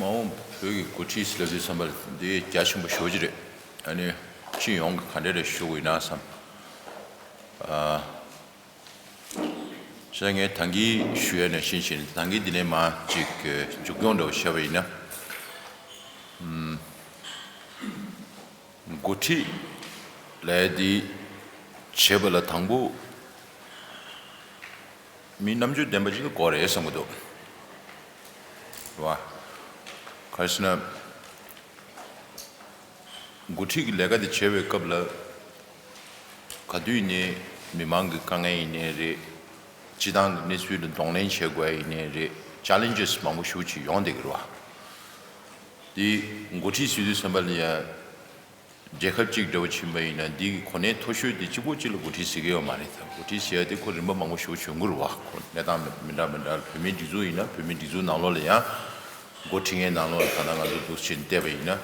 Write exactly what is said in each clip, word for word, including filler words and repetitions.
མ་འོངས་བོད་ཀྱི་འགོ་ཁྲིད་ཟེར་ལབ་དུས་ཙམ་པ་འདི་རྒྱ་ཆེན་པོ་ཞེ་པོ་ཅིག་རེད། ཨ་ནི་སྤྱི་ཡོངས་ཀྱི་ག་འདྲ་རེ་ཞུ་དགོས་ཡིན་ན་བསམ། ཨ། བྱས་ངས་ད་གིན་ཞུ་ཡ་ནང་བཞིན་བྱས་ནས་ད་གིན་འདི་ནས་མར་ཅིག་མཇུག་སྐྱོང་འདྲ་བོ་བྱས་པ་ཡིན་ན། ཨམ། འགོ་ཁྲིད་ལས་འདི་བྱེད་པ་ལ་དང་པོ་མི་རྣམ་དཔྱོད་ལྡན་པ་ཅིག་དགོས་རེད་བསམ་གྱི་འདུག་རེད་བ། ག་རེ་ཟེར་ན། འགོ་ཁྲིད་ཀྱི་ལས་ཀ་དེ་བྱེད་པའི་སྐབས་ལ། ག་དུས་ནས་མི་མང་གི་དཀའ་ངལ་ཡིན་ནའི་རེད། སྤྱི་བཏང་གི་གནས་ཚུལ་ལ་གདོང་ལེན་བྱེད་དགོས་ཡ་ཡིན་ནའི་རེད། ཅ་ལེན་ཇེས་མང་པོ་ཞེ་པོ་ཅིག་ཡོང་བསྡད་ཀྱི་རེད་བ། དེ་འགོ་ཁྲིད་ཟེར་དུས་ཙམ་པ་ལ་ཡ། རྒྱལ་ཁབ་གཅིག་འདྲ་བོ་ཕྱིན་པ་ཡིན་ན་འདི་གི་གོ་གནས་མཐོ་ཤོས་དེ་གཅིག་པོ་གཅིག་ལ་འགོ་ཁྲིད་ཟེར་གྱི་ཡོད་མ་རེད། ད་འགོ་ཁྲིད་ཟེར་ཡ་དེ་ཁོ་རིམ་པ་མང་པོ་ཞེ་པོ་བྱུང་གི་རེད་བ། ཁོ་གནས་སྟངས་མི་འདྲ་མི་འདྲ་བོད་མིའི་སྒྲིག་འཛུགས་ཡིན་ན་བོད་མིའི་སྒྲིག་འཛུགས་ནང་ལོགས་ལ་ཡང་འགོ་ཁྲིད་མཁན་ནང་ལོགས་ལ་ད་ལྟ་ང་ཚོ་འདུག་ཕྱིན་བལྟས་པ་ཡིན་ན་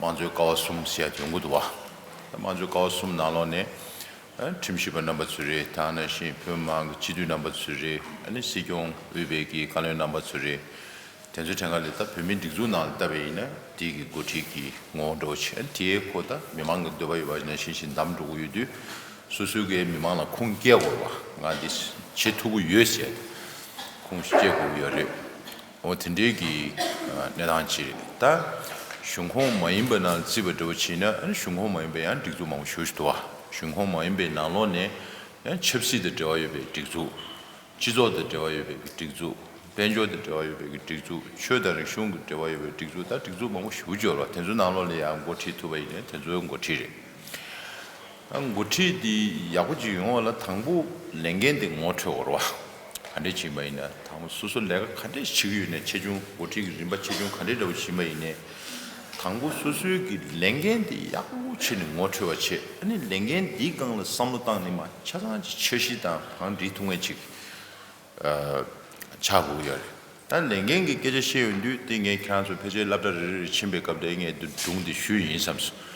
དམངས་གཙོའི་ཀ་བ་གསུམ་ཟེར་ཡ་དེ་ཡོང་གི་འདུག་བ། ད་དམངས་གཙོའི་ཀ་བ་གསུམ་ནང་ལོགས་ནས་ཨ་ཁྲིམས་ཞིབ་པ་རྣམ་པ་ཚོ་རེད། ད་ནང་བཞིན་བོད་མི་མང་གི་སྤྱི་འཐུས་རྣམ་པ་ཚོ་རེད། ཨ་ནི་སྲིད་སྐྱོང་དབུས་པའི་གི་བཀའ་བློན་རྣམ་པ་ཚོ་རེད། དེ་ཚོའི་ཐད་ཀ་ལ་ད་བོད་མིའི་སྒྲིག་འཛུགས་ནང་ལ་བལྟས་པ་ཡིན་ན་དེ་གི་འགོ་ཁྲིད་ཀྱི་ངོ་བོ་འདྲ་བོ་བྱས། དེའི་ཁོ་ད་མི་མང་གི་འདོད་པ་ཡོད་པ་ནང་བཞིན་བཞིན་བདམས་འགྲོ་གི་ཡོད་དུས། སོ་སོའི་གི་མི་མང་ལ་ཁུངས་སྐྱེལ་དགོས་པ། ང་འདི་བྱེད་ཐུབ་ཀྱི་ཡོད་ཟེར་ཁུངས་སྐྱེལ་དགོས་ཀྱི་ཡོད་རེད། འོ་དེ་འདྲའི་གི་གནས་སྟངས་ཅིག་རེད། ད་གཞུང་ཁོངས་མ་ཡིན་པ་ནང་བརྩིས་པ་འདྲ་བོ་བྱས་ན། ཨ་ནི་གཞུང་ཁོངས་མ་ཡིན་པའི་ཡང་སྒྲིག་འཛུགས་མང་པོ་ཞེ་པོ་ཅིག་འདུག་བ། གཞུང་ཁོངས་མ་ཡིན་པའི་ནང་ལོགས་ནས་ཡང་ཆབ་སྲིད་དང་འབྲེལ་བ་ཡོད་པའི་སྒྲིག་འཛུགས། སྤྱི་ཚོགས་དང་འབྲེལ་བ་ཡོད་པའི་སྒྲིག་འཛུགས། དཔལ་འབྱོར་དང་འབྲེལ་བ་ཡོད་པའི་སྒྲིག་འཛུགས། ཆོས་དང་རིག་གཞུང་གི་འབྲེལ་བ་ཡོད་པའི་སྒྲིག་འཛུགས། ད་སྒྲིག་འཛུགས་མང་པོ་ཞེ་པོ་ཅིག་ཡོད་རེད་བ། དེ་ཚོའི་ནང་ལོགས་ལ་ཡང་འགོ་ཁྲིད་ཐུབ་པ་ཡིན་ན་དེ་ཚོའི་འགོ་ཁྲིད་རེད། ཨ་འགོ་ཁྲིད་འདི་ཡག་པོ་ཅིག་ཡོང་བ་ལ་དང་པོ་ལས་འགན་དེ་ངོ་འཕྲོད་དགོས་རེད་བ། ག་འདྲས་བྱས་པ་ཡིན་ན་དང་པོ་སོ་སོ་ལས་ཀ་ག་འདྲས་བྱེད་ཀྱི་ཡོད་ན། ཆེ་ཆུང་འགོ་ཁྲིད་ཀྱི་རིམ་པ་ཆེ་ཆུང་ག་འདྲས་འདྲ་བོ་བྱས་པ་ཡིན་ནའི། དང་པོ་སོ་སོའི་གི་ལས་འགན་དེ་ཡག་པོ་བྱས་ནས་ངོ་འཕྲོད་པ་བྱེད། ཨ་ནི་ལས་འགན་འདིའི་སྒང་ལ་བསམ་བློ་བཏང་ནས་མར་ཆ་ཚང་ཅིག་འཆར་གཞི་དང་བང་སྒྲིག་ཐུབ་མཁན་ཅིག་ཨ་ཆགས་དགོས་ཀྱི་ཡོད་རེད། ད་ལས་འགན་གྱི་སྐད་ཆ་བཤད་ཡོང་དུས་དེ་ངས་ཁྱེད་རང་ཚོ་ཕལ་ཆེར་སློབ་གྲྭ་རེ་རེ་རེ་ཕྱིན་པའི་སྐབས་དེ་ངས་འདི་སྒྲུང་འདི་ཞུས་ཡིན་བསམས་སོང་།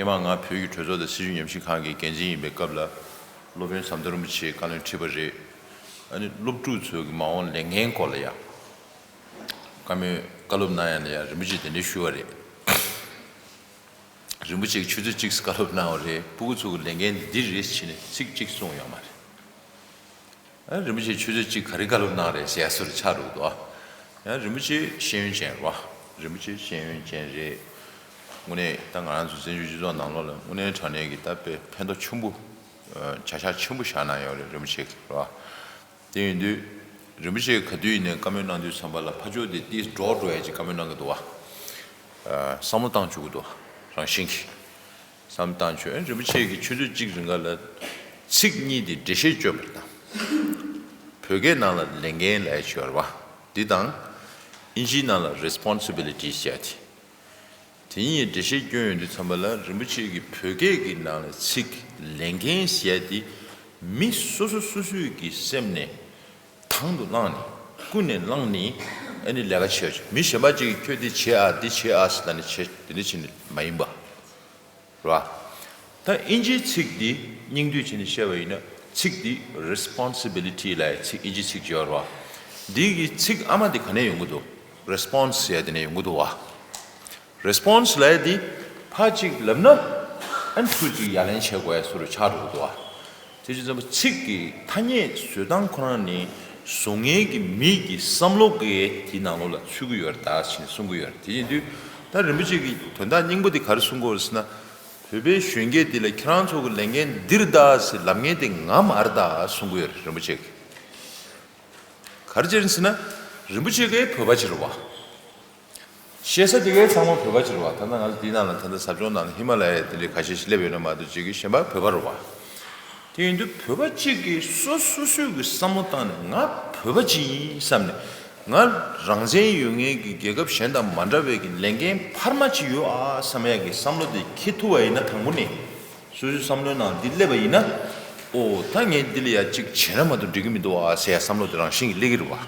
སྔོན་མ་ང་བོད་ཀྱི་གྲོས་ཚོགས་དང་སྲིད་བྱུས་ཉམས་ཞིབ་ཁང་གི་འགན་འཛིན་ཡིན་པའི་སྐབས་ལ། སློབ་དཔོན་ཟམ་གདོང་རིན་པོ་ཆེས་བཀའ་བློན་ཁྲི་པ་རེད། ཨ་ནི་སློབ་ཕྲུག་ཚོའི་གི་མ་འོངས་ལས་འགན་སྐོར་ལ་ཡང་བཀའ་མོལ་བཀའ་སློབ་གནང་ཡ་ལ་ཡང་རིན་པོ་ཆེས་དེ་འདྲ་ཞུས་པ་རེད། རིན་པོ་ཆེས་ཆུ་ཚོད་གཅིག་བཀའ་སློབ་གནང་བ་རེད། སྤུ་གུ་ཚོ་གི་ལས་འགན་འདི་རེད་ཟེར་ནས་ཚིག་གཅིག་གསུངས་ཡོད་མ་རེད། ཨ་རིན་པོ་ཆེས་ཆུ་ཚོད་གཅིག་ག་རེ་བཀའ་སློབ་གནང་རེད་ཟེར་ཡ་བཟོ་འདྲ་ཆགས་འགྲོ་གི་འདུག་ཨ། ཡང་རིན་པོ་ཆེ་ཤེས་ཡོན་ཅན་རེད་བ། རིན་པོ་ཆེ་ཤེས་ཡོན་ཅན་རེད། དངོས་གནས་ད་ང་རང་ཚོ་བཙན་བྱོལ་སྤྱི་ཚོགས་ནང་ལོགས་ལ་དངོས་གནས་དྲང་གནས་ཀྱི་ད་དཔེ་ཕན་ཐོགས་ཆེན་པོ། ཨ་བྱ་གཞག་ཆེན་པོ་བཞག་གནང་ཡོད་རེད་རིན་པོ་ཆེ་གིས་རེད་བ། དེ་ཡིན་དུས་རིན་པོ་ཆེ་གིས་ག་དུས་ཡིན་ནའི་བཀའ་མོལ་གནང་དུས་ཙམ་པ་ལ་ཕར་ཕྱོགས་དེ་ཏིས་འདྲོག་འགྲོ་ཡ་ཅིག་བཀའ་མོལ་གནང་གི་འདུག་བ། ཨ་བསམ་བློ་བཏང་བཅུག་གི་འདུག་བ་རང་བཞིན་གྱིས། བསམ་བཏང་ཆོག་ཨེ་རིན་པོ་ཆེ་གིས་ཆུ་ཚོད་གཅིག་རིང་ག་ལ་ཚིག་གཉིས་དེ་འགྲེལ་བཤད་བསྐྱོན་པ་དང་། བོད་སྐད་ནང་ལ་ལས་འགན་ལབ་ཡ་ཅིག་ཡོད་རེད་བ། འདི་དང་། ཨིན་ཇིའི་ནང་ལ་responsibility ཟེར་ཡ་དེ། དེ་གཉིས་འགྲེལ་བཤད་བསྐྱོན་ཡོང་དུས་ཙམ་པ་ལ་རིན་པོ་ཆེ་གིས་བོད་སྐད་ཀྱི་ནང་ལ་ཚིག་ལས་འགན་ཟེར་ཡ་དེ་མི་སོ་སོ་སོ་སོའི་གི་སེམས་ནས་དང་དུ་བླངས་ནས་ཀུན་ནས་བླངས་ནས་ཨ་ནི་ལས་ཀ་བྱེད་ཡ་ཅིག་མི་གཞན་པ་ཅིག་གིས་ཁྱོད་འདི་བྱེད་ཨ་འདི་བྱེད་ཨ་ཟེར་ད་ནི་བྱེད་འདི་འདྲ་བྱེད་ནི་མ་ཡིན་པ། རེད་བ། ད་ཨིན་ཇིའི་ཚིག་འདི་སྙིང་བསྡུས་བྱས་ནས་བཤད་པ་ཡིན་ན་ཚིག་འདི་responsibility་ལབ་ཡ་ཚིག་ཨིན་ཇིའི་ཚིག་ཅིག་ཡོད་རེད་བ། འདི་གི་ཚིག་ཨ་མ་འདི་ག་ནས་ཡོང་གི་འདུག response་ཟེར་ཡ་དེ་ནས་ཡོང་གི་འདུག་བ། response་ལབ་ཡ་འདི་ཕར་གཅིག་ལབ་ན་ཨ་ནི་ཚུར་གཅིག་ཡ་ལན་བྱེད་དགོས་ཡ་བཟོ་འདྲ་ཆགས་འགྲོ་གི་འདུག་བ། དེ་བྱས་ཙང་ཚིག་གི་ཐ་སྙད་བཟོ་སྟངས་ཁོ་རང་ནི་བཟོ་མཁན་གྱི་མི་གི་བསམ་བློ་གི་དེའི་ནང་ལོགས་ལ་ཚུད་ཀྱི་ཡོད་རེད་ད་ཅེས་གསུང་གི་ཡོད་རེད། དེ་ཡིན་དུས་ད་རིན་པོ་ཆེ་གི་དོན་དག་སྙིང་པོ་དེ་ག་རེ་གསུང་གི་ཡོད་རེད་ཟེར་ན། བོད་པའི་གཞོན་སྐྱེས་དེ་ལ་ཁྱེད་རང་ཚོ་གི་ལས་འགན་འདི་རེད་ད་ཟེར་ལབ་མཁན་དེ་ང་མ་རེད་ད་གསུང་གི་ཡོད་རེད་རིན་པོ་ཆེ་གིས། ག་རེ་བྱས་ནས་ཟེར་ན། རིན་པོ་ཆེ་གིས་བོད་པ་ཅིག་རེད་བ། བཤད་ས་དེ་གའི་ཚང་མ་བོད་པ་ཅིག་རེད་བ། ད་ལྟ་ང་ཚོ་འདིའི་ནང་ལ་ད་ལྟ་ཟབ་སྦྱོང་ནང་ལ་ཧི་མ་ལ་ཡའི་དེ་འདྲའི་ཁ་ཤས་ཤིག་སླེབས་ཡོད་ན་མ་གཏོགས་ཅིག་གི་གཞན་པ་བོད་པ་རེད་བ། དེ་ཡིན་དུས་བོད་པ་གཅིག་གིས་སོ་སོ་སོའི་གི་བསམ་བློ་བཏང་ནས་ང་བོད་པ་ཅིག་ཡིན་བསམ་ནས་ང་རང་བཙན་ཡོད་མཁན་གྱི་རྒྱལ་ཁབ་གཞན་དང་མ་འདྲ་བའི་གི་ལས་འགན་འཕར་མ་ཅིག་ཡོད་ཨ་བསམ་ཡ་གི་བསམ་བློ་དེ་འཁྱེར་ཐུབ་པ་ཡིན་ན་དང་པོ་ནས་སོ་སོའི་བསམ་བློའི་ནང་འདི་སླེབས་པ་ཡིན་ན། ཨོ་ད་ངས་འདི་ལ་ཡ་གཅིག་བྱས་ན་མ་གཏོགས་འགྲིག་གི་མི་འདུག་ཨ་ཟེར་ཡ་བསམ་བློ་དེ་རང་བཞིན་གྱིས་སླེབས་ཀྱི་རེད་བ།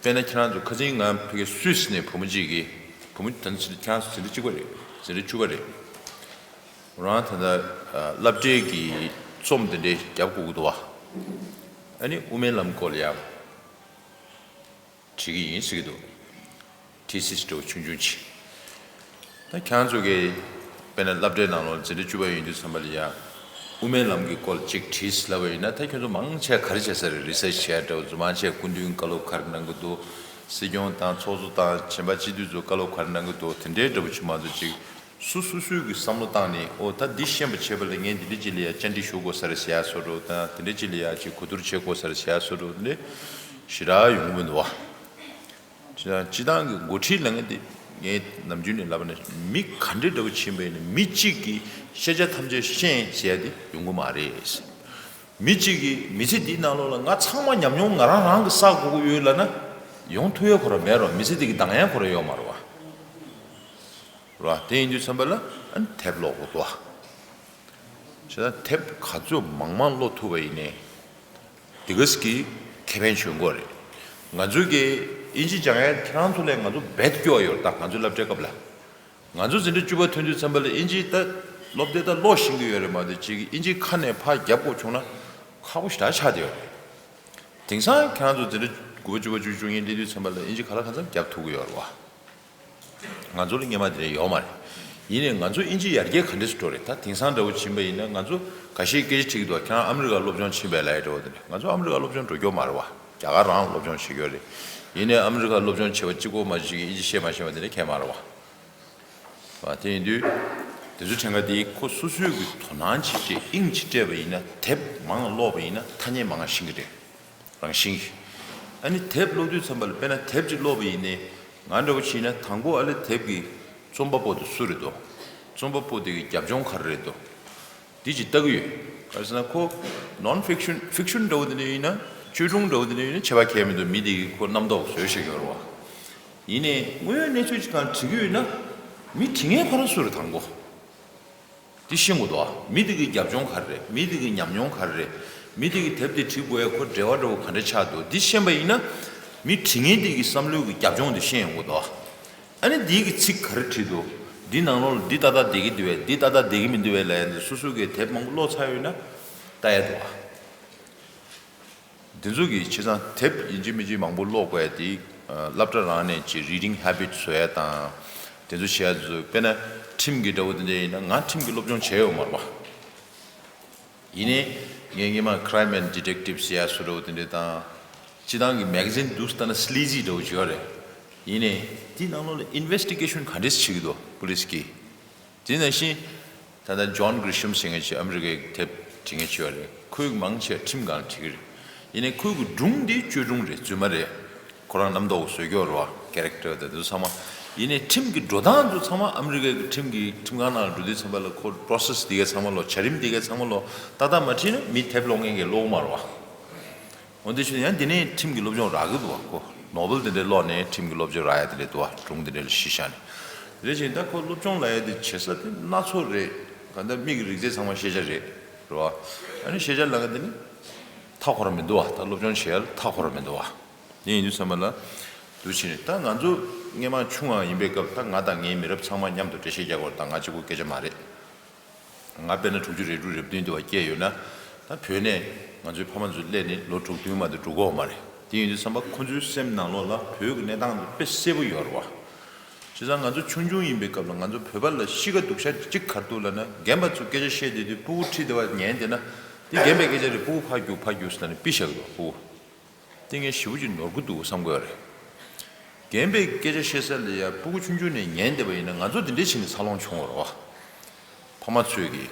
དཔེར་ན་ཁྱེད་རང་ཚོ་ཁ་སང་ང་ཕ་གི་སུད་སི་ནས་བུ་མོ་གཅིག་གིས་བུ་མོ་ད་ནི་ཁྱེད་རང་ཚོ་འཛིན་གྲྭ་གཅིག་པ་རེད། འཛིན་གྲྭ་བཅུ་པ་རེད། རང་ད་ལྟ་སློབ་གྲྭའི་གི་རྩོམ་དེ་འདྲའི་རྒྱབ་དགོས་ཀྱི་འདུག་བ། ཨ་ནི་དབུ་མའི་ལམ་སྐོར་ལ་ཡ། བྲིས་ཀྱི་ཡིན་ཟེར་གྱི་འདུག་ཐི་སིས་འདྲ་བོ་ཆུང་ཆུང་ཅིག་ད་ཁྱེད་རང་ཚོ་གིས་དཔེར་ན་སློབ་གྲྭའི་ནང་ལོགས་འཛིན་གྲྭ་བཅུ་པ་ཡོང་དུས་ཙམ་པ་ལ་ཡ། དབུ་མའི་ལམ་གྱི་སྐོར་ཅིག་བྲིས་ལབ་པ་ཡིན་ན། ད་ཁྱོད་ཚོ་མང་ཆེ་ག་རེ་བྱས་ས་རེད། རི་སར་ཆི་བྱས་འདྲ་བོ། རྫུན་མ་བྱས་སྐུ་མདུན་བཀའ་སློབ་ག་རེ་གནང་གི་འདུག་སྲིད་སྐྱོང་དང་ཚོགས་གཙོ་དང་གཞན་པ་སྤྱི་འཐུས་ཚོ་བཀའ་སློབ་ག་རེ་གནང་གི་འདུག་དེ་འདྲའི་འདྲ་བོ་ཅིག་མ་གཏོགས་ཅིག་སུ་སུ་སུའི་གི་བསམ་བློ་བཏང་ནས། ཨོ་ད་འདི་ཤེས་པ་བྱེད་པ་ལ་ངས་འདི་འདྲ་ཅིག་ལ་ཡ་བཅར་འདྲི་ཞུ་དགོས་ས་རེད་ཟེར་ཡ་བཟོ་འདྲ་བོ་དང་། དེ་འདྲ་ཅིག་ལ་ཡ་ཅིག་གོ་བསྡུར་བྱེད་དགོས་ས་རེད་ཟེར་ཡ་བཟོ་འདྲ་བོ་འདི་འདྲ་ཞེ་དྲག་ཡོང་གི་མི་འདུག་བ། སྤྱི་བཏང་སྤྱི་བཏང་གི་འགོ་ཁྲིད་ལབ་མཁན་དེ། ངས་ནམ་རྒྱུན་ནས་ལབ་པ་ནི། མི་ག་འདྲ་འདྲ་བོ་ཕྱིན་པ་ཡིན་ན་མི་གཅིག་གིས་ཤེས་བྱ་ཐམས་ཅད་ཤེས་ཟེར་ཡ་དེ་ཡོང་གི་མ་རེད། མི་གཅིག་གིས་མི་ཚེ་འདིའི་ནང་ལོགས་ལ་ང་ཚང་མ་ཉམས་མྱོང་ང་རང་རང་གིས་བསགས་དགོས་ཀྱི་ཡོད་ལབ་ན་ཡོང་ཐུབ་ཡ་ཁོ་རང་མེད་རོ། མི་ཚེ་འདི་གི་འདང་ཡ་ཁོ་རང་ཡོད་མ་རེད་བ། རེད་བ། དེ་ཡིན་དུས་ཙམ་པ་ལ་ཨ་ནི་དེབ་ཀློག་དགོས་འདུག་བ། བྱས་ཙང་དེབ་ག་ཚོད་མང་མང་ཀློག་ཐུབ་པ་ཡིན་ནའི། དེ་ག་ཙམ་གྱིས་ཁེ་ཕན་ཡོང་གི་རེད། ང་ཚོ་གིས་དབྱིན་ཇི་སྦྱང་ཡ་ཁྱེད་རང་ཚོ་ལས་ང་ཚོ་རྦད་སྐྱོ་བ་ཡོད་རེད། ད་ང་ཚོའི་སློབ་གྲྭའི་སྐབས་ལ། ང་ཚོ་འཛིན་གྲྭ་བཅུ་པ་ཐོན་དུས་ཙམ་པ་ལ་དབྱིན་ཇི་ད་སློབ་དེབ་ད་ཀློག་ཤེས་ཀྱི་ཡོད་རེད་མ་གཏོགས། ཅིག་དབྱིན་ཇི་ཁ་ནས་ཕར་རྒྱབ་དགོས་བྱུང་ན་ཁག་པོ་ཞེ་དྲག་ཆགས་བསྡད་ཡོད་རེད། དེང་སང་ཁྱེད་རང་ཚོ་འཛིན་གྲྭ་དགུ་པ་བཅུ་པ་བཅུ་བཅུ་གཉིས་སླེབས་དུས་ཙམ་པ་ལ་དབྱིན་ཇི་ག་ལ་གང་འཚམ་རྒྱབ་ཐུབ་ཀྱི་ཡོད་རེད་བ། ང་ཚོ་ལ་སྔོན་མ་དེ་འདྲ་ཡོད་མ་རེད། ཡིན་ནའི་ང་ཚོ་དབྱིན་ཇི་ཡར་རྒྱས་ག་འདྲས་སུ་འགྲོ་རེད། ད་དེང་སང་འདྲ་བོ་ཕྱིན་པ་ཡིན་ན་ང་ཚོ་འགའ་ཤས་སྐད་ཆ་དྲིས་ཀྱི་འདུག་ཁྱེད་རང་ཨ་མི་རི་ཀར་སློབ་སྦྱོང་ཕྱིན་པས་ལབ་ཡ་འདྲ་བོ་དེ་འདྲ། ང་ཚོ་ཨ་མི་རི་ཀར་སློབ་སྦྱོང་འགྲོ་རྒྱུ་མ་རེད་བ། རྒྱ་གར་རང་སློབ་སྦྱོང་བྱེད་རྒྱུ་རེད། ཡིན་ནའི་ཨ་མི་རི་ཀར་སློབ་སྦྱོང་བྱེད་པ་གཅིག་པོ་མ་གཏོགས་དབྱིན་ཇི་བཤད་མ་ཤེས་པ་དེ་འདྲ་གང་ཡང་མ་རེད་བ། བ། དེ་ཡིན་དུས་དེ་ཚོ་ཕྲན་ཁ་དེ་ཁོ་སོ་སོའི་གི་དོ་སྣང་བྱེད་ཆེད་དབྱིངས་ཅིག་སྤྲད་པ་ཡིན་ན་དེབ་མང་ཀློག་པ་ཡིན་ན་ཐ་སྙད་མང་ཤེས་ཀྱི་རེད། རང་བཞིན་གྱིས། ཨ་ནི་དེབ་ཀློག་དུས་ཙམ་པ་ལ་དཔེར་ན་དེབ་ཅིག་ཀློག་པ་ཡིན་ནའི་ང་འདྲ་བོ་བྱས་ན་དང་པོ་ཨ་ལེ་དེབ་ཀྱི་རྩོམ་པ་པོ་དེ་སུ་རེད་འདུག་རྩོམ་པ་པོ་དེ་གི་རྒྱབ་ལྗོངས་ག་རེ་རེད་འདུག་འདི་ཅིག་ལྟ་གི་ཡོད། ག་རེ་ཟེར་ན་ཁོ་ནོན་ཕིག་ཤོན་ཕིག་ཤོན་འདྲ་བོ་དེ་འདྲ་ཡིན་ན་བཅོས་སྒྲུང་འདྲ་བོ་དེ་འདྲ་ཡིན་ན་ཁྱད་པར་གང་ཡང་མི་འདུག་མི་དེ་གིས་ཁོ་རྣམ་རྟོག་བཟོས་བཞག་གི་ཡོད་རེད་བ། ཡིན་ནའི་དངོས་ཡོད་གནས་ཚུལ་ཅིག་གང་བྲིས་ཀྱི་ཡོད་ན་མི་བྲིས་མཁན་ཁོ་རང་སུ་རེད་དང་པོ། འདི་ཤེས་དགོས་འདུག་མི་དེ་གི་རྒྱབ་ལྗོངས་ག་རེ་རེད། མི་དེ་གི་ཉམས་མྱོང་ག་རེ་རེད། མི་དེ་གི་དེབ་དེ་བྲིས་དགོས་ཡ་ཁོ་འབྲེལ་བ་འདྲ་བོ་ག་འདྲ་ཆགས་འདུག་འདི་ཤེས་པ་ཡིན་ན་མི་བྲིས་མཁན་དེ་གི་བསམ་བློའི་གི་རྒྱབ་ལྗོངས་དེ་ཤེས་ཡོང་གི་འདུག་ཨ་ནི་འདི་གི་ཚིག་ག་རེ་བྲིས་འདུག་འདི་ནང་ལོགས་ལ་འདི་ཏག་ཏག་བསྡད་ཀྱི་འདུག་བས། འདི་ཏག་ཏག་བསྡད་ཀྱི་མི་འདུག་བས་ལབ་ཡ་འདི་སོ་སོ་གི་དེབ་མང་པོ་ཀློག་ཚར་ཡོད་ན་ལྟ་ཡ་འདུག་བ། འདི་ཚོ་གི་བྱས་ཙང་དེབ་ཡིན་གཅིག་མིན་གཅིག་མང་པོ་ཀློག་དགོས་ཡ་དེ། སློབ་གྲྭ་རང་ནས་ཀྱི་reading habit བཟོ་ཡ་དང་། དེ་ཚོ་བྱེད་ཡ་ཚོ་དཔེར་ན་ཁྲིམས་ཀྱི་འདྲ་བོ་དེ་འདྲ་ཡིན་ན་ང་ཁྲིམས་ཀྱི་སློབ་སྦྱོང་བྱས་ཡོད་མ་རེད་པ། ཡིན་ནའི་ངས་སྔོན་མ་Crime and Detective ཟེར་ཡ་བཟོ་འདྲ་བོ་དེ་འདྲ་དང་། སྤྱི་བཏང་གི་magazine་འདུག་ལྟ་ན་Sleazy་འདྲ་བོ་ཅིག་ཡོད་རེད། ཡིན་ནའི་དེའི་ནང་ལོགས་ལ་investigation་ག་འདྲས་བྱེད་ཀྱི་འདུག་police་གིས། དེ་ནང་བཞིན། ད་ལྟ་John Grisham་ཟེར་མཁན་ཅིག་ཨ་མི་རི་ཀའི་དེབ་འབྲི་མཁན་ཅིག་ཡོད་རེད། ཁོས་མང་ཆེ་ཁྲིམས་སྒང་ལ་བྲིས་ཀྱི་རེད། ཡིན་ནའི་ཁོའི་གི་སྒྲུང་འདི་བཅོས་སྒྲུང་རེད། རྫུན་མ་རེད། ཁོ་རང་རྣམ་རྟོག་བཟོས་ཀྱི་ཡོད་རེད་བ། character་དེ་ཚོ་ཚང་མ། ཡིན་ནའི་ཁྲིམས་ཀྱི་འགྲོ་སྟངས་ཚོ་ཚང་མ་ཨ་མི་རི་ཀའི་གི་ཁྲིམས་ཀྱི་ཁྲིམས་ཁང་ནང་ལ་འགྲོ་དུས་ཚང་མ་ལ་ཁོ་process་འདི་ག་ཚང་མ་ལོ། བྱ་རིམ་འདི་ག་ཚང་མ་ལོ་ཏག་ཏག་མ་ཁྲིད་ན་མི་དེབ་ཀློག་མཁན་གྱིས་ཀློག་གི་མ་རེད་བ། འོན་ཏེ་ཞུ་ན་ཡང་འདི་ནས་ཁྲིམས་ཀྱི་སློབ་སྦྱོང་རག་གི་འདུག་བ། ཁོ་ནོ་བེལ་དེ་འདྲའི་ཀློག་ནས་ཁྲིམས་ཀྱི་སློབ་སྦྱོང་རག་ཡ་དེ་འདྲ་འདུག་བ། སྒྲུང་དེ་འདྲ་ལ་གཞི་བཞག་ནས། དེ་འདྲ་བྱས་ད་ཁོ་སློབ་སྦྱོང་ལབ་ཡ་དེ་བྱེད་ས་དེ་སྣ་ཚོགས་རེད། གང་ལྟར་མིག་གི་རིག་རྩལ་ཚང་མ་ཤེས་བྱ་རེད། རེད་བ། ཨ་ནི་ཤེས་བྱ་ལབ་ཡ་དེ་ནི་མཐའ་འཁོར་མི་འདུག་བ། ད་སློབ་སྦྱོང་བྱེད་ཡ་ལ་མཐའ་འཁོར་མི་འདུག་བ། དེ་ཡིན་དུས་ཙམ་པ་ལ་འདུག་བྱས་ནས་ད་ང་ཚོ་སྔོན་མ་ཆུང་བ་ཡིན་པའི་སྐབས་ད་ང་དང་ངའི་མི་རབས་ཚང་མ་མཉམ་དུ་འགྲེལ་བཤད་རྒྱག་དགོས་རེད། ད་ང་གཅིག་པུ་སྐད་ཆ་མ་རེད། ང་དཔེར་ན་དྲུག་ཅུ་རེ་དྲུག་རེ་བདུན་དུ་བ་སྐྱེས་ཡོད་ན། ད་བོད་ནས་ང་ཚོའི་ཕ་མ་ཚོ་སླེབས་ནས་ལོ་དྲུག་བདུན་མ་གཏོགས་འགྲོ་གི་ཡོད་མ་རེད། དེ་ཡིན་དུས་ཙམ་པ་ཁོ་ཚོའི་སེམས་ནང་ལོགས་ལ་བོད་ཀྱི་གནས་སྟངས་དེ་དཔེ་གསལ་པོ་ཡོད་རེད་བ། བྱས་ཙང་ང་ཚོ་ཆུང་ཆུང་ཡིན་པའི་སྐབས་ལ་ང་ཚོ་བོད་པ་ལ་གཤིས་ཀ་སྡུག་ཤ་གཅིག་ག་རེ་འདུག་ལབ་ན། རྒན་པ་ཚོ་སྐད་ཆ་བཤད་བསྡད་དུས་སྤུ་གུ་ཁྲིད་བསྡད་པ་ཉན་བསྡད་ན། འདི་རྒན་པའི་སྐད་ཆ་རེད། སྤུ་གུ་ཕར་རྒྱུག་ཕར་རྒྱུག་ཟེར་ནས་ཕྱིས་བཞག་གི་འདུག་སྤུ་གུ། དེ་ངས་ཞེ་པོ་ཅིག་ནོར་གྱི་འདུག་བསམ་གྱི་ཡོད་རེད། རྒན་པའི་སྐད་ཆ་བཤད་ས་ལ་ཡ་སྤུ་གུ་ཆུང་ཆུང་ནས་ཉན་བསྡད་པ་ཡིན་ན་ང་ཚོ་འདི་འདྲའི་བྱས་ནས་འཚར་ལོངས་བྱུང་བ་རེད་བ། ཕ་མ་ཚོས་ཀྱིས་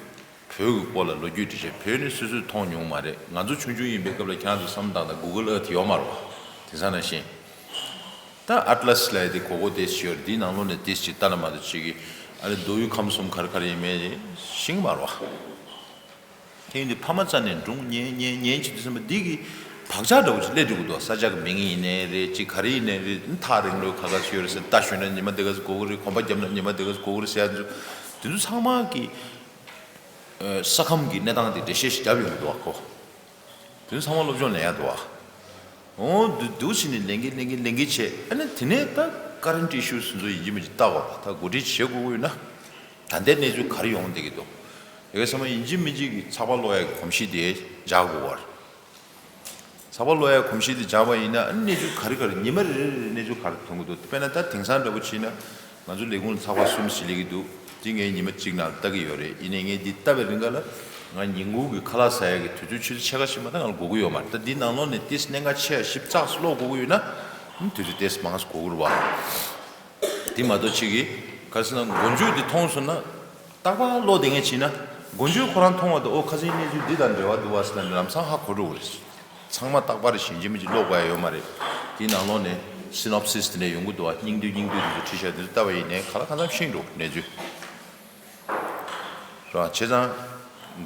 བོད་ཀྱི་སྐོར་ལ་ལོ་རྒྱུས་འབྲི་བྱས། བོད་ནི་སོ་སོས་མཐོང་མྱོང་མ་རེད། ང་ཚོ་ཆུང་ཆུང་ཡིན་པའི་སྐབས་ལ་ཁྱེད་རང་ཚོ་བསམ་བློ་བཏང་དང་། Google Earth་ཡོད་མ་རེད་བ། དེང་སང་ནང་བཞིན། ད་Atlas་ལབ་ཡ་དེ་གོ་གོ་དེ་ཞིག་ཡོད་རེད། དེའི་ནང་ལོགས་ནས་དེ་ཞིག་ལྟ་ན་མ་གཏོགས་ཅིག་གིས་ཨ་ནི་མདོ་དབུས་ཁམས་གསུམ་ག་རེ་ག་རེ་ཡིན་མིན་ཤེས་ཀྱི་མ་རེད་བ། དེ་ཡིན་དུས་ཕ་མ་རྩ་ནས་སྒྲུང་ཉན་ཉན་ཉན་བྱེད་དུས་ཙམ་པ་འདི་གི་བག་ཆགས་འདྲ་བོ་ཅིག་སླེབས་འགྲོ་གི་འདུག་ས་ཆ་གི་མིང་ཡིན་ནའི་རེད། ཅིག་ག་རེ་ཡིན་ནའི་རེད། ཐག་རིང་ལོས་ག་ག་ཅིག་ཡོད་རེད་ཟེར། རྟ་ཞོན་ན་ཉི་མ་དེ་ག་ཙམ་འགོར་གི་རེད། གོམ་པ་བརྒྱབ་ན་ཉི་མ་དེ་ག་ཙམ་འགོར་གི་རེད་ཟེར་ཡ་འདི་ཚོ། དེ་ཚོ་ཚང་མ་གི་ས་ཁམས་ཀྱི་གནས་སྟངས་དེ་འགྲེལ་བཤད་ཞིག་བརྒྱབ་ཡོང་གི་འདུག་བ་ཁོ། དེ་ཚོ་ཚང་མ་སློབ་སྦྱོང་ལེན་ཡ་འདུག་བ། འོ་འདུག་འདུག་བྱས་ནས་ལེན་གྱི་ལེན་གྱི་ལེན་གྱི་བྱས། ཨ་ནི་དེ་ནས་ད་current issues་ཚོ་ཡིན་གཅིག་མིན་གཅིག་ལྟ་དགོས་པ། ད་འགོ་ཁྲིད་བྱེད་དགོས་ཀྱི་ཡོད་ན། ད་ལྟའི་གནས་ཚུལ་ག་རེ་ཡོང་བསྡད་ཀྱི་འདུག་དེ་ག་ཚང་མ་ཡིན་གཅིག་མིན་གཅིག་གི་ཚགས་པར་ཀློག་ཡ་གི་གོམས་གཤིས་དེ་འཇགས་དགོས་པ་རེད། ཚགས་པར་ཀློག་ཡའི་གོམས་གཤིས་དེ་སྦྱངས་པ་ཡིན་ན། ཨ་ནི་གནས་ཚུལ་ག་རེ་ག་རེ་ཉི་མ་རེ་རེ་རེ་གནས་ཚུལ་ག་རེ་ཐོན་གྱི་འདུག་དཔེར་ན་ད་དེང་སང་འདྲ་པོ་བྱས་ན་ང་ཚོ་ལས་ཁུངས་ལ་ཚགས་པར་གསུམ་བཞི་སླེབས་ཀྱི་འདུག་དེ་ངས་ཉི་མ་གཅིག་ནང་ལ་ལྟ་གི་ཡོད་རེད། ཡིན་ནའི་ངས་འདི་ལྟ་བའི་རིང་ག་ལ་ང་ཉིན་གུང་གི་ཁ་ལག་ཟ་ཡ་གི་དུས་ཚོད་ཆུ་ཚོད་ཕྱེད་ཀ་ཞིག་མ་གཏོགས་ང་ལ་འགོར་གྱི་ཡོད་མ་རེད། ད་འདི་ནང་ལོགས་ནས་ཏོག་ཙམ་གནད་འགག་ཆེ་ཡ་ཞིབ་ཚགས་སུ་ཀློག་དགོས་ཀྱི་ཡོད་ན། ཨ་ནི་དུས་ཚོད་ཏོག་ཙམ་མང་ཙམ་འགོར་གྱི་རེད་པ། དེ་མ་གཏོགས་ཅིག་གིས་ག་རེ་ཟེར་ན་མགོ་མཇུག་འདི་མཐོང་སོང་ན། རྟག་པར་ཀློག་བསྡད་མཁན་བྱས་ན། མགོ་མཇུག་ཁོ་རང་མཐོང་བ་དང་། ཨོ་ཁ་སང་གནས་ཚུལ་འདི་དང་འབྲེལ་བ་འདུག་བ་ཟེར་ན་ལམ་སང་ཧ་གོ་འགྲོ་གི་རེད། ཚང་མ་རྟག་པར་ཡིན་གཅིག་མིན་གཅིག་ཀློག་དགོས་ཡ་ཡོད་མ་རེད། དེའི་ནང་ལོགས་ནས་སི་ནོབ་སིས་དེ་འདྲ་ཡོང་གི་འདུག་བ། སྙིང་བསྡུས་སྙིང་བསྡུས་དེ་ཚོ་བྲིས་བཞག་དེ་ཚོ་ལྟ་བ་ཡིན་ནའི་ག་ལ་གང་འཚམ་ཤེས་འགྲོ་གནས་ཚུལ། རེད་བ། བྱས་ཙང་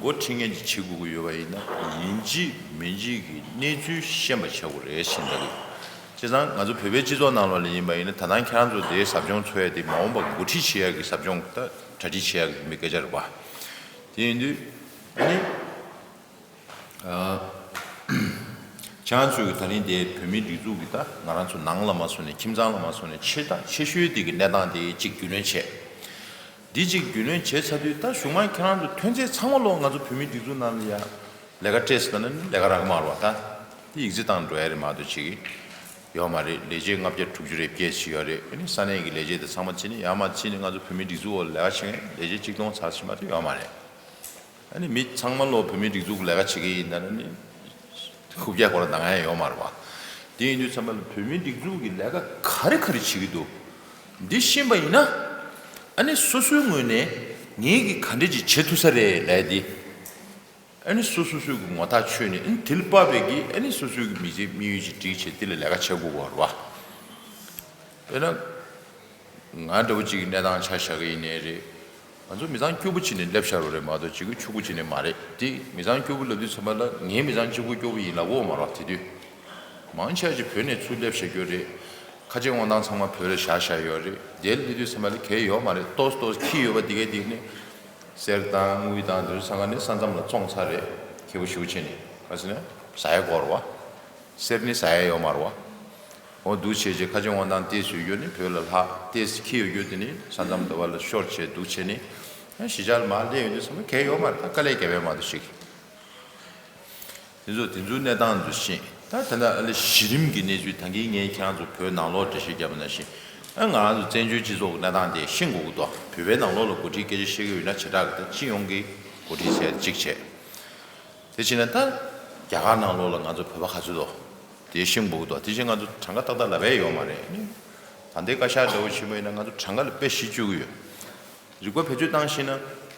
འགོ་ཁྲིད་མཁན་གྱིས་བྱེད་དགོས་ཀྱི་ཡོད་པ་ཡིན་ན། ཡིན་གཅིག་མིན་གཅིག་གི་གནས་ཚུལ་ཤེས་པ་བྱེད་དགོས་རེད་ཟེར་འདྲ་གི། བྱས་ཙང་ང་ཚོ་བོད་པའི་སྤྱི་ཚོགས་ནང་ལོགས་ལ་ཡིན་པ་ཡིན་ན། ད་ལྟ་ཁྱེད་རང་ཚོ་དེའི་ཟབ་སྦྱོང་འཚོགས་ཡ་དེ་མ་འོངས་པ་འགོ་ཁྲིད་བྱེད་ཡ་གི་ཟབ་སྦྱོང་དང་གྲ་སྒྲིག་བྱེད་ཡ་གི་མི་སྐད་ཆ་རེད་པ། དེ་ཡིན་དུས་ཨ་ནི། ཨ། ཁྱེད་རང་ཚོས་ད་རིང་དེ་བོད་མིའི་སྒྲིག་འཛུགས་ཀྱི། ད་ང་རང་ཚོ་ནང་ལ་མ་སོང་ནས་ཁྱིམ་ཚང་ལ་མ་སོང་ནས་ཆེ་ད་ཆེ་ཤོས་དེ་གི་གནས་སྟངས་དེ་གཅིག་རྒྱུས་ལོན་བྱས། འདི་གཅིག་རྒྱུས་ལོན་བྱས་ཚར་དུས། ད་གཞུག་མ་ཁྱེད་རང་ཚོ་ཐོན་རྗེས་ཚང་མ་ལོག་ང་ཚོ་བོད་མིའི་སྒྲིག་འཛུགས་ནང་ལ་ཡ་ལས་ཀ་སྤྲད་ཟེར་ན་ནི་ལས་ཀ་རག་གི་མ་རེད་པ། ད་དེ་ཡིག་རྩིས་བཏང་འགྲོ་ཡ་རེད་མ་གཏོགས་ཅིག་ཡོད་མ་རེད། ལས་བྱེད་ལྔ་བརྒྱ་དྲུག་ཅུ་རེ་བརྒྱད་ཅིག་ཡོད་རེད། ཨ་ནི་ས་གནས་ཀྱི་ལས་བྱེད་དེ་ཚང་མ་ཕྱིན་ནས། ཡར་མར་ཕྱིན་ནས་ང་ཚོ་བོད་མིའི་སྒྲིག་འཛུགས་འོག་ལ་ལས་ཀ་བྱེད་མཁན་ལས་བྱེད་གཅིག་སྟོང་ཙམ་ཞིག་མ་གཏོགས་ཡོད་མ་རེད། ཨ་ནི་མི་ཚང་མ་ལོག་བོད་མིའི་སྒྲིག་འཛུགས་ལས་ཀ་བྱེད་ཀྱི་ཡིན་ན་ནི་ཁུག་རྒྱག་སྐོར་ལ་འདང་ཡ་ཡོད་མ་རེད་པ། དེ་ཡིན་དུས་ཚང་མ་ལ་བོད་མིའི་སྒྲིག་འཛུགས་ཀྱི་ལས་ཀ་ག་རེ་ག་རེ་བྱེད་ཀྱི་འདུག་འདི་ཤེས་པ་ཡིན་ན། ཨ་ནི་སོ་སོའི་ངོས་ནས་ངེད་ཀྱིས་ག་འདྲ་ཅིག་བྱེད་ཐུབ་ས་རེད་ལབ་ཡ་འདི། ཨ་ནི་སོ་སོ་སོའི་གི་ངོ་ཐག་ཆོད་ནས། ཨ་ནི་དེ་ལ་དཔག་པའི་གི། ཨ་ནི་སོ་སོའི་གི་མི་ཚེ་དམིགས་ཡུལ་ཅིག་སྒྲིག་བྱས་དེ་ལ་ལས་ཀ་བྱེད་དགོས་པ་རེད་པ། དཔེར་ན། ང་འདྲ་པོ་གཅིག་གི་གནས་སྟངས་ཆ་བཞག་གི་ཡིན་ནའི་རེད། ང་ཚོ་མི་ཚང་སྐྱོ་པོ་བྱས་ནས་སླེབས་བཞག་པ་རེད་མ་གཏོགས་གཅིག་པུ་ཕྱུག་པོ་བྱས་ནས་མ་རེད། དེ་མི་ཚང་སྐྱོ་པོ་ལབ་དུས་ཚང་མ་ལ་ངའི་མི་ཚང་གཅིག་པུ་སྐྱོ་པོ་ཡིན་ལབ་ཀྱི་ཡོད་མ་རེད་པ། དེ་དུས་མང་ཆེ་བ་ཅིག་བོད་ནས་ཚུར་སླེབས་བཞག་རྒྱུ་རེད། ཁ་ཆེ་དབང་ཐང་ཚང་མ་བོད་ལ་བཞག་བཞག་ཡོད་རེད། དེ་ལབ་དུས་ཚང་མ་ལ་གལ་ཡོད་མ་རེད། ཏོག་ཙམ་ཏོག་ཙམ་འཁྱེར་ཡོད་པ་དེ་གས་དེ་ནི་གསེར་དང་དངུལ་དང་དེ་ཚོ་ཚང་མ་ནི་ས་མཚམས་ལ་བཙོངས་ཚར་རེད། ཁེ་པོ་ཞེ་པོ་བྱས་ནས། ག་ཟེར་ན་ཟ་ཡ་དགོས་རེད་པ། གསེར་ནི་ཟ་ཡ་ཡོད་མ་རེད་པ། འོ་འདུག་བྱས་བྱས་ཁ་ཆེ་དབང་ཐང་ཏོག་ཙམ་ཡོད་རྒྱུ་ནི་བོད་ལ་ལྷག། ཏོག་ཙམ་འཁྱེར་ཡོད་རྒྱུ་དེ་ནི་ས་མཚམས་འདི་པ་ལ་ཤོར་བྱས་འདུག་བྱས་ནས། ཨ་གཞིས་ཆགས་ལ་མར་སླེབས་ཡོང་དུས་ཚང་མ་གལ་ཡོད་མ་རེད། ད་དཀའ་ལས་བརྒྱབ་པ་མ་གཏོགས་ཅིག་དེ་ཚོ་དེ་ཚོའི་གནས་སྟངས་ཚོ་ཤེས། ད་དེ་འདྲ་ཨ་ལེ་གཞི་རིམ་གྱི་གནས་ཚུལ། ད་གིན་ངས་ཁྱེད་རང་ཚོ་བོད་ནང་ལོགས་འགྲེལ་བཤད་བརྒྱབ་པ་ནང་བཞིན། ཨ་ང་རང་ཚོ་བཙན་བྱོལ་སྤྱི་ཚོགས་ཀྱི་གནས་སྟངས་དེ་ཤེས་དགོས་ཀྱི་འདུག་བོད་པའི་ནང་ལོགས་ལ་འགོ་ཁྲིད་སྐད་ཆ་བཤད་ཀྱི་ཡོད་ན་བྱེ་བྲག་གི། ད་སྤྱི་ཡོངས་ཀྱི་འགོ་ཁྲིད་བྱས་གཅིག་བྱས། དེ་བྱས་ན་ད་རྒྱ་གར་ནང་ལོགས་ལ་ང་ཚོ་བོད་པ་ག་ཚོད་འདུག་དེ་ཤེས་དགོས་ཀྱི་འདུག་དེ་བཞིན་ང་ཚོ་གྲངས་ཀ་ཏག་ཏག་ལབ་པ་ཡོད་མ་རེད། ཨ་ནི་ད་ལྟའི་བཀའ་ཤག་འདྲ་པོ་བྱེད་པ་ཡིན་ན་ང་ཚོ་གྲངས་ཀ་ལ་དཔེ་གཞི་བཅོལ་གྱི་ཡོད། རིག་པ་བེད་སྤྱོད་བཏང་ཤེས་ན།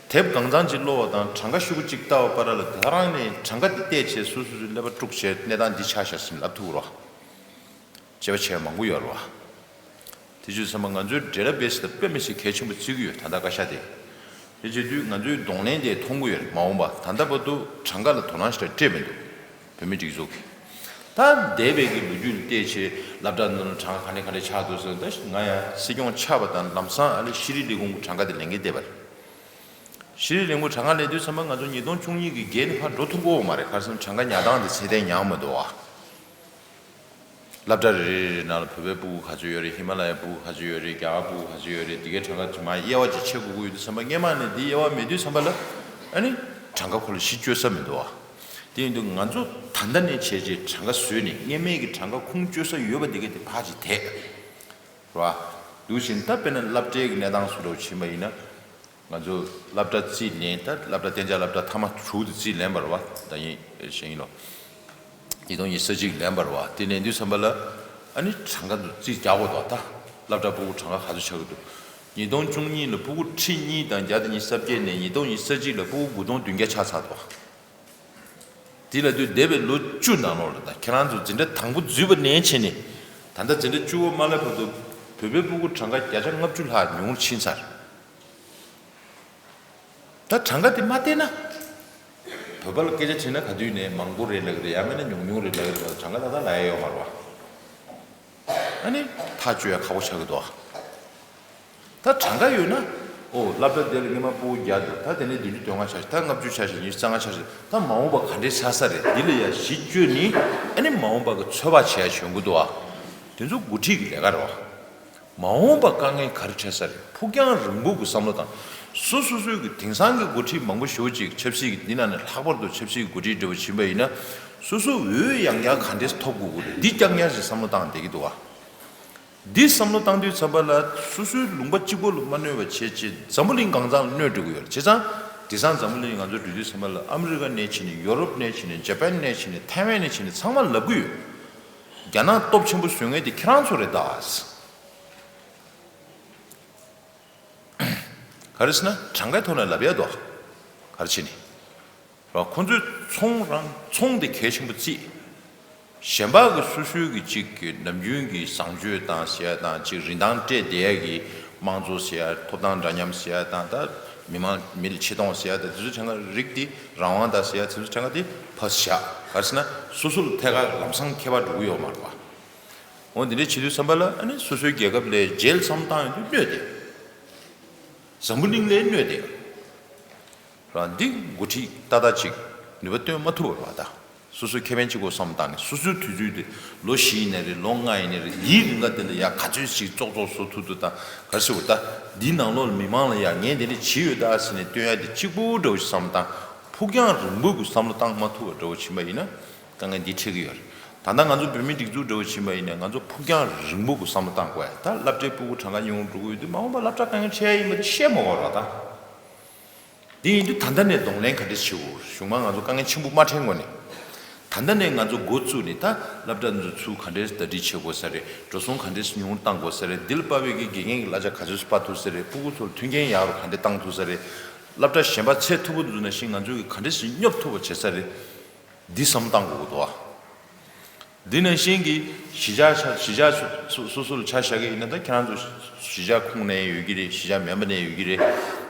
དེབ་གང་ཚང་ཅིག་ཀློག་པ་དང་གྲངས་ཀ་ཤོག་གུ་གཅིག་ལྟ་བ་བར་ལ། དེ་རང་ནས་གྲངས་ཀ་དེ་བལྟས་བྱས་སོ་སོ་སོའི་ཀླད་པ་དཀྲུགས་བྱས་གནས་སྟངས་འདི་ཆགས་ཤག་ཟེར་ལབ་ཐུབ་རོགས། དཔྱད་པ་བྱས་མང་པོ་ཡོད་རེད་པ། དེ་བྱས་ཙང་ང་ཚོའི་འབྲེལ་བ་བེད་སྤྱོད་དཔེ་མི་སྲིད་གལ་ཆེན་པོ་བརྩི་གི་ཡོད། ད་ལྟ་བཀའ་ཤག་དེ། དེ་བྱེད་དུས་ང་ཚོའི་གདོང་ལེན་དེ་མཐོང་གི་ཡོད་རེད། མ་འོངས་པ་ད་ལྟ་བར་དུ་གྲངས་ཀ་ལ་དོ་སྣང་ཞེ་དྲག་སྤྲད་མི་འདུག་བོད་མིའི་སྒྲིག་འཛུགས་ཀྱིས། ད་འདས་པའི་གི་ལོ་རྒྱུས་ལ་བལྟས་བྱས་སློབ་གྲྭ་ནང་ལ་གྲངས་ཀ་ག་འདྲ་ག་འདྲ་ཆགས་འདུག་ཟེར། ད་ང་ཡང་སྲིད་སྐྱོང་ཆགས་པ་དང་ལམ་སང་ཨ་ལེ་ཤེས་རིག་ལས་ཁུངས་ཀྱི་གྲངས་ཀ་དེ་ལེན་གྱི་བསྡད་པ་རེད། ཤེས་རིག་ལས་ཁུངས་གྲངས་ཀ་ལེན་དུས་ཙམ་པ་ང་ཚོ་ཉིས་སྟོང་བཅུ་གཉིས་ཀྱི་བརྒལ་ནས་ཕར་འགྲོ་ཐུབ་ཀྱི་ཡོད་མ་རེད། ག་རེ་ཟེར་ན་གྲངས་ཀ་ཉར་སྟངས་དེ་ཚད་ལྡན་ཉར་མི་འདུག་བ། སློབ་གྲྭ་རེ་རེ་རེ་ནང་ལ་བོད་པའི་སྤུ་གུ་ག་ཚོད་ཡོད་རེད། ཧི་མ་ལ་ཡའི་སྤུ་གུ་ག་ཚོད་ཡོད་རེད། རྒྱ་གར་སྤུ་གུ་ག་ཚོད་ཡོད་རེད། འདི་གའི་གྲངས་ཀ་དེ་མར་དབྱེ་བ་ཅིག་ཕྱེ་དགོས་ཀྱི་ཡོད་དུས་ཙམ་པ། སྔོན་མ་ནས་འདི་དབྱེ་བ་མེད་དུས་ཙམ་པ་ལ་ཨ་ནི་གྲངས་ཀ་ཁོ་ལ་གཞི་བཅོལ་ས་མི་འདུག་བ། དེ་ཡིན་དུས་ང་ཚོ་ད་ལྟ་ནས་བྱས་རྗེས་གྲངས་ཀ་བཟོས་ནས་སྔོན་མའི་གི་གྲངས་ཀ་ཁུངས་བཅོལ་ས་ཡོད་པ་འདི་གའི་དེ་ཕར་ཅིག་དེད། རེད་བ། འདུག་བཞིན་ད་དཔེར་ན་སློབ་གྲྭའི་གི་གནས་སྟངས་སུ་འགྲོ་ཕྱིན་པ་ཡིན་ན། ང་ཚོ་སློབ་གྲྭ་རྩིས་ལེན། ད་སློབ་གྲྭ་གཏན་འཇགས་སློབ་གྲྭ་མཐའ་མ་དྲུག་དེ་རྩིས་ལེན་པ་རེད་བ། ད་ཡིན་གཞེས་ཡིན་ལོ། ཉིས་སྟོང་ཉི་ཤུ་རྩ་གཅིག་ལེན་པ་རེད་བ། དེ་ལེན་དུས་ཙམ་པ་ལ་ཨ་ནི་གྲངས་ཀ་དེ་རྩིས་རྒྱག་དགོས་འདུག་ད་སློབ་གྲྭ་ཕྲུ་གུ་གྲངས་ཀ་ག་ཚོད་ཆགས་ཀྱི་འདུག་ཉིས་སྟོང་བཅུ་གཉིས་ལ་ཕྲུ་གུ་ཁྲི་གཉིས་དང་བརྒྱ་དང་ཉི་ཤུ་རྩ་བརྒྱད་ནས་ཉིས་སྟོང་ཉི་ཤུ་རྩ་གཅིག་ལ་ཕྲུ་གུ་དགུ་སྟོང་བདུན་བརྒྱ་ཆགས་ཚར་འདུག་དེ་ལབ་དུས་འདས་པའི་ལོ་བཅུ་ནང་ལོགས་ལ། ད་ཁྱེད་རང་ཚོ་འཛིན་གྲྭ་དང་པོ་འཛུལ་བ་ནས་བྱས་ནས་ད་ལྟ་འཛིན་གྲྭ་བཅུ་པ་མ་སླེབས་བར་དུ་བོད་པའི་ཕྲུ་གུ་གྲངས་ཀ་བརྒྱ་ཆ་ལྔ་བཅུ་ལྷག་ཉུང་རུ་ཕྱིན་ཚར། ད་གྲངས་ཀ་དེ་མ་བལྟས་ན། བོད་པ་ལ་སྐད་ཆ་དྲིས་ན་ག་དུས་ནས་མང་པོ་རེད་ལབ་ཀྱི་རེད། ཡང་མིན་ན་ཉུང་ཉུང་རེད་ལབ་ཀྱི་རེད་མ་གཏོགས་གྲངས་ཀ་ཏག་ཏག་ལབ་ཡ་ཡོད་མ་རེད་བ། ཨ་ནི་ཐག་གཅོད་ཡ་ཁག་པོ་ཆགས་ཀྱི་འདུག་ད་གྲངས་ཀ་ཡོད་ན། ཨོ་སློབ་གྲྭ་དེ་ལ་སྔོན་མ་ཕྲུ་གུ་བརྒྱ་འདུག་ད་དེ་ནས་བདུན་ཅུ་དོན་ལྔ་ཆགས་ཤག་ད་ལྔ་བཅུ་ཆགས་ཤག་ཉི་ཤུ་རྩ་ལྔ་ཆགས་ཤག་ད་མ་འོངས་པ་ག་འདྲས་ཆགས་ས་རེད། འདི་ལ་ཡ་གཞི་བཅོལ་ནས་ཨ་ནི་མ་འོངས་པ་གི་ཚོད་དཔག་བྱེད་ཡ་བྱོན་གྱི་འདུག་ཨ། དེ་ཚོ་འགོ་ཁྲིད་ཀྱི་ལས་ཀ་རེད་བ། མ་འོངས་པ་དཀའ་ངལ་ག་རེ་འཕྲད་ས་རེད། ཕུགས་རྒྱང་རིང་པོ་གི་བསམ་བློ་དང་། སོ་སོ་སོའི་གི་དེང་སང་གི་འགོ་ཁྲིད་མང་པོ་ཞེ་པོ་ཅིག་ཆབ་སྲིད་ཀྱི་འདི་ནང་ནས་ལྷག་པར་དུ་ཆབ་སྲིད་ཀྱི་འགོ་ཁྲིད་འདྲ་བོ་ཕྱིན་པ་ཡིན་ན། སོ་སོ་འོས་ཡང་བསྐྱར་ག་འདྲས་ཐོབ་དགོས་ཀྱི་རེད། འདི་རྐྱང་རྐྱང་ཞིག་བསམ་བློ་བཏང་བསྡད་ཀྱི་འདུག་བ། འདི་བསམ་བློ་བཏང་དུས་ཙམ་པ་ལ་སོ་སོའི་ལུང་པ་གཅིག་པོ་ལ་མ་གནོད་པ་བྱས་བྱས་འཛམ་བུ་གླིང་གང་ཚང་ལ་གནོད་འགྲོ་གི་ཡོད་རེད། བྱས་ཙང་དེང་སང་འཛམ་བུ་གླིང་ང་ཚོ་འགྲོ་དུས་ཙམ་པ་ལ་ཨ་མི་རི་ཀ་ནས་ཕྱིན་ནས་ཡོ་རོབ་ནས་ཕྱིན་ནས་ཇ་པན་ནས་ཕྱིན་ནས་ཐའེ་ཝན་ནས་ཕྱིན་ནས་ཚང་མ་ལབ་ཀྱི་ཡོད། རྒྱ་ནག་སྟོབས་ཆེན་པོ་བཟོ་མཁན་དེ་ཁྱེད་རང་ཚོ་རེད་ད། ག་རེ་ཟེར་ན་གྲངས་ཀའི་ཐོག་ནས་ལབ་ཡ་འདུག་ག་རེ་བྱས་ནས། ར་ཁོ་ཚོས་ཚོང་རང་ཚོང་དེ་གལ་ཆེན་པོ་བརྩིས། གཞན་པ་གི་སོ་སོའི་གི་གཅིག་གི་ནམ་རྒྱུན་གྱི་བཟང་སྤྱོད་དང་ཟེར་ཡ་དང་གཅིག་རིན་ཐང་སྤྲད་བསྡད་ཡ་གི་དམངས་གཙོ་ཟེར་ཡ་ཐོབ་ཐང་འདྲ་མཉམ་ཟེར་ཡ་དང་ད་མི་མང་མི་ལ་ཆེ་མཐོང་ཟེར་ཡ་དང་དེ་ཚོ་གྲངས་ཀ་རིགས་དེ་རང་དབང་དང་ཟེར་ཡ་དེ་ཚོ་གྲངས་ཀ་དེ་ཕར་བཞག་ག་རེ་ཟེར་ན་སོ་སོ་ལ་ཐད་ཀར་ལམ་སང་ཁྱད་པར་འགྲོ་གི་ཡོད་མ་རེད་པ། འོ་འདི་འདྲའི་བྱེད་དུས་ཙམ་པ་ལ་ཨ་ནི་སོ་སོའི་རྒྱལ་ཁབ་ལས་རྗེས་ལ་བསམ་བཏང་ཡོང་དུས་གནོད་དེ། འཛམ་བུ་གླིང་ལས་གནོད་དེ། རང་འདི་འགོ་ཁྲིད་ཏག་ཏག་ཅིག་ནུས་པ་བཏོན་མ་ཐུབ་པ་རེད་བ་ད། སོ་སོའི་ཁེ་ཕན་གཅིག་པོ་བསམ་བཏང་ནས་སོ་སོའི་དུས་ཚོད་དེ་ལོ་བཞི་ཡིན་ནའི་རེད། ལོ་ལྔ་ཡིན་ནའི་རེད། འདིའི་རིང་ག་དེ་ལ་ཡ་ག་ཚོད་ཅིག་ཙོག་ཙོག་བཟོ་ཐུབ་ཐུབ་དང་ག་རེ་ཟེར་བ་ད། འདིའི་ནང་ལོགས་ལ་མི་མང་ལ་ཡ་ངས་དེ་འདྲ་བྱས་ཡོད་ད་ཟེར་ནས་སྟོན་ཡ་དེ་གཅིག་པུ་འདྲ་བོ་ཞིག་བསམ་བཏང་། ཕུགས་རྒྱང་རིང་པོ་གི་བསམ་བློ་བཏང་མ་ཐུབ་པ་འདྲ་བོ་ཕྱིན་པ་ཡིན་ན། དཀའ་ངལ་འདི་འཕྲད་ཀྱི་ཡོད་རེད། ད་ལྟ་ང་ཚོ་བོད་མིའི་སྒྲིག་འཛུགས་འདྲ་བོ་ཕྱིན་པ་ཡིན་ན་ང་ཚོ་ཕུགས་རྒྱང་རིང་པོ་གི་བསམ་བློ་བཏང་དགོས་ཡ། ད་སློབ་གྲྭའི་སྤུ་གུ་གྲངས་ཀ་ཉུང་རུ་འགྲོ་གི་ཡོད་དུས་མ་འོངས་པ་སློབ་གྲྭ་དཀའ་ངལ་འཕྲད་ཡ་ཡིན་པ་དེ་བཤད་མ་དགོས་རེད་ད། དེ་ཡིན་དུས་ད་ལྟ་ནས་གདོང་ལེན་ག་འདྲས་བྱེད་དགོས་རེད། གཞུང་མང་ང་ཚོ་དཀའ་ངལ་ཆེན་པོ་མ་འཕྲད་སྔོན་ནས། ད་ལྟ་ནས་ང་ཚོ་འགོ་བཙུགས་ནས་ད་སློབ་གྲྭ་འདི་ཚོ་ག་འདྲས་ཟླ་སྒྲིལ་བྱེད་དགོས་ས་རེད། འགྲོ་སོང་ག་འདྲས་ཉུང་རུ་བཏང་དགོས་ས་རེད། འདི་ལ་དཔག་པའི་གི་དགེ་རྒན་གྱི་གླ་ཆ་ག་ཚོད་སྤར་ཐུབ་ས་རེད། སྤུ་གུ་ཚོ་ལ་མཐུན་རྐྱེན་ཡག་རུ་ག་འདྲས་བཏང་ཐུབ་ས་རེད། སློབ་གྲྭ་གཞན་པ་ཚད་མཐོ་པོ་འཛུལ་ན་ཤིང་ང་ཚོ་གི་ག་འདྲས་ཤིག་སྙོབ་ཐུབ་པ་བྱེད་ས་རེད། འདི་བསམ་བཏང་དགོས་ཀྱི་འདུག་ཨ། འདི་ནང་བཞིན་གྱི་གཞིས་ཆགས་ཆ་གཞིས་ཆགས་སོ་སོ་སོ་སོ་ལ་ཆ་བཞག་གི་ཡིན་ན་ད་ཁྱེད་རང་ཚོ་གཞིས་ཆགས་ཁོངས་ནས་ཡོད་ཀྱི་རེད། གཞིས་ཆགས་མིན་པ་ནས་ཡོད་ཀྱི་རེད།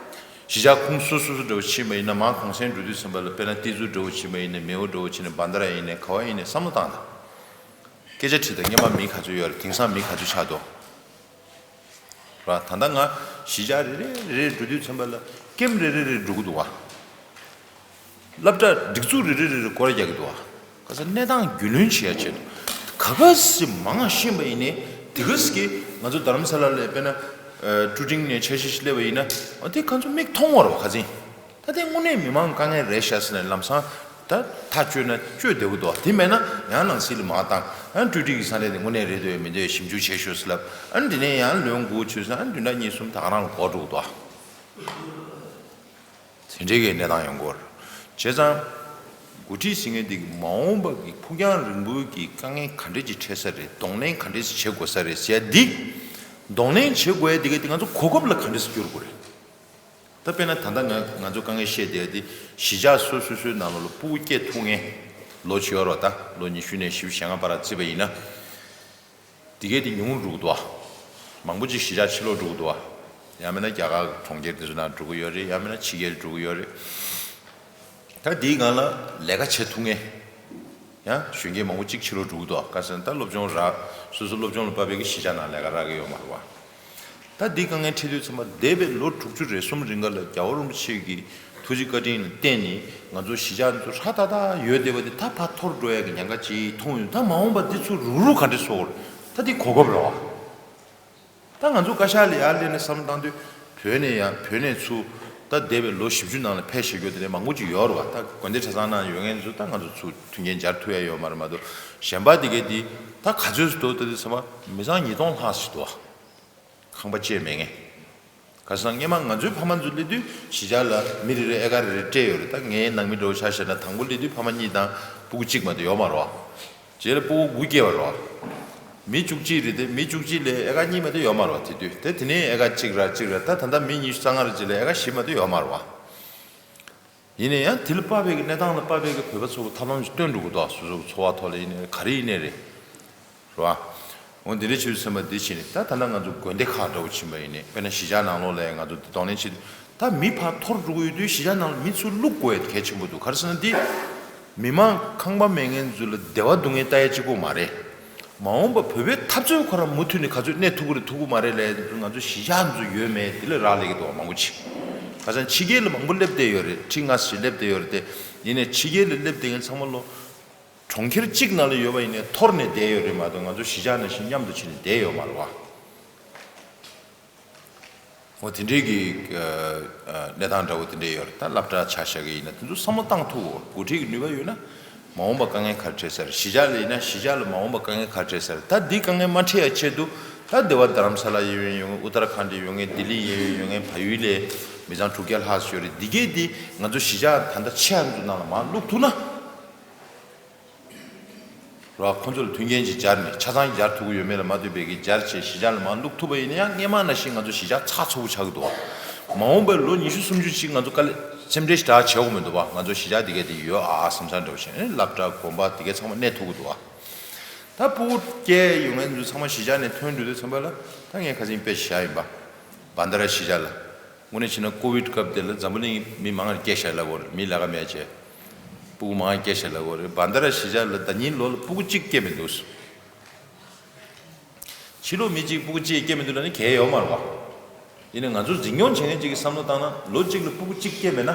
གཞིས་ཆགས་ཁོངས་སོ་སོ་སོ་འདྲ་བོ་ཕྱིན་པ་ཡིན་ན་མར་གུང་སེང་འགྲོ་དུས་ཙམ་པ་ལ་དཔེར་ན་ཏི་ཛུ་འདྲ་བོ་ཕྱིན་པ་ཡིན་ན་མེའོ་འདྲ་བོ་ཕྱིན་ན་བྷན་དྷ་ར་ཡིན་ན་ག་བ་ཡིན་ན་བསམ་བློ་བཏང་དང་། སྐད་ཆ་དྲིས་དང་སྔོན་མ་མི་ག་ཚོད་ཡོད་རེད། དེང་སང་མི་ག་ཚོད་ཆགས་འདུག་ར། ད་ལྟ་ང་གཞིས་ཆགས་རེ་རེ་རེ་རེ་འགྲོ་དུས་ཙམ་པ་ལ་ཀེམ་རེ་རེ་རེ་འགྲོ་གི་འདུག་བ། སློབ་གྲྭ་སྒྲིག་འཛུགས་རེ་རེ་རེ་རེ་སྐོར་རྒྱག་གི་འདུག་བ། ག་ས་གནས་སྟངས་རྒྱུས་ལོན་བྱེད་ཡ་ཆེད་དུ་ག་ག་སེ་མང་ང་ཤེས་པ་ཡིན་ནའི་དེ་ག་སེ་གི་ང་ཚོ་རྡ་རམ་ས་ལ་ལ་དཔེར་ན་ཀྲུ་ཀྲིང་ནས་འཆར་གཞི་ཞིག་སླེབས་པ་ཡིན་ན་དེ་ང་ཚོ་མིག་མཐོང་བ་རེད་བ། ཁ་སང་ད་དེ་དངོས་གནས་མི་མང་དཀའ་ངལ་རེད་ཤག་ཟེར་ནས་ལམ་སང་ད་ཐག་གཅོད་ན་གཅོད་བདེ་པོ་འདུག་དེ་མེད་ན་ཡང་ནང་སྲིད་ལ་མ་བཏང་ཨ་ཀྲུ་ཀྲིང་གི་ས་གནས་དེ་དངོས་གནས་རེད་འདོད་མི་འདོད་ཞིབ་འཇུག་བྱེད་ཤོག་ཟེར་ལབ། ཨ་འདི་ནས་ཡང་ལོན་དགུ་ཆོད་ཟེར་ཨ་བདུན་ཕྲག་གཉིས་གསུམ་ད་ག་རང་ལ་འགོར་འགྲོ་གི་འདུག་དེ་འདྲའི་གི་གནས་སྟངས་ཡོང་གི་ཡོད་རེད། བྱས་ཙང་། འགོ་ཁྲིད་ཟེར་མཁན་འདི་གི་མ་འོངས་པ་གི་ཕུགས་རྒྱང་རིང་པོའི་གི་དཀའ་ངལ་ག་འདྲས་ཅིག་འཕྲད་ས་རེད། གདོང་ལེན་ག་འདྲས་ཅིག་བྱེད་དགོས་ས་རེད་ཟེར་ཡ་འདི། གདོང་ལེན་བྱེད་དགོས་ཡ་འདི་ག་འདི་ང་ཚོ་གོ་སྐབས་ལ་ག་འདྲས་སེ་བསྒྱུར་དགོས་རེད། ད་དཔེར་ན་ད་ལྟ་ང་ང་ཚོ་དཀའ་ངལ་བཤད་བསྡད་ཡ་འདི་གཞིས་ཆགས་སོ་སོ་སོའི་ནང་ལོགས་ལ་སྤུ་གུ་སྐྱེ་ཐུབ་མཁན་ལོ་བྱེད་ཡོད་རེད་བ། ད་ལོ་ཉི་ཤུ་ནས་བཞི་བཅུ་ཞེ་ལྔ་བར་བརྩིས་པ་ཡིན་ན། དེ་གས་དེ་ཉུང་རུ་འགྲོ་གི་འདུག་བ། མང་པོ་ཅིག་གཞིས་ཆགས་ཕྱིར་ལོག་འགྲོ་གི་འདུག་བ། ཡང་མིན་ན་རྒྱ་གར་གྲོང་ཁྱེར་དེ་ཚོ་ནང་འགྲོ་གི་ཡོད་རེད། ཡང་མིན་ན་ཕྱི་རྒྱལ་འགྲོ་གི་ཡོད་རེད། ད་དེའི་སྒང་ལ་ལས་ཀ་བྱེད་ཐུབ་མཁན། ཡང་གཞོན་སྐྱེས་མང་པོ་ཅིག་ཕྱིར་ལོག་འགྲོ་གི་འདུག་བ། ག་ཟེར་ན་ད་སློབ་སྦྱོང་རག་སོ་སོ་སློབ་སྦྱོང་ལ་དཔག་པའི་གི་གཞིས་ཆགས་ནང་ལས་ཀ་རག་གི་ཡོད་མ་རེད་བ། ད་འདི་དཀའ་ངལ་འཕྲད་དུས་ཚང་མ་འདས་པའི་ལོ་དྲུག་ཅུ་རེ་གསུམ་རིང་ག་ལ་རྒྱལ་བ་རིན་པོ་ཆེ་གི་ཐུགས་རྗེ་བཀའ་དྲིན་ལ་བརྟེན་ནས་ང་ཚོ་གཞིས་ཆགས་འདི་ཚོ་ཧྲ་ཏག་ཏག་ཡོད་བསྡད་པ་དེ་ད་ཕར་འཐོར་འགྲོ་ཡ་གི་ཉེན་ཁ་ཅིག་མཐོང་ཡོད། ད་མ་འོངས་པ་འདི་ཚོ་རུག་རུག་ག་འདྲ་བཟོ་དགོས་རེད། ད་འདི་གོ་སྐབས་རེད་བ། ད་ང་ཚོ་བཀའ་ཤག་ལ་ཡར་སླེབས་ནས་བསམ་བློ་བཏང་དུས་བོད་ནས་ཡང་བོད་ནས་ཚུར་ད་འདས་པའི་ལོ་བཞི་བཅུ་ནང་ལ་ཕེབས་བཞུགས་རྒྱུ་དེ་འདྲ་མང་པོ་ཅིག་ཡོད་རེད་བ། ད་དགོན་སྡེ་གྲྭ་ཚང་ནང་ཡོད་མཁན་ཚོ་ད་ང་ཚོ་ཚུར་མཐུན་རྐྱེན་སྦྱར་ཐུབ་ཡ་ཡོད་མ་རེད་མ་གཏོགས། གཞན་པ་དེ་གས་དེ་ད་ག་ཚོད་ཙམ་འདུག་ད་དེ་ཚང་མ་མི་ཚང་ཉིས་སྟོང་ལྷག་ཙམ་འདུག་བ། ཁང་པ་བཅས་མེད་མཁན། ག་ཟེར་ན་སྔོན་མ་ང་ཚོའི་ཕ་མ་ཚོ་སླེབས་དུས་གཞིས་ཆགས་ལ་མི་རེ་རེ་ཨེ་ཀར་རེ་རེ་སྤྲད་ཡོད་རེད། ད་ངའི་ནང་མི་འདྲ་བོ་ཆ་བཞག་ན་དང་པོ་སླེབས་དུས་ཕ་མ་གཉིས་དང་སྤུ་གུ་གཅིག་མ་གཏོགས་ཡོད་མ་རེད་བ། རྗེས་ལ་སྤུ་གུ་དགུ་སྐྱེས་པ་རེད་བ། མི་བཅུ་གཅིག་རེད་དེ་མི་བཅུ་གཅིག་ལས་ཨེ་ཀར་གཉིས་མ་གཏོགས་ཡོད་མ་རེད་བ། དེ་དུས་དེ་དེ་ནས་ཨེ་ཀར་གཅིག་ར་གཅིག་ར་ད་ད་ལྟ་མི་ཉི་ཤུ་རྩ་ལྔ་རེ་རྗེས་ལ་ཨེ་ཀར་བཞི་མ་གཏོགས་ཡོད་མ་རེད་བ། ཡིན་ན་ཡང་དེ་ལ་དཔག་པའི་གི་གནས་སྟངས་ལ་དཔག་པའི་གི་བོད་པ་ཚོ་གི་ཐབས་ལམ་ཞིག་སྟོན་འགྲོ་གི་འདུག་སོ་སོ་གི་འཚོ་བ་ཐོག་ལ་ཡིན་ནའི་ག་རེ་ཡིན་ནའི་རེད། རེད་བ། འོ་འདི་འདྲ་བྱེད་དུས་ཙམ་པ་འདི་བྱས་ནས་ད་ད་ལྟ་ང་ཚོ་དགོན་སྡེ་ཁག་འདྲ་བོ་ཕྱིན་པ་ཡིན་ནའི་དཔེར་ན་གཞིས་ཆགས་ནང་ལོགས་ལ་ཡང་ང་ཚོ་འདི་གདོང་ལེན་བྱེད་དུས་ད་མི་ཕར་འཐོར་འགྲོ་གི་ཡོད་དུས་གཞིས་ཆགས་ནང་ལ་མི་ཚུར་བླུག་དགོས་ཡ་གལ་ཆེན་པོ་འདུག་ག་རེ་ཟེར་ན་འདི། མི་མང་ཁང་པ་མེད་མཁན་ཚོ་ལ་བདེ་བ་སྡུག་བསྔལ་ལྟ་ཡ་གཅིག་པོ་མ་རེད། མ་འོངས་པ་བོད་པའི་འཐབ་རྩོད་ཁོ་རང་མུ་མཐུད་ནས་ག་ཚོད་གནས་ཐུབ་ཀྱི་རེད་ཐུབ་ཀྱི་མ་རེད་ལབ་ཡ་དེ་ཚོ་ང་ཚོ་གཞིས་ཆགས་འདི་ཚོ་ཡོད་མེད་དེ་ལ་རག་ལས་ཀྱི་འདུག་བ་མང་པོ་ཅིག་ཁ་སང་ཕྱི་རྒྱལ་ལ་མང་པོ་སླེབས་བསྡད་ཡོད་རེད། ཁྲི་ལྔ་ཙམ་ཞིག་སླེབས་བསྡད་ཡོད་རེད་དེ། ཡིན་ནའི་ཕྱི་རྒྱལ་ལ་སླེབས་བསྡད་མཁན་ཚང་མ་ལོ། གྲོང་ཁྱེར་གཅིག་ནང་ལ་ཡོད་པ་ཡིན་ནའི་འཐོར་ནས་བསྡད་ཡོད་རེད་མ་གཏོགས་ང་ཚོ་གཞིས་ཆགས་ནང་བཞིན་མཉམ་དུ་ཕྱིན་ནས་བསྡད་ཡོད་མ་རེད་བ། འོ་དེ་འདྲའི་གི་ཨ་ཨ་གནས་སྟངས་འདྲ་བོ་དེ་འདྲའི་ཡོད་རེད། ད་སློབ་གྲྭ་ཆ་བཞག་གི་ཡིན་ན་དེ་ཚོ་བསམ་བློ་བཏང་ཐུབ་དགོས། འགོ་ཁྲིད་ཀྱི་ནུས་པ་ཡོད་ན་མ་འོངས་པ་དཀའ་ངལ་ག་རེ་འཕྲད་ས་རེད། གཞིས་ཆགས་ལ་ཡིན་ན་གཞིས་ཆགས་ལ་མ་འོངས་པ་དཀའ་ངལ་ག་རེ་འཕྲད་ས་རེད། ད་འདི་དཀའ་ངལ་མ་འཕྲད་ཡ་ཆེད་དུ་ད་འདི་བ་རྡ་རམ་ས་ལ་ཡིན་ཡོང་ངེ་ཨུ་ཏར་ཁཱན་ཌི་ཡོང་ངེ་ལྡི་ལི་ཡིན་ཡོང་ངེ་བལ་ཡུལ་ལ་མི་ཚང་དྲུག་བརྒྱ་ལྷག་ཙམ་ཡོད་རེད། འདི་གས་འདི་ང་ཚོ་གཞིས་ཆགས་ད་ལྟ་ཆེ་ཡ་ཚོ་ནང་ལ་མར་བླུག་ཐུབ་ན། རོ། ཁོང་ཚོ་ལ་མཐུན་རྐྱེན་ཅིག་སྦྱར་ནས་ཆ་ཚང་སྦྱར་ཐུབ་ཀྱི་ཡོད་མེད་ལ་མ་ལྟོས་པའི་གི་སྦྱར་བྱས་གཞིས་ཆགས་ལ་མར་བླུག་ཐུབ་པ་ཡིན་ན་ཡང་སྔས་མ་ནང་བཞིན་ང་ཚོ་གཞིས་ཆགས་ཚགས་ཚུད་པོ་ཆགས་ཀྱི་འདུག་བ། མ་འོངས་པའི་ལོ་ཉི་ཤུ་སུམ་ཅུ་ཅིག་ང་ཚོ་དཀའ་ལས་སེམས་ཁྲལ་ཞེ་དྲག་བྱེད་དགོས་མི་འདུག་བ། ང་ཚོ་གཞིས་ཆགས་འདི་ག་དེ་ཡོད་ཨ་བསམ་བསམ་འདྲ་བོ་བྱས་ནས་སློབ་གྲྭ་དགོན་པ་འདི་ག་ཚང་མ་གནས་ཐུབ་ཀྱི་འདུག་བ། ད་སྤུ་གུ་སྐྱེས་ཡོང་མཁན་ཚོ་ཚང་མ་གཞིས་ཆགས་ནས་ཐོན་འགྲོ་དུས་ཙམ་པ་ལ་ད་ངས་ཁ་སང་དཔེ་བཞག་ཡིན་པ། བན་དྷ་ར་གཞིས་ཆགས་ལ། དངོས་གནས་བྱས་ན་ཀོ་བིད་སྐབས་དེ་ལ་འཛམ་བུ་གླིང་མི་མང་ང་སྐྱེས་ཤག་ལབ་དགོས་རེད། མི་ལས་ཀ་མེད་བྱས། སྤུ་གུ་མང་ང་སྐྱེས་ཤག་ལབ་དགོས་རེད། བན་དྷ་ར་གཞིས་ཆགས་ལ་ཟླ་ཉིན་ལོ་ལ་སྤུ་གུ་གཅིག་སྐྱེས་མི་འདུག་ཕྱི་ལོགས་མི་གཅིག་སྤུ་གུ་གཅིག་སྐྱེས་མི་འདུག་ལབ་ན་གལ་ཡོད་མ་རེད་བ། ཡིན་ནའི་ང་ཚོ་འཛིན་སྐྱོང་བྱེད་མཁན་གཅིག་གིས་བསམ་བློ་བཏང་ན་ལོ་གཅིག་ལ་སྤུ་གུ་གཅིག་སྐྱེས་མེད་ན།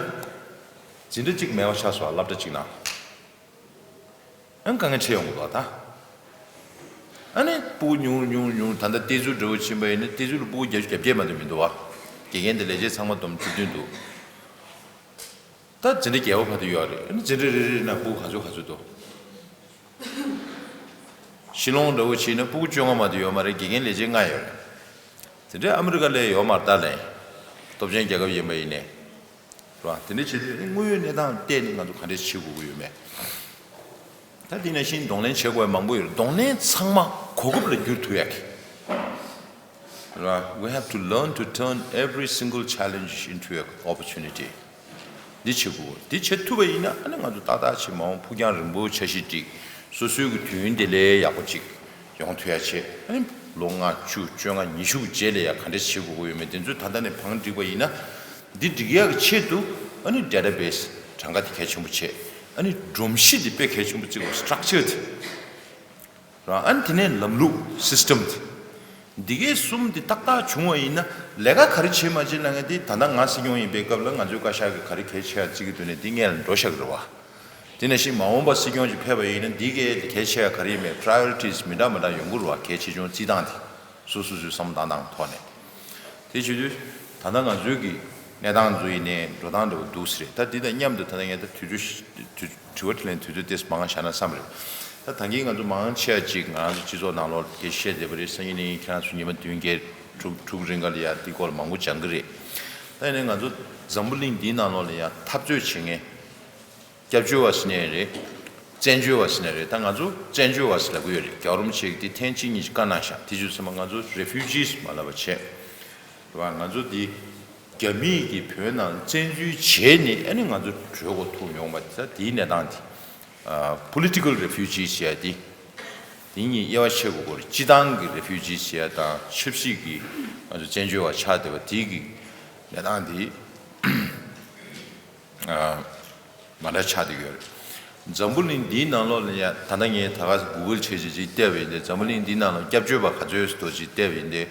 འཛིན་གྲྭ་གཅིག་མེད་པ་ཆགས་སོང་བ། སློབ་གྲྭ་གཅིག་ནང་། ཨང་དཀའ་ངལ་འཕྲད་ཡོང་གི་འདུག་ད། ཨ་ནི་སྤུ་གུ་ཉུང་རུ་ཉུང་རུ་ཉུང་རུ། ད་ལྟ་གཏེར་མཛོད་འདྲ་བོ་ཕྱིན་པ་ཡིན་ན་གཏེར་མཛོད་ལ་སྤུ་གུ་བརྒྱད་ཅུ་གྱ་བརྒྱད་མ་གཏོགས་མི་འདུག་བ། དགེ་རྒན་དེ་ལས་བྱེད་ཚང་མ་བསྡོམས་བཅུ་བདུན་འདུག་ད་འཛིན་གྲྭ་བརྒྱད་པ་བར་དུ་ཡོད་རེད། ཨ་ནི་འཛིན་གྲྭ་རེ་རེ་ནང་སྤུ་གུ་ག་ཚོད་ག་ཚོད་འདུག་ཤི་ལོང་འདྲ་བོ་ཕྱིན་ན་སྤུ་གུ་བཅོ་ལྔ་མ་གཏོགས་ཡོད་མ་རེད། དགེ་རྒན་ལས་བྱེད་ལྔ་ཡོད་རེད། དེ་འདྲའི་ཨ་མི་རི་ཀ་ལ་ཡོད་མ་རེད་ད་ལན། སྟོབས་ཆེན་རྒྱལ་ཁབ་ཡིན་པ་ཡིན་ནའི། རེད་བ། དེ་འདྲ་བྱེད་དུས་དངོས་ཡོད་གནས་སྟངས་བལྟས་ནས་ང་ཚོ་ག་འདྲས་བྱེད་དགོས་ཀྱི་ཡོད་མེད། ད་དེ་ནང་བཞིན་གདོང་ལེན་བྱེད་དགོས་པ་མང་པོ་ཡོད་རེད། གདོང་ལེན་ཚང་མ་གོ་སྐབས་ལ་བསྒྱུར་ཐུབ་ཡག་གི། རེད་བ། We have to learn to turn every single challenge into an opportunity. འདི་བྱེད་དགོས། འདི་བྱེད་ཐུབ་པ་ཡིན་ན་ཨ་ནི་ང་ཚོ་ཏག་ཏག་ཅིག་མ་འོངས་ཕུགས་རྒྱང་རིང་པོའི་འཆར་གཞི་སྒྲིག་སོ་སོའི་གི་དུས་ཡུན་དེ་ལས་ཡག་པོ་ཅིག་ཡོང་ཐུབ་ཡ་བྱེད། ཨ་ནི་ལོ་ལྔ་བཅུ་བཅོ་ལྔ་ཉི་ཤུ་གི་རྗེས་ལ་ཡ་ག་འདྲས་བྱེད་དགོས་ཀྱི་ཡོད་མེད་དེ་ཚོ་ད་ལྟ་ནས་བང་བསྒྲིགས་པ་ཡིན་ན། འདི་སྒྲིག་ཡག་གི་ཆེད་དུ་ཨ་ནི་ཌེ་ཊ་བེ་སི་གྲངས་ཀ་དེ་གལ་ཆེན་པོ་བྱེད། ཨ་ནི་སྒྲོམ་གཞི་དེ་དཔེ་གལ་ཆེན་པོ་བརྩི་དགོས། སི་ཊྲག་ཅར་དེ། རང་ཨ་ནི་དེ་ནས་ལམ་ལུགས་སི་སི་ཊམ་དེ། འདི་གའི་གསུམ་དེ་ཏག་ཏག་བྱུང་བ་ཡིན་ན་ལས་ཀ་ག་རེ་བྱེད་མ་བྱེད་ལབ་མཁན་དེ། ད་ལྟ་ང་སྲིད་སྐྱོང་ཡིན་པའི་སྐབས་ལ་ང་ཚོའི་བཀའ་ཤག་གིས་ག་རེ་གལ་ཆེ་བ་བརྩི་གི་འདུག་ནས་འདི་སྔོན་ལ་འགྲོ་བཞག་གི་རེད་བ། དེ་ནང་བཞིན་མ་འོངས་པ་སྲིད་སྐྱོང་ཅིག་ཕེབས་པ་ཡིན་ན་འདི་གའི་གལ་ཆེ་བ་ག་རེ་ཡིན་མེད་པ་རི་ཡོ་རི་ཊིས་མི་འདྲ་མི་འདྲ་ཡོང་གི་རེད་བ། གལ་ཆེ་ཆུང་བརྩི་སྟངས་དེ། སོ་སོ་སོའི་བསམ་བློ་བཏང་སྟངས་ཐོག་ནས། དེ་བྱེད་དུས་ད་ལྟ་ང་ཚོའི་གི་གནས་སྟངས་ཚོ་ཡིན་ནའི་འགྲོ་སྟངས་འདྲ་བོ་འདུག་སེ་རེད། ད་འདི་དང་མཉམ་དུ་ད་ལྟ་ངས་ད་དུས་ཚོད་དུས་དྲི་བ་དྲིས་ལན་དུས་ཚོད་ཏོག་ཙམ་མང་བ་བཞག་ན་བསམ་རེད། ད་ད་གིན་ང་ཚོ་མང་ཆེ་བ་ཅིག་ང་རང་ཚོ་སྤྱི་ཚོགས་ནང་ལོགས་ཀྱི་བཤད་བསྡད་པ་རེད། སང་ཉིན་གནངས་ཉིན་ཁྱེད་རང་ཚོ་ཉི་མ་བདུན་བརྒྱད་དྲུག་དྲུག་རིང་ག་ལ་ཡ་འདི་སྐོར་ལ་མང་པོ་སྦྱང་གི་རེད། ད་ཡིན་ནའི་ང་ཚོ་འཛམ་བུ་གླིང་འདིའི་ནང་ལོགས་ལ་ཡ་འཐབ་རྩོད་བྱེད་མཁན། སྐྱབས་བཅོལ་བ་ཟེར་ནའི་རེད། བཙན་བྱོལ་བ་ཟེར་ནའི་རེད། ད་ང་ཚོ་བཙན་བྱོལ་བ་ཟེར་ལབ་ཀྱི་ཡོད་རེད། རྒྱལ་བ་རིན་པོ་ཆེ་གིས་དེ་ཐེངས་གཅིག་གཉིས་ཤིག་བཀའ་གནང་ཤག་དེ་བྱས་ཙང་མ་ང་ཚོ་རེ་ཕུ་ཇིས་མ་ལབ་པ་བྱས། རེད་བ། ང་ཚོ་འདི་རྒྱ་མིས་ཀྱིས་བོད་ནང་བཙན་འཛུལ་བྱས་ནས་ཨ་ནི་ང་ཚོ་བྲོས་འགྲོ་ཐུབ་མྱོང་བ་དེ། ད་དེའི་གནས་སྟངས་དེ། ཨ། པོ་ལི་ཊི་ཀལ་རེ་ཕུ་ཇིས་ཟེར་ཡ་དེ། དེ་གཉིས་དབྱེ་བ་ཕྱེ་དགོས་ཀྱི་རེད། སྤྱི་བཏང་གི་རེ་ཕུ་ཇིས་ཟེར་ཡ་དང་ཆབ་སྲིད་ཀྱི་ང་ཚོ་བཙན་བྱོལ་བ་ཆགས་བསྡད་པ་དེ་གི་གནས་སྟངས་དེ། ཨ། མ་འདྲ་ཆགས་བསྡད་ཡོད་རེད། འཛམ་བུ་གླིང་འདིའི་ནང་ལོགས་ལ་ཡ་ད་ལྟ་ངས་ད་ག་སེ་གུ་གལ་བྱས་བྱས་ཅིག་བལྟས་པ་ཡིན་ཏེ། འཛམ་བུ་གླིང་འདིའི་ནང་ལ་སྐྱབས་བཅོལ་བ་ག་ཚོད་ཡོད་ཟེར་དུས་ཅིག་བལྟས་པ་ཡིན་ཏེ།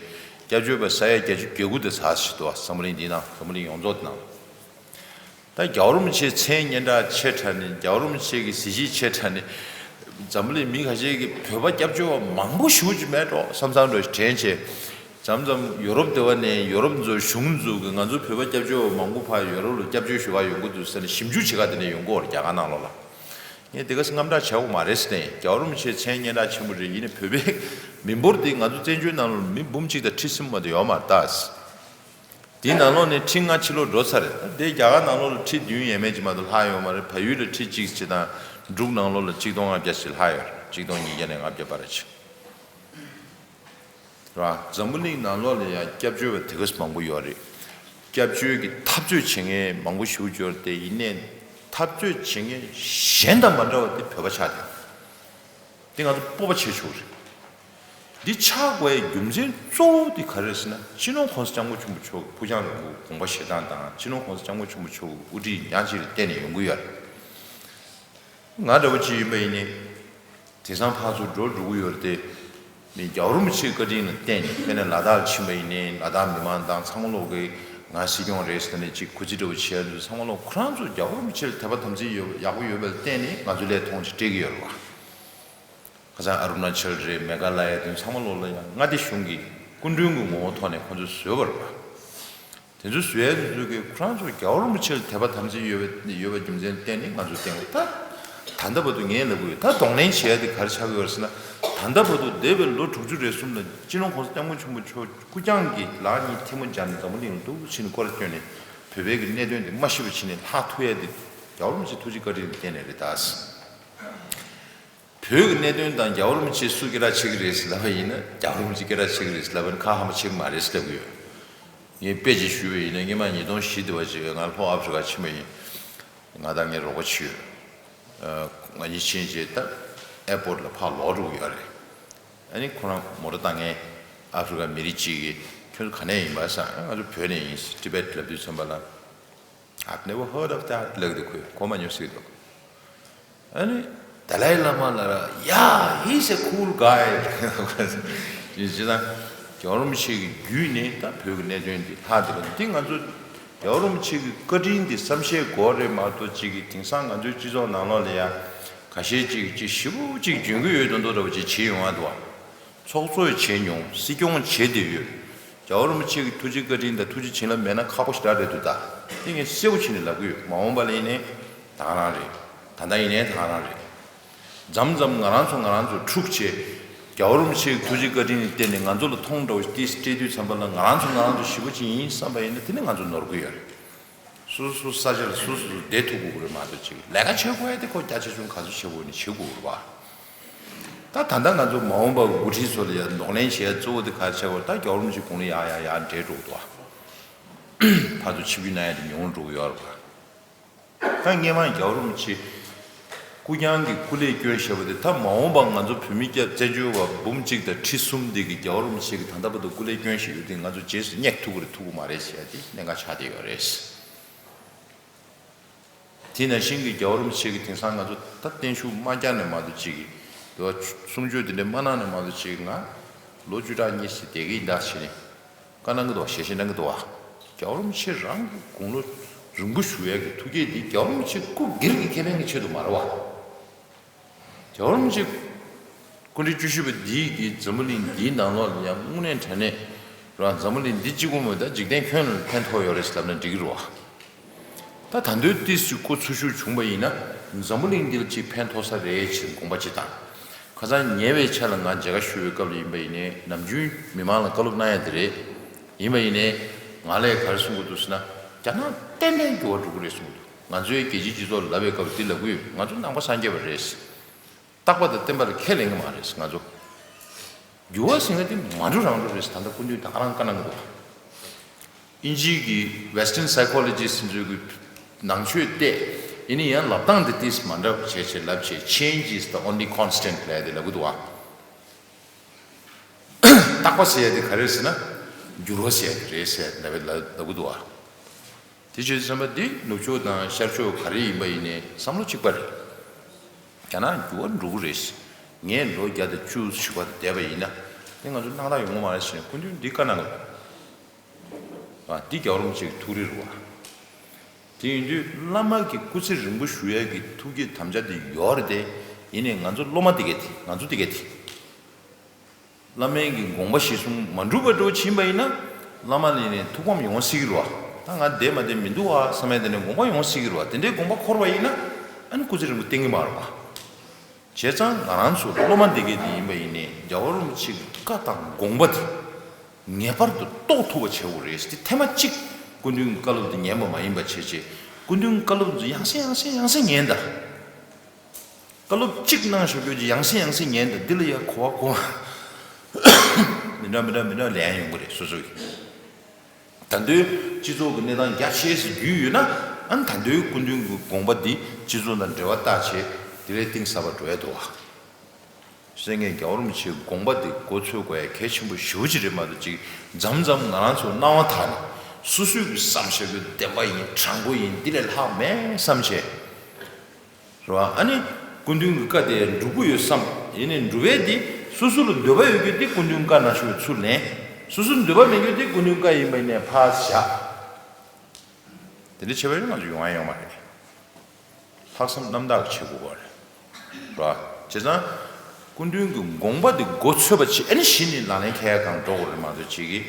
སྐྱབས་བཅོལ་བ་ས་ཡ་བརྒྱད་ཅུ་གྱ་དགུ་དེ་ཚར་ཟིན་འདུག་བ། འཛམ་བུ་གླིང་འདིའི་ནང་། འཛམ་བུ་གླིང་ཡོངས་རྫོགས་ནང་། ད་རྒྱལ་བ་རིན་པོ་ཆེའི་མཚན་སྙན་གྲགས་ཆེ་དྲགས་ནས། རྒྱལ་བ་རིན་པོ་ཆེ་གི་གཟི་བརྗིད་ཆེ་དྲགས་ནས། འཛམ་བུ་གླིང་མི་ཁ་ཤས་ཀྱིས་བོད་པ་སྐྱབས་བཅོལ་བ་མང་པོ་ཞེ་པོ་ཅིག་མེད་འགྲོ་བསམ་བསམ་འདྲ་ཞིག་དྲན་བྱས། མཚམས་མཚམས་ཡོ་རོབ་སྡེ་བ་ནས་ཡོ་རོབ་ཚོ་གཞུང་ཚོ་གིས་ང་ཚོ་བོད་པ་སྐྱབས་བཅོལ་བ་མང་པོ་ཕར་ཡོ་རོབ་ལ་སྐྱབས་བཅོལ་ཞུ་ག་ཡོང་གི་འདུག་ཟེར་ནས་ཞིབ་འཇུག་བྱེད་ག་དེ་ནས་ཡོང་གི་ཡོད་རེད། རྒྱ་གར་ནང་ལོགས་ལ། ངས་དེ་ག་སེ་དངངས་སྐྲག་བྱེད་དགོས་མ་རེད་ཟེར་ནས། རྒྱལ་བ་རིན་པོ་ཆེའི་མཚན་སྙན་གྲགས་ཆེན་པོ་རེད། ཡིན་ནའི་བོད་པའི་མི་འབོར་དེ་ང་ཚོ་བཙན་བྱོལ་ནང་ལོགས་མི་འབུམ་གཅིག་དང་ཁྲི་གསུམ་མ་གཏོགས་ཡོད་མ་རེད་ད། དེའི་ནང་ལོགས་ནས་ཁྲི་ལྔ་ཕྱི་ལོགས་འགྲོ་ཚར་རེད། ད་དེ་རྒྱ་གར་ནང་ལོགས་ལ་ཁྲི་བདུན་ཡས་མས་ཅིག་མ་གཏོགས་ལྷག་ཡོད་མ་རེད། བལ་ཡུལ་ལ་ཁྲི་གཅིག་ཅིག་དང་། འབྲུག་ནང་ལོགས་ལ་གཅིག་སྟོང་ལྔ་བརྒྱ་ཅིག་ལྷག་ཡོད་རེད། གཅིག་སྟོང་ཉིས་བརྒྱ་ནས་ལྔ་བརྒྱ་བར་ཅིག་རེད་བ། འཛམ་བུ་གླིང་ནང་ལོགས་ལ་ཡང་སྐྱབས་བཅོལ་བ་དེ་ག་སེ་མང་པོ་ཡོད་རེད། སྐྱབས་བཅོལ་གྱི་འཐབ་རྩོད་བྱེད་མཁན་མང་པོ་ཞེ་པོ་ཅིག་ཡོད་རེད་དེ། ཡིན་ནའི་འཐབ་རྩོད་བྱེད་མཁན་གཞན་དང་མ་འདྲ་བ་དེ་བོད་པ་ཆགས་བསྡད། འདི་ང་ཚོ་སྤོབས་པ་བྱེད་ཆོག་རེད། འདི་ཆགས་དགོས་ཡའི་རྒྱུ་མཚན་གཙོ་བོ་འདི་ག་རེ་རེད་ཟེར་ན། སྤྱི་ནོར་༸གོང་ས་༸སྐྱབས་མགོན་ཆེན་པོ་མཆོག་གི་ཕུགས་རྒྱང་རིང་པོའི་དགོངས་པ་བཞེས་སྟངས་དང་། སྤྱི་ནོར་༸གོང་ས་༸སྐྱབས་མགོན་ཆེན་པོ་མཆོག་གི་དབུ་ཁྲིད་ཉག་གཅིག་ལ་བརྟེན་ནས་ཡོང་གི་ཡོད་རེད། ང་འདྲ་བོ་ཅིག་ཡིན་པ་ཡིན་ནའི། དེང་སང་ཕར་ཚུར་འགྲོ་འགྲོ་གི་ཡོད་རེད་དེ། མི་རྒྱལ་བ་རིན་པོ་ཆེའི་བཀའ་དྲིན་ལ་བརྟེན་ནས། དཔེར་ན་ལ་དྭགས་ལ་ཕྱིན་པ་ཡིན་ནའི་ལ་དྭགས་མི་མང་དང་ཚང་མ་ལོག་གིས་ང་སྲིད་སྐྱོང་རེད་ཟེར་ནས་ཅིག་གུས་བརྩི་འདྲ་བོ་བྱེད་ཡ་འདུག་ཚང་མ་ལོག་ཁོ་རང་ཚོ་རྒྱལ་བ་རིན་པོ་ཆེ་ལ་དད་པ་དམ་ཚིག་ཡོད། ཡག་པོ་ཡོད་པ་ལ་བརྟེན་ནས་ང་ཚོ་ལ་མཐོང་ཆེན་སྤྲད་ཀྱི་ཡོད་རེད་བ། ཁ་སང་ཨ་རུ་ན་ཅལ་རེད། མེ་ག་ལ་ཡ་དེ་ཚང་མ་ལོག་ལ་ཡང་མངའ་སྡེ་གཞུང་གི་སྐུ་མགྲོན་གྱི་ངོ་བོ་ཐོག་ནས་ཁོང་ཚོས་བཟོས་པ་རེད་བ། དེ་ཚོ་བཟོ་ཡ་དེ་ཚོ་གིས་ཁོ་རང་ཚོ་རྒྱལ་བ་རིན་པོ་ཆེ་ལ་དད་པ་དམ་ཚིག་ཡོད་པའི་ཡོད་པའི་རྒྱུ་མཚན་བརྟེན་ནས་ང་ཚོ་བསྟན་དགོས། ད་ད་ལྟ་བར་དུ་ངས་ལབ་དགོས་ཡོད། ད་གདོང་ལེན་བྱེད་ཡ་དེ་ག་རེ་ཆགས་ཀྱི་ཡོད་རེད་ཟེར་ན། ད་ལྟ་བར་དུ་འདས་པའི་ལོ་དྲུག་ཅུ་རེ་གསུམ་ལ་སྤྱི་ནོར་༸གོང་ས་༸སྐྱབས་མགོན་ཆེན་པོ་མཆོག་སྐུ་རྐྱང་གིས་ལག་གཉིས་ཐལ་མོ་སྦྱར་ནས་འཛམ་བུ་གླིང་ལ་འདུག་ཕྱིན་ནས་སྐོར་བསྐྱོན་ནས་བོད་པའི་གི་གནད་དོན་དེ་མ་ཤི་བ་བྱས་ནས་ལྷག་ཐུབ་ཡ་དེ་རྒྱལ་བ་རིན་པོ་ཆེ་ཐུགས་རྗེ་བཀའ་དྲིན་གྱི་བརྟེན་ནས་རེད་ད། བོད་ཀྱི་གནད་དོན་དང་རྒྱལ་བ་རིན་པོ་ཆེ་སུ་སྐད་གྲགས་ཆེ་གི་རེད་ཟེར་ལབ་པ་ཡིན་ན། རྒྱལ་བ་རིན་པོ་ཆེ་སྐད་གྲགས་ཆེ་གི་རེད་ཟེར་ལབ་པ་ཡིན་ན་ཁ་ཧ་མ་ཆེ་གི་མ་རེད་ཟེར་ལབ་ཀྱི་ཡོད། ངས་དཔེ་ཅིག་ཞུས་པ་ཡིན་ན། སྔོན་མ་ཉིས་སྟོང་བཞི་དེ་བ་ཅིག་ང་ལྷོ་ཨ་ཧྥེ་རི་ཁ་ཕྱིན་པ་ཡིན། ང་དང་ངའི་རོགས་པ་ཅིག་ཡོད། ང་གཉིས་ཕྱིན་རྗེས་ད་ཨེར་པོར་ཊི་ལ་ཕར་ལོག་འགྲོ་གི་ཡོད་རེད། ཨ་ནི་ཁོ་རང་མོ་ཊ་བཏང་མཁན་ཨ་ཧྥེ་རི་ཁ་མི་རིགས་གཅིག་གིས། ཁྱོད་ཚོ་ག་ནས་ཡིན་པ་ཟེར། ང་ཚོ་བོད་ནས་ཡིན་ཟེར། ཊི་བེཊ་ལབ་དུས་ཙམ་པ་ལ། I've never heard of that ལབ་ཀྱི་འདུག་ཁོས་གོ་མ་མྱོང་ཟེར་གྱི་འདུག་ཨ་ནི་དཱ་ལའི་བླ་མ་ལ། Yeah, he's a cool guy. ཡིན་ཟེར་ན། རྒྱལ་བ་རིན་པོ་ཆེ་གི་བརྒྱུད་ནས་ད་བོད་ཀྱི་གནད་དོན་འདི་ལྷག་བསྡད་པ་འདི་ང་ཚོ་རྒྱལ་བ་རིན་པོ་ཆེ་གི་བཀའ་དྲིན་འདི་བསམ་ཤེས་དགོས་རེད་མ་གཏོགས། ཅིག་གིས་དེང་སང་ང་ཚོའི་སྤྱི་ཚོགས་ནང་ལོགས་ལ་ཡ་ཁ་ཤས་ཅིག་ཅིག་ཞེ་པོ་ཅིག་འཇོན་གྱི་ཡོད་མདོག་མདོག་འདྲ་པོ་ཅིག་བྱེད་ཡོང་ཡ་འདུག་བ། ཚོགས་གཙོ་ཡང་བྱས་མྱོང་། སྲིད་སྐྱོང་བྱས་བསྡད་ཡོད། རྒྱལ་བ་རིན་པོ་ཆེ་གི་ཐུགས་རྗེ་བཀའ་དྲིན་དང་ཐུགས་རྗེ་བྱིན་རླབས་མེད་ན་ཁག་པོ་ཞེ་དྲག་རེད་འདུག་ད་དེ་ངས་གསལ་པོ་བྱས་ནས་ལབ་ཀྱི་ཡོད། མ་འོངས་པ་ལ་ཡིན་ནའི་ད་ག་རང་རེད། ད་ལྟ་ཡིན་ནའི་ད་ག་རང་རེད། མཚམས་མཚམས་ང་རང་ཚོ་ང་རང་ཚོ་འཁྲུག་བྱས། རྒྱལ་བ་རིན་པོ་ཆེ་གི་ཐུགས་རྗེ་བཀའ་དྲིན་ལ་བརྟེན་ནས་ང་ཚོ་ལ་མཐོང་འདྲ་བོ་ཞིག་ཏིས་སྤྲད་དུས་ཙམ་པ་ལ། ང་རང་ཚོ་ང་རང་ཚོ་ཞེ་པོ་ཅིག་ཡིན་བསམ་པ་ཡིན་ན། དེ་ནི་ང་ཚོ་ནོར་གྱི་ཡོད་རེད། སོ་སོ་ས་ཆ་ལ་སོ་སོ་བསྡད་ཐུབ་དགོས་ཀྱི་རེད་མ་གཏོགས། ཅིག་ལས་ཀ་བྱེད་དགོས་ཡ་དེ་ཁོ་རྒྱ་ཆེ་ཆུང་ག་ཚོད་བྱེད་དགོས་ནི་བྱེད་དགོས་རེད་པ། ད་ད་ལྟ་ང་ཚོ་མ་འོངས་པ་འགོ་ཁྲིད་ཚོ་ལ་ཡ་གདོང་ལེན་བྱེད་ཡ་གཙོ་བོ་དེ་ག་རེ་བྱེད་དགོས་རེད། ད་རྒྱལ་བ་རིན་པོ་ཆེ་དགུང་ལོ་ཡར་ཡར་ཡར་འགྲོ་འགྲོ་གི་འདུག་པ། ཕར་ཚུར་ཆིབས་བསྒྱུར་གནང་ཡ་དེ་ཉུང་རུ་འགྲོ་གི་ཡོད་རེད་པ། ད་སྔོན་མ་རྒྱལ་བ་རིན་པོ་ཆེ་སྐུ་རྐྱང་གི་སྐུ་ལས་བསྐྱོན་བཞག་པ་དེ། ད་མ་འོངས་པ་ང་ཚོ་བོད་མི་སྐྱབས་བཙན་བྱོལ་བ་འབུམ་གཅིག་དང་ཁྲི་གསུམ་འདི་གིས་རྒྱལ་བ་རིན་པོ་ཆེ་གིས་ད་ལྟ་བར་དུ་སྐུ་ལས་བསྐྱོན་བཞག་ཡོད་དེ་ང་ཚོ་རྗེས་སུ་སྙེག་ཐུབ་ཀྱི་རེད་ཐུབ་ཀྱི་མ་རེད་ཟེར་ཡ་དེ་གནད་འགག་ཆགས་བསྡད་ཡོད་རེད། དེ་ནང་བཞིན་གྱི་རྒྱལ་བ་རིན་པོ་ཆེ་གིས་དེང་སང་ང་ཚོ་ད་བརྟན་བཞུགས་མ་བསྐྱངས་ནས་མ་གཏོགས་ཅིག་གི། དེ་བ་གསུང་ཆོས་དེ་འདྲ་མ་གནང་ནས་མ་གཏོགས་ཅིག་གི། ང་ལོ་བཅུ་ཕྲག་གཉིས་ཙམ་བསྡད་ཀྱི་ཡིན་ད་བྱས་ནས་བཀའ་གནང་གི་འདུག་བ། ཞལ་བཞེས་གནང་གི་འདུག་བ། རྒྱལ་བ་རིན་པོ་ཆེ་རང་གི་དགུང་ལོ་རིང་པོ་བཞུགས་ཡག་གི་ཐུགས་བསྐྱེད་འདི་རྒྱལ་བ་རིན་པོ་ཆེ་སྐུ་སྒེར་གྱི་ཁེ་ཕན་གྱི་ཆེད་དུ་མ་རེད་བ། རྒྱལ་བ་རིན་པོ་ཆེ་སྐུ་ཕྲེང་བཅུ་བཞི་པ་འདིས་ཀྱིས་འཛམ་བུ་གླིང་འདིའི་ནང་ལོགས་ལ་ཡང་དངོས་གནས་དྲང་གནས་རང་འཛམ་བུ་གླིང་འདི་གཅིག་པུ་མ་ཡིན་པར་འཇིག་རྟེན་ཁྱོན་ལ་ཕན་ཐོགས་ཡོད་རེད་ལབ་ན་འགྲིག་གི་རེད་བ། ད་ད་དུང་ཏོག་ཙམ་སྐུ་འཚོ་བཞུགས་བྱུང་བ་ཡིན་ན་འཛམ་བུ་གླིང་འདི་ལ་ཅིག་ཕན་ཐོགས་ས་རེད་ཅེས་དགོངས་པ་ཅིག་དང་། ཁ་སང་ཉེ་བའི་ཆར་ལ་ང་མཇལ་ཁ་ཞུ་བའི་སྐབས་ལ་ཡིན་པ་ཡིན་ནའི། ནམ་རྒྱུན་མི་མང་ལ་བཀའ་སློབ་གནང་ཡ་དེ་རེད། ཡིན་པ་ཡིན་ནའི་ང་ལ་ག་རེ་གསུང་གི་འདུག་ཟེར་ན། རྒྱ་ནག་ཏན་ཏན་འགྱུར་བ་འགྲོ་གི་རེད་གསུང་གི་འདུག་ང་ཚོའི་རྒྱལ་སྤྱིའི་སྤྱི་ཚོགས་ལ་ལབ་པའི་སྐབས་འདི་ལབ་ཀྱི་ཡོད། ང་ཚོ་ནང་པ་སངས་རྒྱས་པ་རེད། རྟག་པ་དང་བརྟན་པ་ལ་ཁས་ལེན་གྱི་མ་རེད། ང་ཚོ་འགྱུར་བ་ཟེར་མཁན་དེ་མ་འགྲོ་རང་འགྲོ་རེད། ད་ལྟ་སྐུ་མདུན་ད་ག་རང་བཀའ་གནང་གི་འདུག་དབྱིན་ཇིའི་གི་Western Psychologists ཚོའི་གི་ནང་ཆོས་བལྟས། ཡིན་ན་ཡང་ལབ་སྟངས་དེ་ཏིས་མ་འདྲ་བ་བྱས་བྱས་ལབ་བྱས། Change is the only constant ལབ་ཡ་དེ་ལབ་གི་འདུག་བ། རྟག་པ་ཟེར་ཡ་དེ་ག་རེ་རེད་ཟེར་ན། འགྱུར་བ་ཟེར་ཡ་དེ་རེད་ཟེར་ལབ་ལབ་ལབ་གི་འདུག་བ། དེ་བྱས་ཙང་བསམ་པ་འདི་ནུབ་ཕྱོགས་དང་ཤར་ཕྱོགས་ག་རེ་ཡིན་པ་ཡིན་ནའི་བསམ་བློ་གཅིག་པ་རེད། རྒྱ་ནག་འགྱུར་བ་འགྲོ་གི་རེད། ངས་ལོ་བརྒྱ་དང་བཅུ་བཞི་པ་དེ་བསྡད་པ་ཡིན་ན་དེ་ང་ཚོ་སྣང་དག་ཡོང་གི་མ་རེད་ཟེར་ནས་སྐུ་མདུན་འདི་བཀའ་གནང་གི་འདུག་ཨ། འདི་རྒྱལ་བ་རིན་པོ་ཆེ་གི་ཐུགས་རེ་རེད་བ། དེ་ཡིན་དུས་བླ་མ་གི་སྐུ་ཚེ་རིང་པོ་བཞུགས་ཡ་གི་ཐུགས་བསྐྱེད་དམ་བཅའ་དེ་ཡོད་རེད་དེ། ཡིན་ནའི་ང་ཚོ་སློབ་མ་དེ་གས་དེ། ང་ཚོ་དེ་གས་དེ། བླ་མའི་གི་དགོངས་པ་གཞིར་བཟུང་མ་འགྲུབ་པ་འགྲོ་ཕྱིན་པ་ཡིན་ན། བླ་མ་ལ་ནས་ཐུགས་ཕམ་ཡོང་སྲིད་ཀྱི་རེད་བ། ད་ང་བསྡད་མ་བསྡད་མི་འདུག་བ་བསམ་ཡ་དེ་ནས་དགོངས་པ་ཡོང་སྲིད་ཀྱི་རེད་བ། དེ་འདྲའི་དགོངས་པ་འཁོར་བ་ཡིན་ན། ཨ་ནི་སྐུ་ཚེ་རིང་པོ་བསྟན་གྱི་མ་རེད་བ། བྱས་ཙང་ང་རང་ཚོ་སློབ་མ་འདི་གས་དེ་ཡིན་པ་ཡིན་ནའི་རྒྱལ་བ་རིན་པོ་ཆེ་གི་བཀའ་དང་དགོངས་པ་དེ་ངེས་པར་དུ་རྟོགས་ཐུབ་པ་བྱེད་དགོས་རེད། དེ་ཐེངས་མ་གཅིག་སྐུ་མདུན་གྱི་བཀའ་སློབ་དེ་ཉན་པ་མ་ཡིན་པ་བྱས་བྱས། སྐུ་མདུན་གྱི་བཀའ་སློབ་དེ་ཚོ་ཡང་སེ་ཡང་སེ་ཡང་སེ་ཉན་ད། བཀའ་སློབ་གཅིག་གནང་བཞག་རྒྱུ་ཅིག་ཡང་སེ་ཡང་སེ་ཉན་དང་། འདི་ལ་ཡ་གོ་བ་གོ་མི་འདྲ་མི་འདྲ་མི་འདྲ་ལན་ཡོང་གི་རེད། སོ་སོ་གི་ད་དུང་སྤྱི་ཚོགས་ཀྱི་གནས་སྟངས་རྒྱ་ཆེ་སུ་བརྒྱུད་ཡོད་ན། ཨ་ནི་ད་དུང་སྐུ་མདུན་གྱི་དགོངས་པ་འདི་སྤྱི་ཚོགས་དང་འབྲེལ་བ་བཏགས་བྱས་དེ་ལས་གཏིང་ཟབ་པ་འགྲོ་ཡ་འདུག་བ། ཟེར་ངས་རྒྱལ་བ་རིན་པོ་ཆེའི་དགོངས་པ་འདི་མགོ་ཚོད་དགོས་ཡ་གལ་ཆེན་པོ་ཞེ་པོ་ཅིག་རེད་མ་གཏོགས། ཅིག་མཚམས་མཚམས་ང་རང་ཚོ་སྣང་བ་དག་ནས་སོ་སོས་ཀྱི་བསམ་བཞག་རྒྱུ་བདེན་པ་ཡིན་དྲང་པོ་ཡིན་འདི་ལས་ལྷག་མེད་བསམ་བྱས། རེད་བ། ཨ་ནི་སྐུ་མདུན་གྱི་བཀའ་དེ་འགྲུབ་ཀྱི་ཡོད་བསམ། ཡིན་ནའི་འགྲུབ་པའི་དེ་སོ་སོ་ལ་འདོད་པ་ཡོད་རྒྱུ་དེ་སྐུ་མདུན་བཀའ་ནང་བཞིན་ཚུར་ལེན། སོ་སོ་ལ་འདོད་པ་མེད་རྒྱུ་དེ་སྐུ་མདུན་བཀའ་ཡིན་པ་ཡིན་ནའི་ཕར་བཞག་དེ་འདྲ་བྱས་པ་ཡིན་ན་ང་ཚོ་ཡོང་ཡ་ཡོད་མ་རེད། ལྷག་བསམ་རྣམ་དག་གིས་བྱེད་དགོས་པ་རེད། རེད་བ། བྱས་ཙང་སྐུ་མདུན་གྱི་དགོངས་པ་དེ་མགོ་ཚོད་པ་བྱས། ཨ་ནི་གཞི་ནས་ལག་ལེན་འཁེལ་ཡ་གང་འགྲོ་དགོས་རེད་མ་གཏོགས། ཅིག་གིས་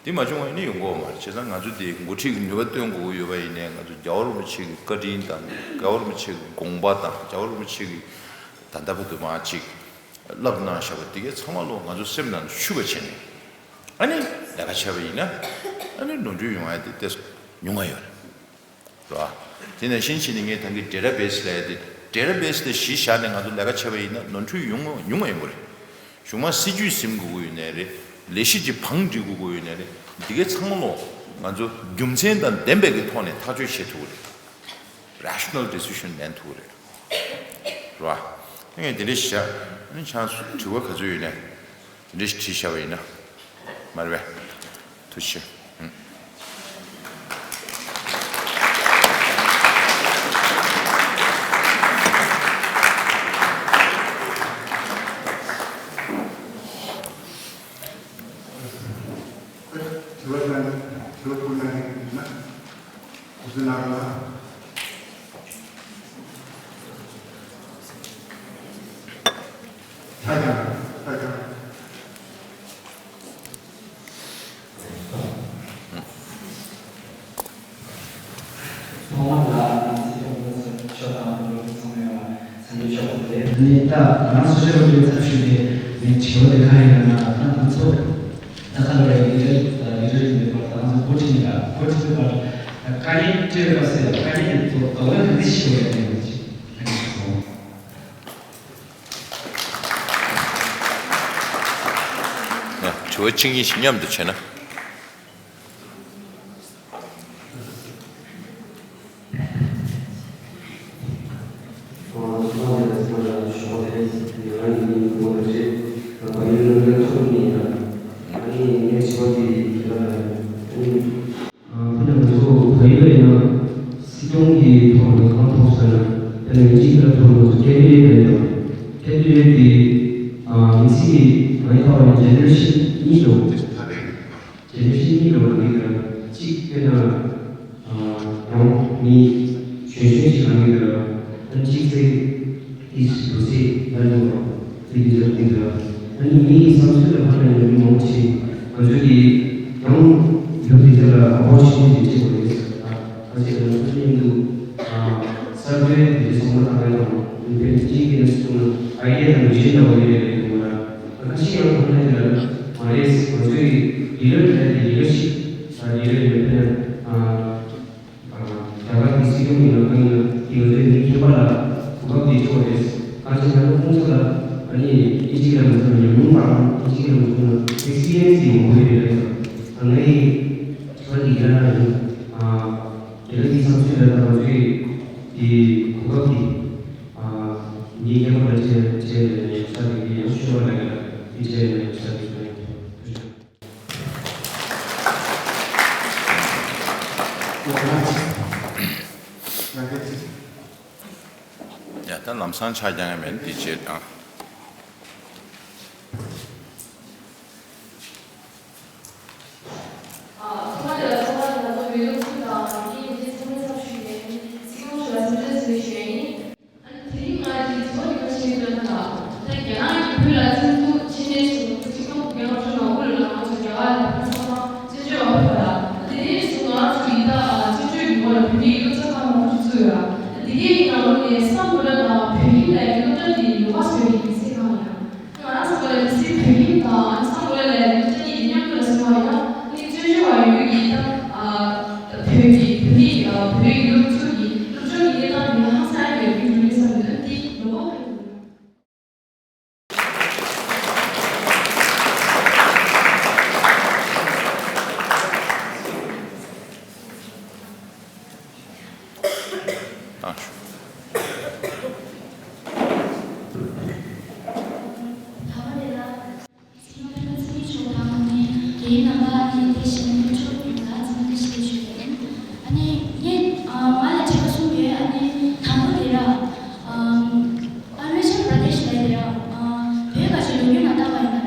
དེ་མ་བྱུང་བ་ཡིན་ན་ཡོང་གི་ཡོད་མ་རེད། བྱས་ཙང་ང་ཚོ་དེ་འགོ་ཁྲིད་ཀྱི་ནུས་པ་སྟོན་དགོས་ཀྱི་ཡོད་པ་ཡིན་ནའི། ང་ཚོ་རྒྱལ་བ་རིན་པོ་ཆེ་གི་བཀའ་དྲིན་དང་། རྒྱལ་བ་རིན་པོ་ཆེ་གི་དགོངས་པ་དང་། རྒྱལ་བ་རིན་པོ་ཆེ་གི་ད་ལྟ་བར་དུ་མར་ཅིག་བསླབ་གནང་བཞག་པ་དེ་གས་ཚང་མ་ལོ་ང་ཚོ་སེམས་ནང་ལ་ཆུད་པ་བྱས་ནས། ཨ་ནི་ལས་ཀ་བྱས་པ་ཡིན་ན། ཨ་ནི་ནོར་འཁྲུལ་ཡོང་ཡ་དེ་ཏོག་ཙམ་ཉུང་བ་ཡོད་རེད། རེད་བ། དེ་ནང་བཞིན་བྱས་ནས་ངས་ད་གིན་ཌེ་ཊ་བེ་སི་ལབ་ཡ་དེ། ཌེ་ཊ་བེ་སི་དེ་གཞི་བཞག་ནས་ང་ཚོ་ལས་ཀ་བྱས་པ་ཡིན་ན་ནོར་འཁྲུལ་ཡོང་ཉུང་བ་ཡོང་གི་རེད། གཞུག་མ་སྲིད་ཇུས་ཟིན་དགོས་ཀྱི་ཡོད་ནའི་རེད། ལས་གཞི་ཅིག་བང་སྒྲིག་དགོས་ཀྱི་ཡོད་ནའི་རེད། འདི་གའི་ཚང་མ་ལོ་ང་ཚོ་རྒྱུ་མཚན་དང་ལྡན་པའི་གི་ཐོག་ནས་ཐག་གཅོད་བྱེད་ཐུབ་ཀྱི་རེད། རེ་ཤ་ནལ་ཌི་སི་ཤན་ལེན་ཐུབ་ཀྱི་རེད། རེད་བ། ངས་དེ་འདྲ་བྱས། ཨ་ནི་ཆང་སུ་དྲི་བ་ག་ཚོད་ཡོད་ནའི། དེ་འདྲ་ཞིག་བྲིས་བཞག་པ་ཡིན་ན། མ་རེད་པས། ཐུགས་རྗེ་ཆེ། ཨུམ། དྲི་བ་གནང་། དྲི་བ་བསྐུར་གནང་མཁན་ཡོད་ན་དགོངས་སེལ་གནང་རོགས་གནང་། ཐོག་མ་ལ་ང་ཚོའི་ཀྲུང་གོ་ཚོགས་ཆོས་དང་འགྲོ་བའི་ཚོགས་མི་ལ་འཚམས་འདྲི་ཞུ་དགོས་ཏེ། ནི་ད་ང་རང་སོ་སོའི་སློབ་གྲྭའི་ཚབ་ཞུས་ཏེ་ངས་དྲི་བ་དེ་ག་རེ་ཡིན་ན། ད་ང་ཚོ་ད་ག་ལ་ཡུལ་ལ་ཡུལ་ལ་ཡིན་པའི་བར་ད་ང་ཚོ་འགོ་ཁྲིད་ཡིན་ལ། འགོ་ཁྲིད་པའི་བར་ད་དཀའ་ངལ་འཕྲད་པ་སེ་དཀའ་ངལ་དེ་ཚོ་ད་བར་ག་འདྲ་ཞིག་ཡོད་ཡ་དེ་ཅིག་ཨ་ནི་ཞུ། ཡ། དྲི་བ་གཅིག་གཉིས་ཤིག་མཉམ་དུ་བྱས་ན། དཔེར་ན་ང་ཚོ་བལ་ཡུལ་ཡིན་ན་སྲིད་སྐྱོང་གི་ཐོག་ནས་གང་ཐོབ་ཟེར་ན། དཔེར་ན་ཡིན་གཅིག་ལ་ཐོག་ནས་ཁེ་ཏི་རེད་དང་། ཁེ་ཏི་རེད་དེ་མི་སེར་གྱི་ང་ཡི་ཐོག་ནས་ཇེ་ནེ་རེ་ཤན་གཉིས་འགྲོ། ཇེ་ནེ་རེ་ཤན་གཉིས་འགྲོ་བ་འདི་ལ་གཅིག་དཔེར་ན་ཡང་མི་གཞོན་གཞོན་ཞིག་ལ་འདི་ལ་གཅིག་ཚེ། དེ་ཞིག་ཏུ་ཚེ་ལ་འགྲོ་བ་དེ་འདི་ལྟར་འདི་ལྟར། ཨ་ནི་མི་ཡི་བསམ་ཚུལ་ལ་ཧ་ལས་ནས་མི་མང་ཆེ་ང་ཚོ་གི་ཡང་ལུགས་འདི་ལྟར་ལ་ཨ་བོ་ཤིན་དེ་བྱེད་དགོས་རེད། ཨ་ཅེ་ལ་ཚུལ་མཉམ་དུ་གསར་འགོད་དེ་ཚོགས་མ་ཐག་ཡང་དང་མི་ཕན་གཅིག་གི་ནས་སོང་ན་ཨའི་ཌི་ཡ་དང་བི་ཞན་འདྲ་བོ་ཡོད་རེད་འདུག་ལ། ཁ་ཤས་ཡང་ཐོག་མཐའ་དེ་ལ་མ་རེད། ང་ཚོ་གི་ལི་ཌར་དེ་ལི་ཌར་ཤིབ་ད་ལི་ཌར་ཡོད་ཕན་ཨ། རྒྱ་གར་གྱི་སྲིད་སྐྱོང་ཡིན་ན་གང་ཡིན་ན་དེ་ང་ཚོའི་མི་ཁྱད་པར་ལ་གོ་སྐབས་དེ་ཆོག་རེད། གང་ཅི་ན་ཁོང་ཚོ་ལ་ཨ་ནི་ཨིན་ཇི་སྐད་ལ་མ་ཐུབ་ན་ཉམས་མྱོང་དང་ཨིན་ཇི་སྐད་ལ་མ་ཐུབ་ན་ཨེག་སི་པི་རི་ཡན་སི་ཡོང་དགོས་རེད་ལ། ད་ངའི་ཚོར་བ་དེ་ཡིན་ན་ཡིན། རྒྱ་གར་གྱི་བསམ་ཚུལ་ལ་ད་ང་ཚོའི་དེ་གོ་སྐབས་དེ་མི་ཁྱད་པར་ལ་བྱས་བྱས་ནས་ཡོད་ས་རེད། དེ་ཡང་ཤོད་པ་ལ་ཡོད་ལ་དེ་བྱས་ནས་ཡོད་ས་རེད། ཡ། ད་ལམ་སང་ཆ་རྐྱང་ཡང་མེད་འདི་བྱེད་དང་། ཨ། ཐོག་མ་དེ་ལ་ཚོགས་པ་དེ་ལ་ཚོགས་པའི་སློབ་ཕྲུག་དང་དེ་ཡིན་དེ་ཚོགས་མི་ཚབ་ཞུས་ནས་སྲིད་སྐྱོང་མཆོག་ལ་འཚམས་འདྲི་ཞུ་ཞུ་ཡ་ཡིན། ཨ་ནི་དེ་རིང་ང་འདི་ཚོགས་ཀྱི་ཁ་ཤས་ཡོད་ན་ད་རྒྱ་ནག་གི་བོད་ལ་བཙན་འཛུལ་བྱས་ནས་བཟུང་ཆིག་སྟོང་དགུ་བརྒྱ་ལྔ་བཅུ་ང་དགུ་ལོ་ལ་ང་ཚོ་རྒྱ་གར་ལ་བོད་ཚང་མ་བཙན་བྱོལ་བ་ཕེབས་པ་ལ། ཨ་དེ་ནས་བཟུང་ང་ཚོ་ཡིན་ད་བཙན་བྱོལ་གྱི་སྐོར་ལ་བོད་མིའི་སློབ་གྲྭ་ཁག་མང་པོ་ཞིག་བཙུགས་ཡོད། ཨ་དེ་གའི་ནང་ལོགས་ནས་སམ་བྷོ་ཊ་དང་བོད་ཁྱིམ་ལབ་ཡ་གི་སློབ་གྲྭ་དེ་ཡོ་ག་བཟོ་ཡ་གི་གལ་སྲིད་གང་ཡིན་ན། ང་རང་ཚོ་བོད་ལ་གལ་སྲིད་བོད་ཁྱིམ་དང་ཨ་ནི་སམ་བྷོ་ཊ་ལབ་ཡ་གི་སློབ་གྲྭ་གཉིས་དེ་མཉམ་དུ་ལ་བཟོས་པ་ཡིན་ན་ཨ་ནི་བཙན་བྱོལ་བ་ཡོད་ཡོད་ཀྱི་ད་ཨ་བོད་ཀྱི་བོད་མི་ཨ་བོད་ཡིག་སློབ་ཚོགས་ཀྱི་སློབ་སྦྱོང་གི་གནས་སྟངས་དེ་ཧང་སང་ཡོད་ཀྱི་འགྲོ་གི་བསམ་ཡོད། ཨ་ནི་དེ་ལོ་གོ་ག་ཡིན་ན། ཨ། ཐ་མ་རེད་ལ། སྲིད་སྐྱོང་ཕེབས་པ་ཚེ་རིང་མཆོག་དང་ནི་རྒྱལ་ཡོངས་རྣམ་པ་ནི་དེ་བཞིན་ནུབ་ཕྱོགས་ཡོངས་ལ་འཚམས་འདྲི་ཞུ་ཞུ་ཡིན། ཨ་ནི་ངས་ཨ་ང་ལ་དྲི་བ་གསུམ་ཡོད། ཨ་ནི་དང་པོ་དེ་ར་ཨ་ཨ་རུ་ནཱ་ཅལ་པྲ་དེཤ་ལབ་དེ་ར་ཨ་བོད་ག་ཅིག་ལོ་རྒྱུས་ནང་བལྟས་པ་ཡིན་ན་ར་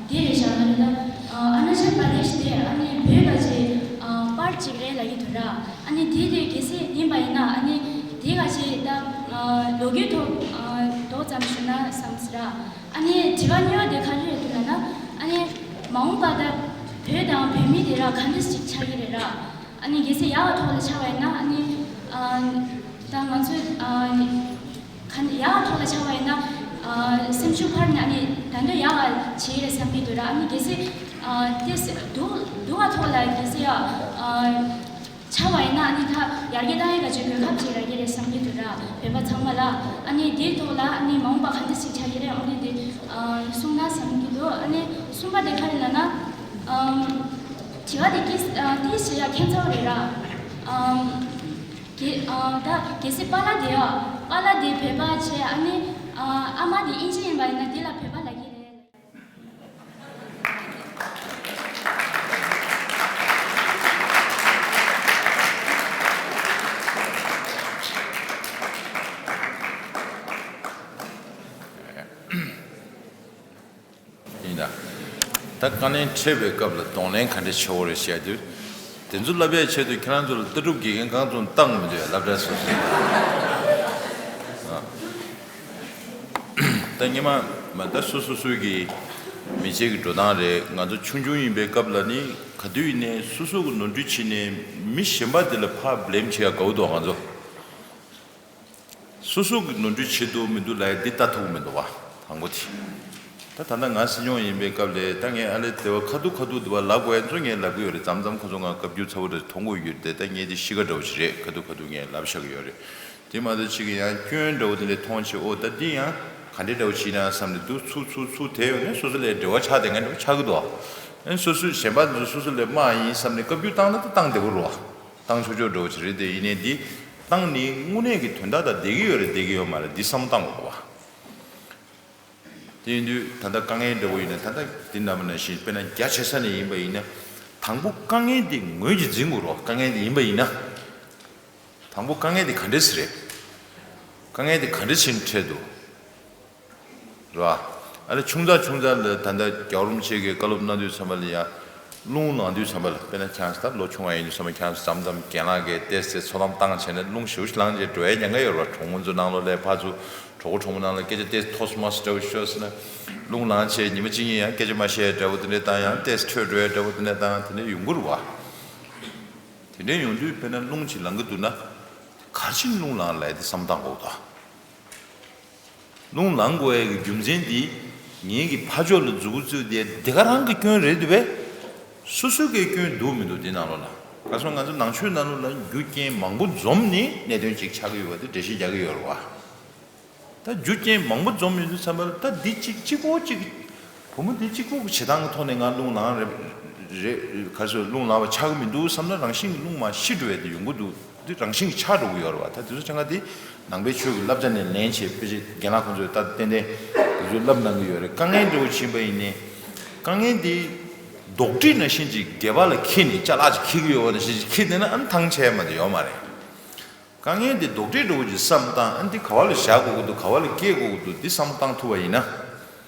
དེ་རེད་ཤག་ལ་རེད་ད། ཨ་ཨ་རུ་ནཱ་ཅལ་པྲ་དེཤ་དེ་ཨ་ནི་བོད་ག་ཅིག་ཨ་པར་ཅིག་རེད་ལབ་ཀྱི་འདུག་ར། ཨ་ནི་དེ་དེ་གལ་སྲིད་ཡིན་པ་ཡིན་ན་ཨ་ནི་དེ་ག་ཅིག་ད་ཨ་ལོ་རྒྱུས་ཐོག་ཨ་ཏོག་ཙམ་ཞུ་ན་བསམ་སོང་ར། ཨ་ནི་དྲི་བ་གཉིས་པ་དེ་ག་རེ་རེད་འདུག་ལབ་ན། ཨ་ནི་མ་འོངས་པ་ད་ བོད་དང་བོད་མི་དེ་ར་ག་འདྲ་ཞིག་ཆགས་ཀྱི་རེད་ར། ཨ་ནི་གལ་སྲིད་ཡག་གི་ཐོག་ལ་ཆགས་པ་ཡིན་ན། ཨ་ནི་ཨ་ད་ང་ཚོས་ཨ་ག་ཡག་གི་ཐོག་ལ་ཆགས་པ་ཡིན་ན། ཨ་སེམས་ཤུགས་འཕར་ནས་ཨ་ནི་ད་འདོད་ཡག་ག་བྱེད་ཀྱི་རེད་བསམ་གྱི་འདུག་ར། ཨ་ནི་གལ་སྲིད་ཨ་དེ་སྡུག་སྡུག་ག་ཐོག་ལ་གལ་སྲིད་ཡ་ཨ་ཆགས་པ་ཡིན་ན། ཨ་ནི་ད་ཡར་རྒྱས་གཏང་ཡས་ག་ཅིག་གོ་སྐབས་ཅིག་རག་གི་རེད་བསམ་གྱི་འདུག་ར། བོད་པ་ཚང་མ་ལ། ཨ་ནི་དེའི་ཐོག་ལ་ཨ་ནི་མ་འོངས་པ་ག་འདྲ་ཞིག་ཆགས་ཀྱི་རེད། ཨ་ནི་དེ་ཨ་གསུངས་ན་བསམ་གྱི་འདུག་ཨ་ནི་གསུམ་པ་དེ་ག་རེ་ལབ་ན། ཨམ། དྲི་བ་དེ་ཀིས་ཨ་ཏིས་བྱེད་ཡ་ཁྱད་མཚར་རེད་ར། ཨམ། གེ་ཨ་ད་གལ་སྲིད་པཱ་ལགས་དེ་ཡ་པཱ་ལགས་དེ་བོད་པ་བྱས། ཨ་ནི་ཨ་ཨ་མ་དེ་དབྱིན་ཇི་ཡིན་པ་ཡིན་ན་དེ་ལ་བོད་པ་ལབ་ཀྱི་རེད། ཡིན་ད། ད་དཀའ་ངལ་འཕྲད་པའི་སྐབས་ལ་གདོང་ལེན་ག་འདྲ་བྱེད་དགོས་རེད་བཤད་དུས། དེ་ཚོ་ལབ་ཡའི་ཆེད་དུ་ཁྱེད་རང་ཚོ་ལ་ལྟ་གྲུབ་དགེ་རྒན་གང་ཚོ་བཏང་མི་འདུག་སློབ་གྲྭ་སོ་སོའི། ད་སྔོན་མ་མ་ད་སོ་སོ་སོའི་གི་མི་ཚེ་གི་འགྲོ་སྟངས་རེད། ང་ཚོ་ཆུང་ཆུང་ཡིན་པའི་སྐབས་ལ་ནི་ག་དུས་ཡིན་ནའི་སོ་སོ་གི་ནོར་འཁྲུལ་བྱས་ནས་མི་གཞན་པ་དེ་ལ་ཕར་བླེམ་བྱེད་ཡ་དགའ་བོ་འདུག་ང་ཚོ། སོ་སོ་གི་ནོར་འཁྲུལ་བྱེད་འདུག་མི་འདུག་ལབ་ཡ་འདི་ལྟ་ཐུབ་ཀྱི་མི་འདུག་བ། དང་པོ་དེ། ད་ད་ལྟ་ང་སྲིད་སྐྱོང་ཡིན་པའི་སྐབས་ལ་ད་ངས་ཨ་ལེ་དེ་བ་ཁ་ཐུག་ཁ་ཐུག་དེ་བ་ལབ་དགོས་ཡ་ཚོ་ངས་ལབ་གི་ཡོད་རེད། མཚམས་མཚམས་ཁོ་ཚོ་ང་བཀའ་བཀྱོན་ཚ་བོ་རེ་མཐོང་གི་ཡོད་རེད་དེ། ད་ངས་དེ་གཤིས་ཀ་འདྲ་བོ་ཞིག་རེད། ཁ་ཐུག་ཁ་ཐུག་ངས་ལབ་བཞག་གི་ཡོད་རེད། དེ་མ་གཏོགས་གཅིག་གི་ཡང་སྐྱོན་འདྲ་བོ་དེ་འདྲ་མཐོང་བྱས། ཨོ་ད་འདི་ཡང་ག་འདྲའི་འདྲ་བོ་བྱེད་ན་བསམ་ནས་འདུག་ཚུར་ཚུར་ཚུར་དེ་ཡོང་ནས་སོ་སོ་ལ་འབྲེལ་བ་ཆགས་བསྡད་མཁན་འདྲ་བོ་ཆགས་ཀྱི་འདུག་ཨ་ནི་སོ་སོས་གཞན་པ་ཚོ་སོ་སོ་ལ་དམག་ཡིན་བསམ་ནས་བཀའ་བཀྱོན་བཏང་ན་ད་བཏང་བདེ་པོ་རེད་བ། བཏང་ཆོག་ཆོག་འདྲ་བོ་ཅིག་རེད་དེ། ཡིན་ནའི་འདི་བཏང་ནི་དངོས་གནས་ཀྱི་དོན་དག་དང་བསྡད་ཀྱི་ཡོད་རེད་བསྡད་ཀྱི་ཡོད་མ་རེད་འདི་བསམ་བློ་བཏང་དགོས་པ། དེ་ཡིན་དུས་ད་ལྟ་དཀའ་ངལ་འདྲ་བོ་ཡིན་ན། ད་ལྟ་འདི་འདྲ་མ་ནང་བཞིན་དཔེར་ན་རྒྱ་ཆེ་ས་ནས་ཡིན་པ་ཡིན་ན། དང་པོ་དཀའ་ངལ་འདི་ངོས་ཀྱིས་འཛིན་དགོས་རོགས། དཀའ་ངལ་འདི་ཡིན་པ་ཡིན་ན། དང་པོ་དཀའ་ངལ་འདི་ག་འདྲས་སེ་རེད། དཀའ་ངལ་འདི་ག་འདྲས་ཕྱིན་འཕྲད་འདུག་རེད་བ། ཨ་ནི་ཆུང་ཙག་ཆུང་ཙག་ལ་ད་ལྟ་རྒྱལ་བ་རིན་པོ་ཆེ་གིས་བཀའ་སློབ་གནང་དུས་ཙམ་པ་ལ་ཡ། རླུང་ལངས་དུས་ཙམ་པ་ལ། དཔེར་ན་ཁྱེད་རང་ཚོ་ད་ལོ་ཆུང་བ་ཡིན་དུས་ཙམ་པ་ཁྱེད་རང་ཚོ་མཚམས་མཚམས་རྒན་ལགས་ཀྱིས་ཏོག་ཙམ་ཚོད་བསླབ་བཏང་བྱས་ན་རླུང་ཞེ་པོ་ཞིག་ལངས་བྱས་འགྲོ་ཡའི་ཉེན་ཁ་ཡོད་རེད་བ། གྲོགས་མོ་ཚོ་ནང་ལོགས་ལ་ཕར་ཚུར་གྲོགས་པོ་གྲོགས་མོ་ནང་ལ་སྐད་ཆ་ཏོག་ཙམ་ཐོག་སུ་མ་སུ་འདྲ་བོ་ཤོད་ཟེར་ན། རླུང་ལངས་བྱས་ཉི་མ་གཅིག་གཉིས་ཡང་སྐད་ཆ་མ་བཤད་འདྲ་བོ་དེ་འདྲས་བཏང་ཡང་ཏོག་ཙམ་འཕྲོས་འགྲོ་ཡ་འདྲ་བོ་དེ་འདྲས་བཏང་དེ་འདྲས་ཡོང་གི་རེད་བ། དེ་འདྲས་ཡོང་དུས་དཔེར་ན་རླུང་ཅིག་ལངས་ཀྱི་འདུག་ན། ག་རེ་བྱས་ནས་རླུང་ལངས་ལབ་ཡ་དེ་བསམ་བློ་བཏང་དགོས་འདུག་རླུང་ལངས་དགོས་ཡ་གི་རྒྱུ་མཚན་དེ། ངེད་ཀྱི་ཕར་ཕྱོགས་ལ་མཛུབ་གུ་བཙུགས་ཏེ་དེ་ག་རང་གི་སྐྱོན་རེད་འདུག་པས། སོ་སོའི་གི་སྐྱོན་འདུག་མི་འདུག་དེ་ནང་ལོགས་ལ། ག་སོང་ང་ཚོ་ནང་ཆོས་ནང་ལོགས་ལ་རྒྱུ་རྐྱེན་མང་པོ་འཛོམས་ནས་གནད་དོན་ཅིག་ཆགས་ཀྱི་ཡོད་པ་དེ་འགྲེལ་བཤད་རྒྱག་གི་ཡོད་རེད་བ། ད་རྒྱུ་རྐྱེན་མང་པོ་འཛོམས་ཡོང་དུས་ཙམ་པ་ལ། ད་འདི་གཅིག་གཅིག་པོ་གཅིག་བུ་མོ་འདི་གཅིག་པོ་གི་བྱེད་སྟངས་ཀྱི་ཐོག་ནས་ང་རླུང་ལངས་རེད་རེད། ག་རེ་ཟེར། རླུང་ལངས་པ་ཆགས་ཀྱི་མི་འདུག་བསམ་ན་རང་བཞིན་གྱིས་རླུང་མར་ཤི་འགྲོ་བའི་དེ་ཡོང་གི་འདུག་འདི་རང་བཞིན་གྱིས་ཆགས་འགྲོ་གི་ཡོད་རེད་བ། ད་དེ་ཚོ་ཆ་ཚང་དེ་ནང་པའི་ཆོས་ཀྱི་བསླབ་བྱ་ནས་ལེན་བྱས། དཔེ་ཆ་རྒན་ལགས་ཁོང་ཚོས་ད་ཏན་ཏན་དེ་ཚོ་བསླབ་གནང་གི་ཡོད་རེད། དཀའ་ངལ་འདྲ་བོ་ཕྱིན་པ་ཡིན་ནའི། དཀའ་ངལ་དེ་རྡོག་ཁྲེས་ནང་བཞིན་ཅིག་སྒལ་པ་ལ་འཁྱེར་ནས་ཅ་ལག་ཅིག་འཁྱེར་གྱི་ཡོད་པ་ནང་བཞིན་ཅིག་འཁྱེར་བསྡད་ན་ཨ་ནི་ཐང་ཆད་མ་གཏོགས་ཡོད་མ་རེད། དཀའ་ངལ་འདི་རྡོག་ཁྲེས་འདྲ་བོ་ཅིག་བསམ་བཏང་། ཨ་འདི་ག་བ་ལ་བཞག་དགོས་ཀྱི་འདུག་ག་བ་ལ་སྐྱེལ་དགོས་ཀྱི་འདུག་འདི་བསམ་བཏང་ཐུབ་པ་ཡིན་ན།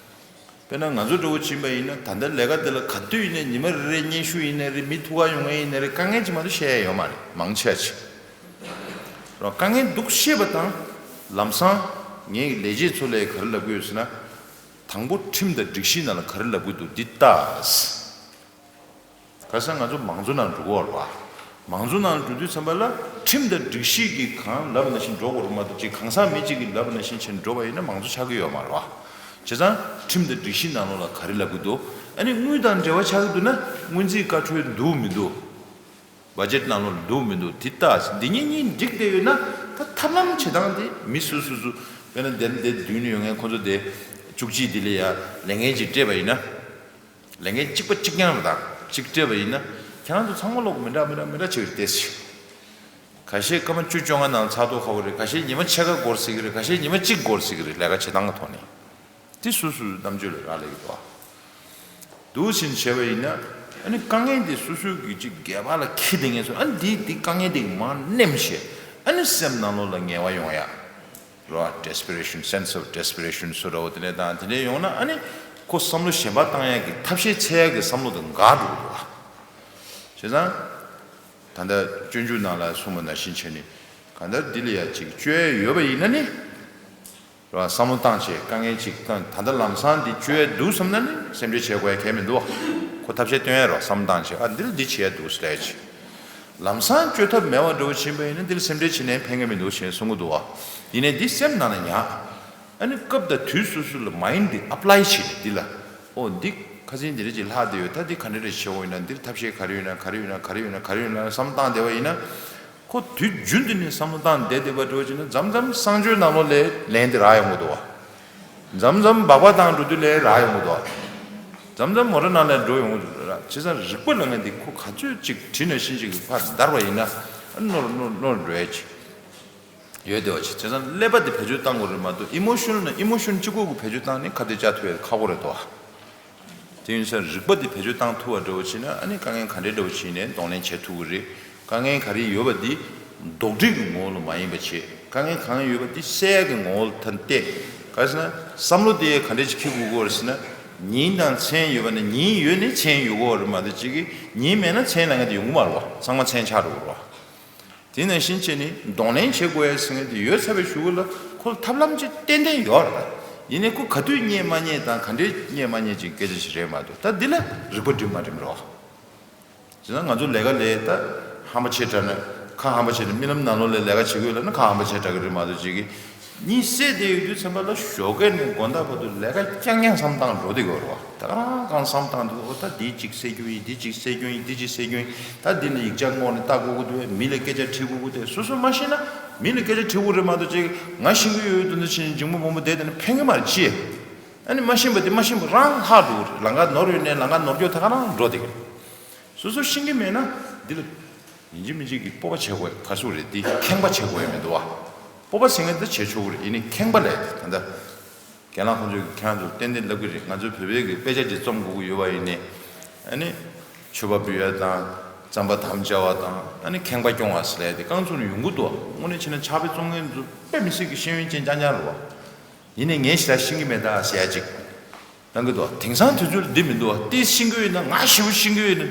དཔེར་ན་ང་ཚོ་འདྲ་བོ་ཕྱིན་པ་ཡིན་ན། ད་ལྟ་ལས་ཀ་འདི་ལ་ག་དུས་ཡིན་ནའི་ཉི་མ་རེ་རེ་སྙན་ཞུ་ཡིན་ནའི་རེད། མི་ཐུག་ག་ཡོང་མཁན་ཡིན་ནའི་རེད། དཀའ་ངལ་ཅིག་མ་གཏོགས་བཤད་ཡ་ཡོད་མ་རེད། མང་ཆེ་བ་ཅིག་རང་དཀའ་ངལ་འདུག་ཤེས་པ་དང་། ལམ་སང་ངའི་ལས་བྱེད་ཚོ་ལ་ག་རེ་ལབ་ཀྱི་ཡོད་ཟེར་ན། དང་པོ་ཁྲིམས་དང་སྒྲིག་གཞི་ནང་ལ་ག་རེ་ལབ་ཀྱི་འདུག་འདི་ལྟ། ག་ས་ང་ཚོ་མང་གཙོ་ནང་འགྲོ་གི་ཡོད་རེད་བ། མང་གཙོ་ནང་འགྲོ་དུས་ཙམ་པ་ལ་ཁྲིམས་དང་སྒྲིག་གཞི་གིས་གང་ལབ་པ་ནང་བཞིན་འགྲོ་དགོས་རེད་མ་གཏོགས། ཅིག་གང་ཟག་མི་གཅིག་གིས་ལབ་པ་ནང་བཞིན་བྱས་ནས་འགྲོ་བ་ཡིན་ན་མང་གཙོ་ཆགས་ཀྱི་ཡོད་མ་རེད་བ། བྱས་ཙང་ཁྲིམས་དང་སྒྲིག་གཞི་ནང་ལོགས་ལ་ག་རེ་ལབ་ཀྱི་འདུག་ཨ་ནི་དངུལ་དང་འབྲེལ་བ་ཆགས་ཀྱི་འདུག་ན་སྔོན་རྩིས་བཀའ་འཁྲོལ་འདུག་མི་འདུག་བ་ཇེཊ་ནང་ལོགས་ལ་འདུག་མི་འདུག་འདི་ལྟ། འདི་གཉིས་གཉིས་འགྲིག་བསྡད་ཡོད་ན། ད་ཐབས་ལམ་བྱེད་སྟངས་དེ་མི་སུ་སུ་སུ། དཔེར་ན་འདིར་འདིར་མདུན་ནས་ཡོང་མཁན་ཁོ་ཚོ་དེ་བཅུ་གཅིག་འདི་ལ་ཡ་ལས་འགན་ཅིག་སྤྲད་པ་ཡིན་ན། ལས་འགན་གཅིག་པ་གཅིག་རྐྱང་རེད། ད་གཅིག་སྤྲད་པ་ཡིན་ན་ཁྱེད་རང་ཚོ་ཚང་མ་ལོག་མི་འདྲ་མི་འདྲ་མི་འདྲ་བྱེད་ཀྱི་རེད་དེ། ཁ་ཤས་སྐར་མ་བཅུ་བཅོ་ལྔ་ནང་ཚར་ཐོག་ཁ་པོ་རེད། ཁ་ཤས་ཉི་མ་ཕྱེད་ཀ་འགོར་སྲིད་ཀྱི་རེད། ཁ་ཤས་ཉི་མ་གཅིག་འགོར་སྲིད་ཀྱི་རེད། ལས་ཀ་བྱེད་སྟངས་ཀྱི་ཐོག་ནས། དེ་སོ་སོའི་རྣམ་དཔྱོད་ལ་རག་ལས་ཀྱི་འདུག་བ། འདུག་ཕྱིན་བྱས་པ་ཡིན་ན། ཨ་ནི་དཀའ་ངལ་དེ་སོ་སོའི་གི་ཅིག་སྒལ་པ་ལ་འཁྱེར་བསྡད་མཁན་ཚོ། ཨ་ནི་དེ་དེ་དཀའ་ངལ་དེ་མར་མནན་བྱས། ཨ་ནི་སེམས་ནང་ལོགས་ལ་ངལ་བ་ཡོང་ཡ། རེད་བ། desperation, sense of desperation བཟོ་འདྲ་བོ་དེ་འདྲས་དང་དེ་འདྲས་ཡོང་ན། ཨ་ནི་ཁོ་བསམ་བློ་གཞན་པ་བཏང་ཡག་གི་ཐབས་ཤེས་འཚོལ་ཡག་གི་བསམ་བློ་དེ་འགག་འགྲོ་གི་འདུག་བ། བྱས་ཙང་། ད་ལྟ་སྤྱོད་འཇུག་ནང་ལ་གསུངས་པ་ནང་བཞིན་བྱས་ནས། གང་ལྟར་འདི་ལ་ཡ་ཅིག་བཅོལ་ཡག་ཡོད་པ་ཡིན་ན་ནི། རེད་བ། བསམ་བློ་བཏང་བྱས་དཀའ་ངལ་ཅིག་བཏང་། ད་ལྟ་ལམ་སང་འདི་བཅོལ་ཡག་འདུག་བསམ་ན་ནི་སེམས་ཁྲལ་བྱེད་དགོས་ཡ་གང་ཡང་མི་འདུག་བ། ཁོ་ཐབས་ཤེས་སྟོན་ཡ་རོགས་བསམ་བློ་བཏང་བྱས། ཨ་འདིར་འདི་བྱེད་ཡ་འདུག་ཟེར་བྱས། ལམ་སང་བཅོས་ཐབས་མེད་པ་འདྲ་བོ་ཕྱིན་པ་ཡིན་ན་འདིར་སེམས་ཁྲལ་བྱེད་ནས་ཕན་གི་མི་འདུག་ཞེས་གསུང་གི་འདུག་བ། ཡིན་ནའི་འདི་སེམས་ནང་ན་ཉར། ཨ་ནི་སྐབས་དང་དུས་སོ་སོ་ལ་མའིན་ཌི་ཨེབ་ལའི་བྱེད་ནས་འདི་ལ། ཨོ་འདི་ཁ་སང་འདི་འདྲ་ཅིག་ལྷག་བསྡད་ཡོད། ད་འདི་ག་འདྲ་རེ་བྱེད་འོ་ཡིན་ན། འདིར་ཐབས་ཤེས་ག་རེ་ཡོད་ན། ག་རེ་ཡོད་ན། ག་རེ་ཡོད་ན། ག་རེ་ཡོད་ན་བསམ་བློ་བཏང་བསྡད་པ་ཡིན་ན། ཁོ་དུས་རྒྱུན་དུ་ནས་བསམ་བློ་བཏང་བསྡད་བསྡད་པ་འདྲ་བོ་བྱས་ན་མཚམས་མཚམས་གསང་སྤྱོད་ནང་ལོགས་ལ་ལན་དེ་རག་ཡོང་གི་འདུག་བ། མཚམས་མཚམས་སྦག་སྦག་བཏང་འགྲོ་དུས་ལ་རག་ཡོང་གི་འདུག་བ། མཚམས་མཚམས་མོ་ཊ་ནང་ལ་འགྲོ་ཡོང་གི་འདུག་ར། བྱས་ཙང་རིག་པ་ལབ་མཁན་དེ་ཁོ་ག་ཚོད་ཅིག་དྲིས་ནང་བཞིན་ཅིག་ཕར་བདར་བ་ཡིན་ན་ནོར་ནོར་ནོར་འགྲོ་ཡ་ཅིག་ཡོད་བསྡད་པ་ཅིག། བྱས་ཙང་ཀླད་པ་དེ་བེད་སྤྱོད་བཏང་དགོས་རེད་མ་གཏོགས། ཨི་མོ་ཤོན་ནི་ཨི་མོ་ཤོན་གཅིག་པོ་གི་བེད་སྤྱོད་བཏང་ནས་ཁ་གཏད་བཅག་ཐུབ་ཡ་ཁག་པོ་རེད་དོ། དེ་ཡིན་ཙང་རིག་པ་དེ་བེད་སྤྱོད་བཏང་ཐུབ་པ་འདྲ་བོ་བྱས་ན། ཨ་ནི་དཀའ་ངལ་ག་འདྲའི་འདྲ་བོ་ཞིག་ཡིན་ནའི་གདོང་ལེན་བྱེད་ཐུབ་ཀྱི་རེད། དཀའ་ངལ་ག་རེ་ཡོད་པ་འདི་རྡོག་ཁྲེས་ཀྱི་ངོ་བོ་ལ་མ་ཡིན་པ་བྱེད། དཀའ་ངལ་གང་ཡོད་པ་འདི་སེལ་ཡ་གི་ངོ་བོ་ལ་ཐད་བལྟས། ག་རེ་ཟེར་ན་བསམ་བློ་དེ་ག་འདྲ་ཅིག་འཁྱེར་དགོས་ཀྱི་ཡོད་རེད་ཟེར་ན། ཉིན་དང་མཚན་ཡོད་པ་ན་ཉིན་ཡོད་ནས་མཚན་ཡོད་དགོས་པ་རེད་མ་གཏོགས། གཅིག་གིས་ཉིན་མེད་ན་མཚན་ལབ་མཁན་དེ་ཡོང་གི་མ་རེད་བ། ཚང་མ་མཚན་ཆགས་འགྲོ་གི་རེད་བ། དེ་ནང་བཞིན་བྱས་ནས་གདོང་ལེན་བྱེད་དགོས་ཡ་ཟེར་མཁན་དེ་ཡོད་ཚར་བའི་གཞུག་གུ་ལ་ཁོ་ལ་ཐབས་ལམ་ཅིག་ཏན་ཏན་ཡོད་རེད། ཡིན་ནའི་ཁོ་ག་དུས་རྙེད་མ་རྙེད་དང་ག་འདྲས་རྙེད་མ་རྙེད་ཅིག་སྐད་ཆ་ཞིག་རེད་མ་གཏོགས། ད་འདི་ལ་རིག་པ་སྒྲིམ་མ་སྒྲིམ་རེད་བ། བྱས་ཙང་ང་ཚོ་ལས་ཀ་ལས་ད་ཧམ་པ་ཆེ་དྲགས་ན། ཁ་ཧམ་པ་ཆེ་དྲགས། རྨི་ལམ་ནང་ལོགས་ལ་ལས་ཀ་བྱེད་དགོས་ལབ་ན་ཁ་ཧམ་པ་ཆེ་དྲགས་ཀྱི་རེད་མ་གཏོགས། གཅིག་གིས་གཉིད་སད་བསྡད་ཡོད་དུས་ཙམ་པ་ལ་ཞོགས་ཀས་ནས་དགོང་དག་བར་དུ་ལས་ཀ་རྐྱང་རྐྱང་བསམ་བཏང་འགྲོ་བསྡད་ཀྱི་ཡོད་རེད་བ། ད་ག་རང་གང་བསམ་བཏང་འདུག། ཨོ་ད་འདི་གཅིག་སེལ་རྒྱུ་ཡིན། འདི་གཅིག་སེལ་རྒྱུ་ཡིན། འདི་གཅིག་སེལ་རྒྱུ་ཡིན། ད་འདི་ལ་ཡིག་ཆ་བསྔོགས་ནས་ལྟ་དགོས་ཀྱི་འདུག། མི་ལ་སྐད་ཆ་དྲི་དགོས་ཀྱི་འདུག། སོ་སོ་མ་ཤེས་ན་མི་ལ་སྐད་ཆ་དྲི་དགོས་རེད་མ་གཏོགས། གཅིག་ང་ཤེས་ཀྱི་ཡོད་དུས་འདི་བྱས་ནས་འཇིགས་མོ་སྦོམ་པོ་བསྡད་བསྡད་ན་ཕན་གྱི་མ་རེད། ཅི། ཨ་ནི་མ་ཤེས་པ་དེ་མ་ཤེས་པ་རང་ལྷག་འགྲོ་གི་རེད། ལམ་ཁ་ནོར་ཡོད་ནའི་ལམ་ཁ་ནོར་སྐྱོ་ད་ག་རང་འགྲོ་བསྡད་ཀྱི་རེད། སོ་སོ་ཤེས་ཀྱི་མེད་ན་འདི་ལ་ཡིན་གཅིག་མིན་གཅིག་གི་སྤོབས་པ་བྱེད་དགོས། ག་ཟེར་དགོས་རེད། འདི་ཁེངས་པ་བྱེད་དགོས་ཡ་མི་འདུག་བ། སྤོབས་པ་ཟེར་མཁན་འདི་བྱེད་ཆོག་གི་རེད། ཡིན་ནའི་ཁེངས་པ་ལས་དེ་ད་ལྟ་རྒན་ལགས་ཁོང་ཚོས་ཁྱེད་རང་ཚོར་ཏན་ཏན་ལབ་ཀྱི་རེད། ང་ཚོ་བོད་པའི་གི་དཔེ་ཆ་ཅིག་རྩོམ་དགོས་ཀྱི་ཡོད་པ་ཡིན་ནའི། ཨ་ནི་མཆོད་པ་འབུལ་ཡ་དང་། རྩམ་པ་དམ་བཅའ་བ་དང་། ཨ་ནི་ཁེངས་པ་སྐྱོང་བ་ཟེར་ཡ་དེ་རྐང་ཚུགས་ནས་ཡོང་གི་འདུག། དངོས་གནས་བྱས་ན་ཕྱག་དཔེ་རྩོམ་མཁན་ཚོ་དཔེ་མི་སྲིད་ཀྱི་ཤེས་ཡོན་ཅན་རྐྱང་རྐྱང་རེད་བ། ཡིན་ནའི་ངས་ཞེ་དྲག་ཤེས་ཀྱི་མེད་ད་ཟེར་ཡ་ཅིག་གཏང་གི་འདུག། དེང་སང་དུས་ཚོད་ལ་འདི་མི་འདུག་བ། དེ་ཤེས་ཀྱི་ཡོད་ན། ང་ཞེ་པོ་ཤེས་ཀྱི་ཡོད་ན།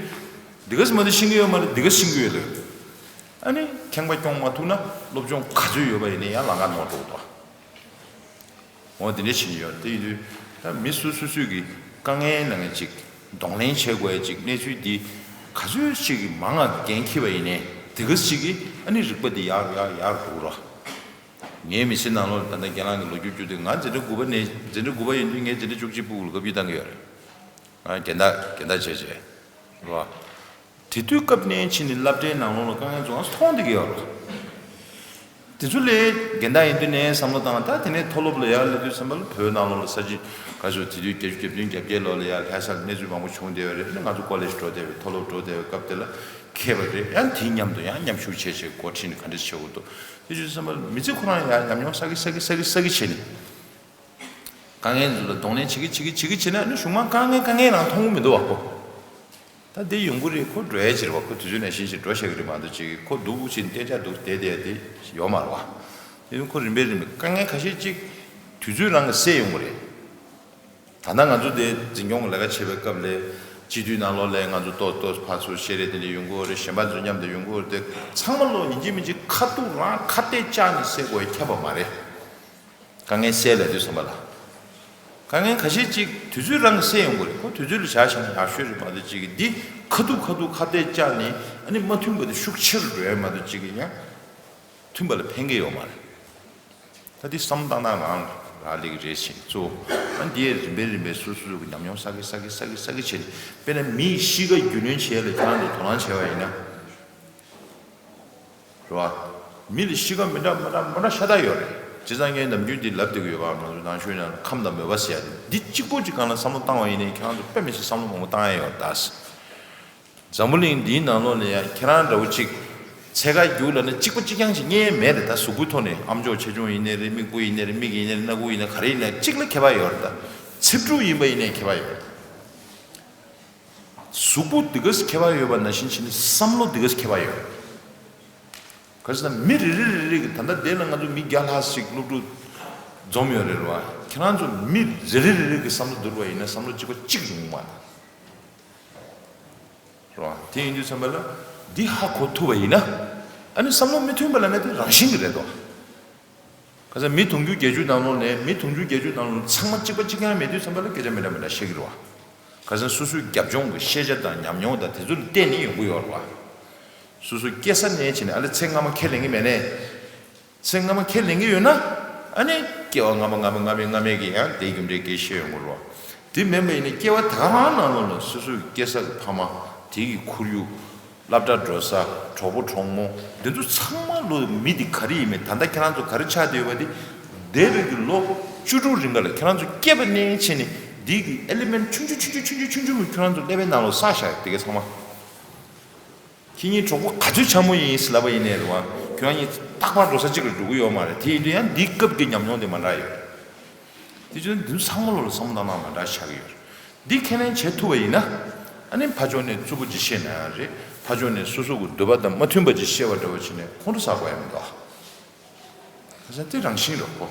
འདི་ག་ཟེར་མ་འདི་ཤེས་ཀྱི་ཡོད་མ་རེད། འདི་ག་ཤེས་ཀྱི་ཡོད་རེད། ཨ་ནི་ཁེངས་པ་སྐྱོང་མ་ཐུབ་ན་སློབ་སྦྱོང་ག་ཚོད་ཡོད་པ་ཡིན་ནའི་ཡང་ལམ་ཁ་ནོར་འགྲོ་གི་འདུག། འོ་དེ་འདྲ་བྱེད་ཀྱི་ཡོད། དེ་ཡིན་དུས་ད་མི་སོ་སོ་སོས་ཀྱི་དཀའ་ངལ་ལབ་མཁན་ཅིག་གདོང་ལེན་བྱེད་དགོས་ཡ་ཅིག་གནས་ཚུལ་འདི་ག་ཚོད་ཅིག་གི་མང་ང་འགན་འཁྱེར་བ་ཡིན་ནའི་དེ་ག་ཅིག་གི་ཨ་ནི་རིག་པ་འདི་ཡར་ཡར་ཡར་འགྲོ་གི་རེད། ངའི་མི་ཚེ་ནང་ལོགས་ད་ལྟ་རྒན་ལགས་ཀྱི་ལོ་རྒྱུས་བརྒྱུད་དེ་ང་འཛིན་གྲྭ་དགུ་པ་ནས། འཛིན་གྲྭ་དགུ་པ་ཡིན་དུས་ངས་འཛིན་གྲྭ་བཅུ་གཅིག་ཕྲུ་གུ་ལ་བཀའ་བརྒྱུད་བཏང་གི་ཡོད་རེད། ང་རྒན་བདག་རྒན་བདག་བྱས་བྱས་རེད་བ། དེ་དུས་སྐབས་ནས་ཕྱིན་ནས་སློབ་གྲྭའི་ནང་ལོགས་ལ་དཀའ་ངལ་ཚོ་ང་ཚོ་མཐོང་བསྡད་ཀྱི་ཡོད་རེད། དེ་ཚོ་ལས་རྒན་བདག་ཡིན་དུས་ནས་བསམ་བློ་བཏང་། ད་དེ་ནས་མཐོ་སློབ་ལ་ཡར་སླེབས་དུས་ཙམ་པ་ལ་བོད་ནང་ལོགས་ལ་ས་བྱི་ག་ཚོད། དེ་དུས་བརྒྱད་ཅུ་གྱ་བདུན་གྱ་བརྒྱད་ལོ་ལ་ཡར་ལྷ་ས་ལ་གནས་ཚུལ་མང་པོ་བྱུང་བསྡད་པ་རེད། ང་ཚོ་ཀོ་ལེཇ་འགྲོ་བསྡད་པའི། མཐོ་སློབ་འགྲོ་བསྡད་པའི་སྐབས་དེ་ལ་མཁས་པ་རེད། ཡང་དེའི་མཉམ་དུ་ཡང་མཉམ་ཞུགས་བྱས་བྱས་འགོ་ཁྲིད་ནས་ག་འདྲ་བྱེད་དགོས་འདུག། དེ་དུས་ཙམ་པ་ལ་མི་ཚེ་ཁོ་རང་ཡང་ཉམས་མྱོང་བསགས་ཀྱི་བསགས་ཀྱི་བསགས་ཀྱི་བསགས་ཀྱི་བྱས་ནས། དཀའ་ངལ་ཚོ་ལ་གདོང་ལེན་བྱེད་ཀྱི་བྱེད་ཀྱི་བྱེད་ཀྱི་བྱས་ན། ཨ་ནི་གཞུག་མ་དཀའ་ངལ་དཀའ་ངལ་རང་མཐོང་གི་མི་འདུག་བ། ཁོ་ད་འདི་ཡོང་གི་རེད། ཁོ་འགྲོ་ཡ་ཅིག་རེད་བ། ཁོ་དུས་ཚོད་ནང་བཞིན་ཞིག་འགྲོ་ཤེས་ཀྱི་རེད་མ་གཏོགས། ཅིག་ཁོ་སྡུག་པོ་བྱས་ནས་གཏན་འཇགས་འདུག་བསྡད་བསྡད་ཡ་དེ་ཡོད་མ་རེད་བ། དེ་ཡང་ཁོ་རིམ་པས་རིམ་པས་དཀའ་ངལ་ཁ་ཤས་ཅིག་དུས་ཚོད་རང་གིས་སེལ་ཡོང་གི་རེད། ད་ལྟ་ང་ཚོ་དེ་འཛིན་སྐྱོང་གི་ལས་ཀ་བྱེད་པའི་སྐབས་ལ། སྤྱི་འཐུས་ནང་ལོགས་ལ་ང་ཚོ་ཏོག་ཏོག་ཕར་ཚུར་བཤད་རེས་དེ་འདྲ་ཡོང་གི་ཡོད་རེད། གཞན་པ་ཚོ་མཉམ་དུ་ཡོང་གི་ཡོད་རེད། དེ་ཚང་མ་ལོག་ཡིན་གཅིག་མིན་གཅིག་ཁ་ཐུག་རང་ཁ་གཏད་བཅག་ནས་སེལ་དགོས་ཡ་ཁྱབ་པ་མ་རེད། དཀའ་ངལ་སེལ་ལབ་དུས་ཙམ་པ་ལ། དཀའ་ངལ་ཁ་ཤས་ཅིག་དུས་ཚོད་རང་གིས་སེལ་ཡོང་གི་རེད། ཁོ་དུས་ཚོད་ལ་བཞག་བཞག་ན་ཡག་ཤོས་རེད་མ་གཏོགས། ཅིག་གིས་འདི་ཁ་ཐུག་ཁ་ཐུག་ཁ་གཏད་བཅག་ནས་ཨ་ནི་མ་མཐུན་པ་དེ་ཤུགས་ཆེ་རུ་འགྲོ་ཡ་མ་གཏོགས། ཅིག་གིས་ཡང་མཐུན་པ་ལ་ཕན་གྱི་ཡོད་མ་རེད། ད་འདི་བསམ་བློ་བཏང་སྟངས་རང་རག་ལས་ཀྱི་རེད་ཟེར་གཙོ་བོ། ཨ་འདི་ཡས་རིམ་པས་རིམ་པས་སོ་སོ་སོ་གི་ཉམས་མྱོང་བསགས་ཀྱི་བསགས་ཀྱི་བསགས་ཀྱི་བསགས་ཀྱི་བྱས་ནས། དཔེར་ན་མི་ཡི་གཤིས་ཀ་རྒྱུས་ལོན་བྱེད་ཡ་ལ་ཁྱེད་རང་ཚོ་དོ་སྣང་བྱས་པ་ཡིན་ན། རེད་བ། མི་ལ་གཤིས་ཀ་མི་འདྲ་མི་འདྲ་མི་འདྲ་ཤ་སྟག་ཡོད་རེད། བྱས་ཙང་ངས་ནམ་རྒྱུན་འདི་ལབ་བསྡད་ཀྱི་ཡོད་པ། ང་ཚོ་ནང་ཆོས་ནང་ཁམས་དང་མོས་པ་ཟེར་ཡ་དེ། འདི་གཅིག་པོ་གཅིག་སྒང་ལ་བསམ་བློ་བཏང་བ་ཡིན་ནའི་ཁྱེད་རང་ཚོ་དཔེ་མི་སྲིད་བསམ་བློ་མང་པོ་བཏང་ཡ་ཡོད་རེད་ད། འཛམ་བུ་གླིང་འདིའི་ནང་ལོགས་ལ་ཡང་ཁྱེད་རང་འདྲ་བོ་གཅིག་ཚད་བཀག་རྒྱུགས་ལབ་ན་གཅིག་པ་གཅིག་རྐྱང་ཅིག་རྙེད་མེད་རེད། ད་གཟུགས་པོའི་ཐོག་ནས་ཨམ་ཅོག་ཆེ་ཆུང་ཡིན་ནའི་རེད། མིག་སྤུ་ཡིན་ནའི་རེད། མིག་ཡིན་ནའི་རེད། སྣ་ཁུག་ཡིན་ནའི་ག་རེ་ཡིན་ནའི་གཅིག་ལ་ཁྱད་པར་ཡོད་རེད། ད་ཚིག་གྲུབ་ཡིན་པ་ཡིན་ནའི་ཁྱད་པར་ཡོད་རེད། གཟུགས་པོ་འདི་ག་ཁྱད་པར་ཡོད་པ་ནང་བཞིན་བྱས་ནས་བསམ་བློ་འདི་ག་ཁྱད་པར་ཡོད་རེད། ག་རེ་ཟེར་ན་མི་རེ་རེ་རེ་རེ་གི། ད་ལྟ་དེ་ལ་ང་ཚོ་མི་བརྒྱ་ལྷག་ཞིག་སློབ་ཕྲུག་འཛོམས་ཡོད་རེད་བ། ཁྱེད་རང་ཚོ་མི་རེ་རེ་རེ་རེ་གི་བསམ་བློ་བསྡུར་བ་ཡིན་ན་བསམ་བློ་གཅིག་པ་གཅིག་ཡོང་གི་མ་རེད། རེད་བ། དེ་ཡིན་དུས་ཙམ་པ་ལ་འདི་ཧ་གོ་ཐུབ་པ་ཡིན་ན། ཨ་ནི་བསམ་བློ་མི་མཐུན་པ་ལབ་ན་དེ་རང་བཞིན་གྱི་རེད་དོ། ག་ས་མི་དུང་ཕྱུར་བརྒྱད་ཅུ་ནང་ལོགས་ནས་མི་དུང་ཕྱུར་བརྒྱད་ཅུ་ནང་ལོགས་ཚང་མ་གཅིག་པ་གཅིག་རྐྱང་མེད་དུས་ཙམ་པ་ལ་སྐད་ཆ་མི་འདྲ་མི་འདྲ་བཤད་ཀྱི་རེད་བ། ཁ་སང་སོ་སོའི་རྒྱབ་ལྗོངས་ཀྱི་ཤེས་བྱ་དང་ཉམས་མྱོང་དང་དེ་ཚོ་ལ་བརྟེན་ནས་ཡོང་གི་ཡོད་རེད་བ། སོ་སོ་སྐྱེ་ས་ནས་བྱས་ནས་ཨ་ལེ་ཚེ་སྔ་མ་ཁས་ལེན་གྱི་མེད་ནས། ཚེ་སྔ་མ་ཁས་ལེན་གྱི་ཡོད་ན། ཨ་ནི་སྐྱེ་བ་སྔ་མ་སྔ་མ་སྔ་མའི་སྔ་མའི་གི་ཡང་དེའི་རྒྱུ་འབྲས་སྐད་ཤེས་ཡོང་གི་རེད་བ། དེ་མིན་པ་ཡིན་ན་སྐྱེ་བ་ད་ག་རང་ནང་ལོགས་ལ་སོ་སོའི་སྐྱེ་ས་གི་ཕ་མ། དེ་གི་ཁོར་ཡུག་སློབ་གྲྭ་འགྲོ་ས། གྲོགས་པོ་གྲོགས་མོ། འདི་ཚོ་ཚང་མ་ལོ་མི་འདི་ག་རེ་ཡིན་མིན། ད་ལྟ་ཁྱེད་རང་ཚོ་ག་རེ་ཆགས་བསྡད་ཡོད་པ་འདི། འདས་པའི་གི་ལོ་བཅུ་དྲུག་རིང་ག་ལ་ཁྱེད་རང་ཚོ་སྐྱེས་པ་ནས་བྱས་ནས་འདི་གི་ཨེ་ལི་མེན་ཊི་ཆུང་ཆུང་ཆུང་ཆུང་ཆུང་ཆུང་ཆུང་ཆུང་ཁྱེད་རང་ཚོ་ཀླད་པའི་ནང་ལ་བསགས་བཞག་ཡོད། དེ་ག་ཚང་མ། ཁྱེད་གཉིས་གྲོགས་པོ་ག་ཚོད་འཆམ་པོ་ཡིན་ཟེར་ལབ་པ་ཡིན་ནའི་རེད་བ། ཁྱོད་རང་གཉིས་རྟག་པར་འགྲོ་ས་གཅིག་ལ་འགྲོ་གི་ཡོད་མ་རེད། དེ་ཡིན་དུས་ཡང་འདི་སྐབས་ཀྱི་ཉམས་མྱོང་དེ་མ་འདྲ་ཡོད། དེ་བྱས་ན་འདི་ཚང་མ་ལོ་ལ་བསམ་བློ་བཏང་སྟངས་མ་འདྲ་ཆགས་ཀྱི་ཡོད་རེད། འདི་ཁས་ལེན་བྱེད་ཐུབ་པ་ཡིན་ན། ཨ་ནི་ཕར་ཕྱོགས་ནས་རྩུབ་པོ་ཅིག་བཤད་ན་ཡང་རེད། ཕར་ཕྱོགས་ནས་སོ་སོ་གི་འདོད་པ་དང་མ་མཐུན་པ་ཅིག་བཤད་པ་འདྲ་བོ་བྱས་ནས་ཁོང་ཁྲོ་ཟ་དགོས་ཡ་མི་འདུག་ཁ་སང་དེ་རང་བཞིན་རེད་ཁོ།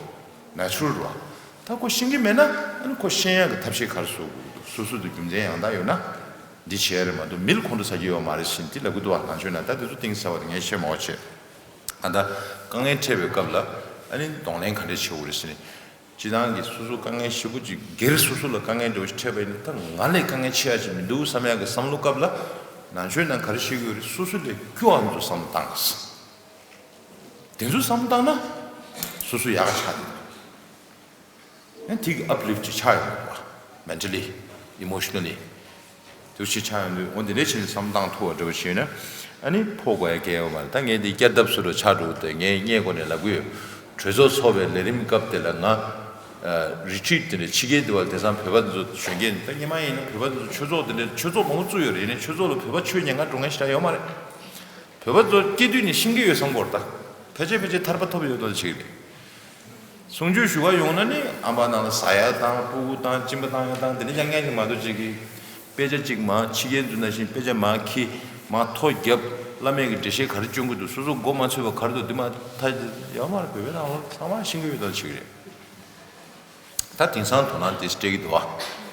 ནེ་ཅུ་རལ་རེད་བ། ད་ཁོ་ཤེས་ཀྱི་མེད་ན་ཨ་ནི་ཁོ་ཤེས་ཡ་གི་ཐབས་ཤེས་ག་རེ་བཟོ་དགོས་འདུག་སོ་སོ་དེ་རྒྱུ་མཚན་ཡང་དག་ཡོད་ན། འདི་བྱས་རེད་མ་གཏོགས་མི་ལ་ཁོང་ཁྲོ་ཟ་གི་ཡོད་མ་རེད་ཟེར་འདི་ལབ་གི་འདུག་བ། ནང་ཆོས་ན་ད་དེ་ཚོ་གཏིང་ཟབ་པ་དེ་ངས་བཤད་མ་དགོས་བྱས། ཨ་ད་དཀའ་ངལ་འཕྲད་པའི་སྐབས་ལ་ཨ་ནི་གདོང་ལེན་ག་འདྲས་བྱེད་དགོས་རེད་ཟེར་ནས། སྤྱི་བཏང་གི་སོ་སོ་དཀའ་ངལ་ཞེ་པོ་ཅིག་སྒེར་སོ་སོ་ལ་དཀའ་ངལ་འདྲ་བོ་ཞིག་འཕྲད་པ་ཡིན་ན་ད་ང་ལས་དཀའ་ངལ་ཆེ་ཡ་ཅིག་མི་འདུག་བསམ་ཡ་གི་བསམ་བློ་སྐབས་ལ། ནང་ཆོས་ནང་ག་རེ་བཤད་ཀྱི་ཡོད་རེད། སོ་སོ་ལས་སྐྱོ་བ་ཚོ་བསམ་བློ་བཏང་། དེ་ཚོ་བསམ་བློ་བཏང་ན་སོ་སོ་ཡག་ག་ཆགས་འདུག་ཨ་དེ་གི་ཨབ་ལིཕ་ཊི་ཆགས་ཡོང་བ། མེན་ཊལ་ལི། ཨི་མོ་ཤ་ནལ་ལི། དེ་ཞིག་ཆགས་ཡོང་དུས་འོ་འདི་འདྲའི་ཕྱིན་བསམ་བཏང་ཐུབ་པ་འདྲ་བོ་ཞིག་ཡོད་ན། ཨ་ནི་ཕོག་དགོས་ཡ་གལ་ཡོད་མ་རེད། ད་ངས་འདི་བསྐྱར་ལྡབ་བཟོ་འདྲ་ཆགས་འགྲོ་གི་འདུག་ངས་སྔས་མགོ་ནས་ལབ་ཀྱི་ཡོད། གྲོས་ཚོགས་ཚོགས་པའི་ལས་རིམ་སྐབས་དེ་ལ་ང་རི་ཊི་རིཊ་དེ་འདྲ་ཕྱི་རྒྱལ་དུ་བ་དེང་སང་བོད་པ་འདི་ཚོ་གཞོན་སྐྱེས་འདི་ད་སྔོན་མ་ཡིན་ན་བོད་པ་འདི་ཚོ་ཆོས་ཚོགས་དེ་འདྲ་ཆོས་ཚོགས་མང་པོ་བཙུགས་ཡོད་རེད། ཡིན་ནའི་ཆོས་ཚོགས་ལ་བོད་པ་ཆོས་ཉན་ག་འགྲོ་མཁན་ཞེ་དྲག་ཡོད་མ་རེད། བོད་པ་ཚོ་སྐྱེས་དུས་ནས་ཤེས་ཀྱི་ཡོད་བསམ་གྱི་ཡོད་རེད་ད། ཕལ་ཆེར་ཕལ་ཆེར་ཐར་པ་ཐོབ་ཡོད་མདོག་བྱེད་ཀྱི་རེད། གསུང་ཆོས་ཞུ་བ་ཡོང་ན་ནི་ཨམ་བ་ནང་ལ་ཟ་ཡ་དང་སྤུ་གུ་དང་གཅིན་པ་བཏང་ཡ་དང་དེ་འདྲ་རྐྱང་རྐྱང་ཞིག་མ་གཏོགས་ཅིག་གིས། དཔེ་ཆ་གཅིག་མར་ཕྱི་རྒྱལ་ཚོ་ནང་བཞིན་དཔེ་ཆ་མར་འཁྱེར། མར་ཐོ་བརྒྱབ། བླ་མས་ཀྱི་འགྲེལ་བཤད་ག་རེ་སྐྱོན་གྱི་འདུག་སོ་སོ་མགོ་མ་ཚོས་པ་ག་རེ་འདུག་འདི་མ་ཐག་ཡོད་མ་རེད། བོད་པའི་ནང་ལོགས་ཚང་མ་ཤེས་ཀྱི་ཡོད་མདོག་བྱེད་ཀྱི་རེད། ད་དེང་སང་དོ་སྣང་དེ་སྤྲད་ཀྱི་འདུག་བ།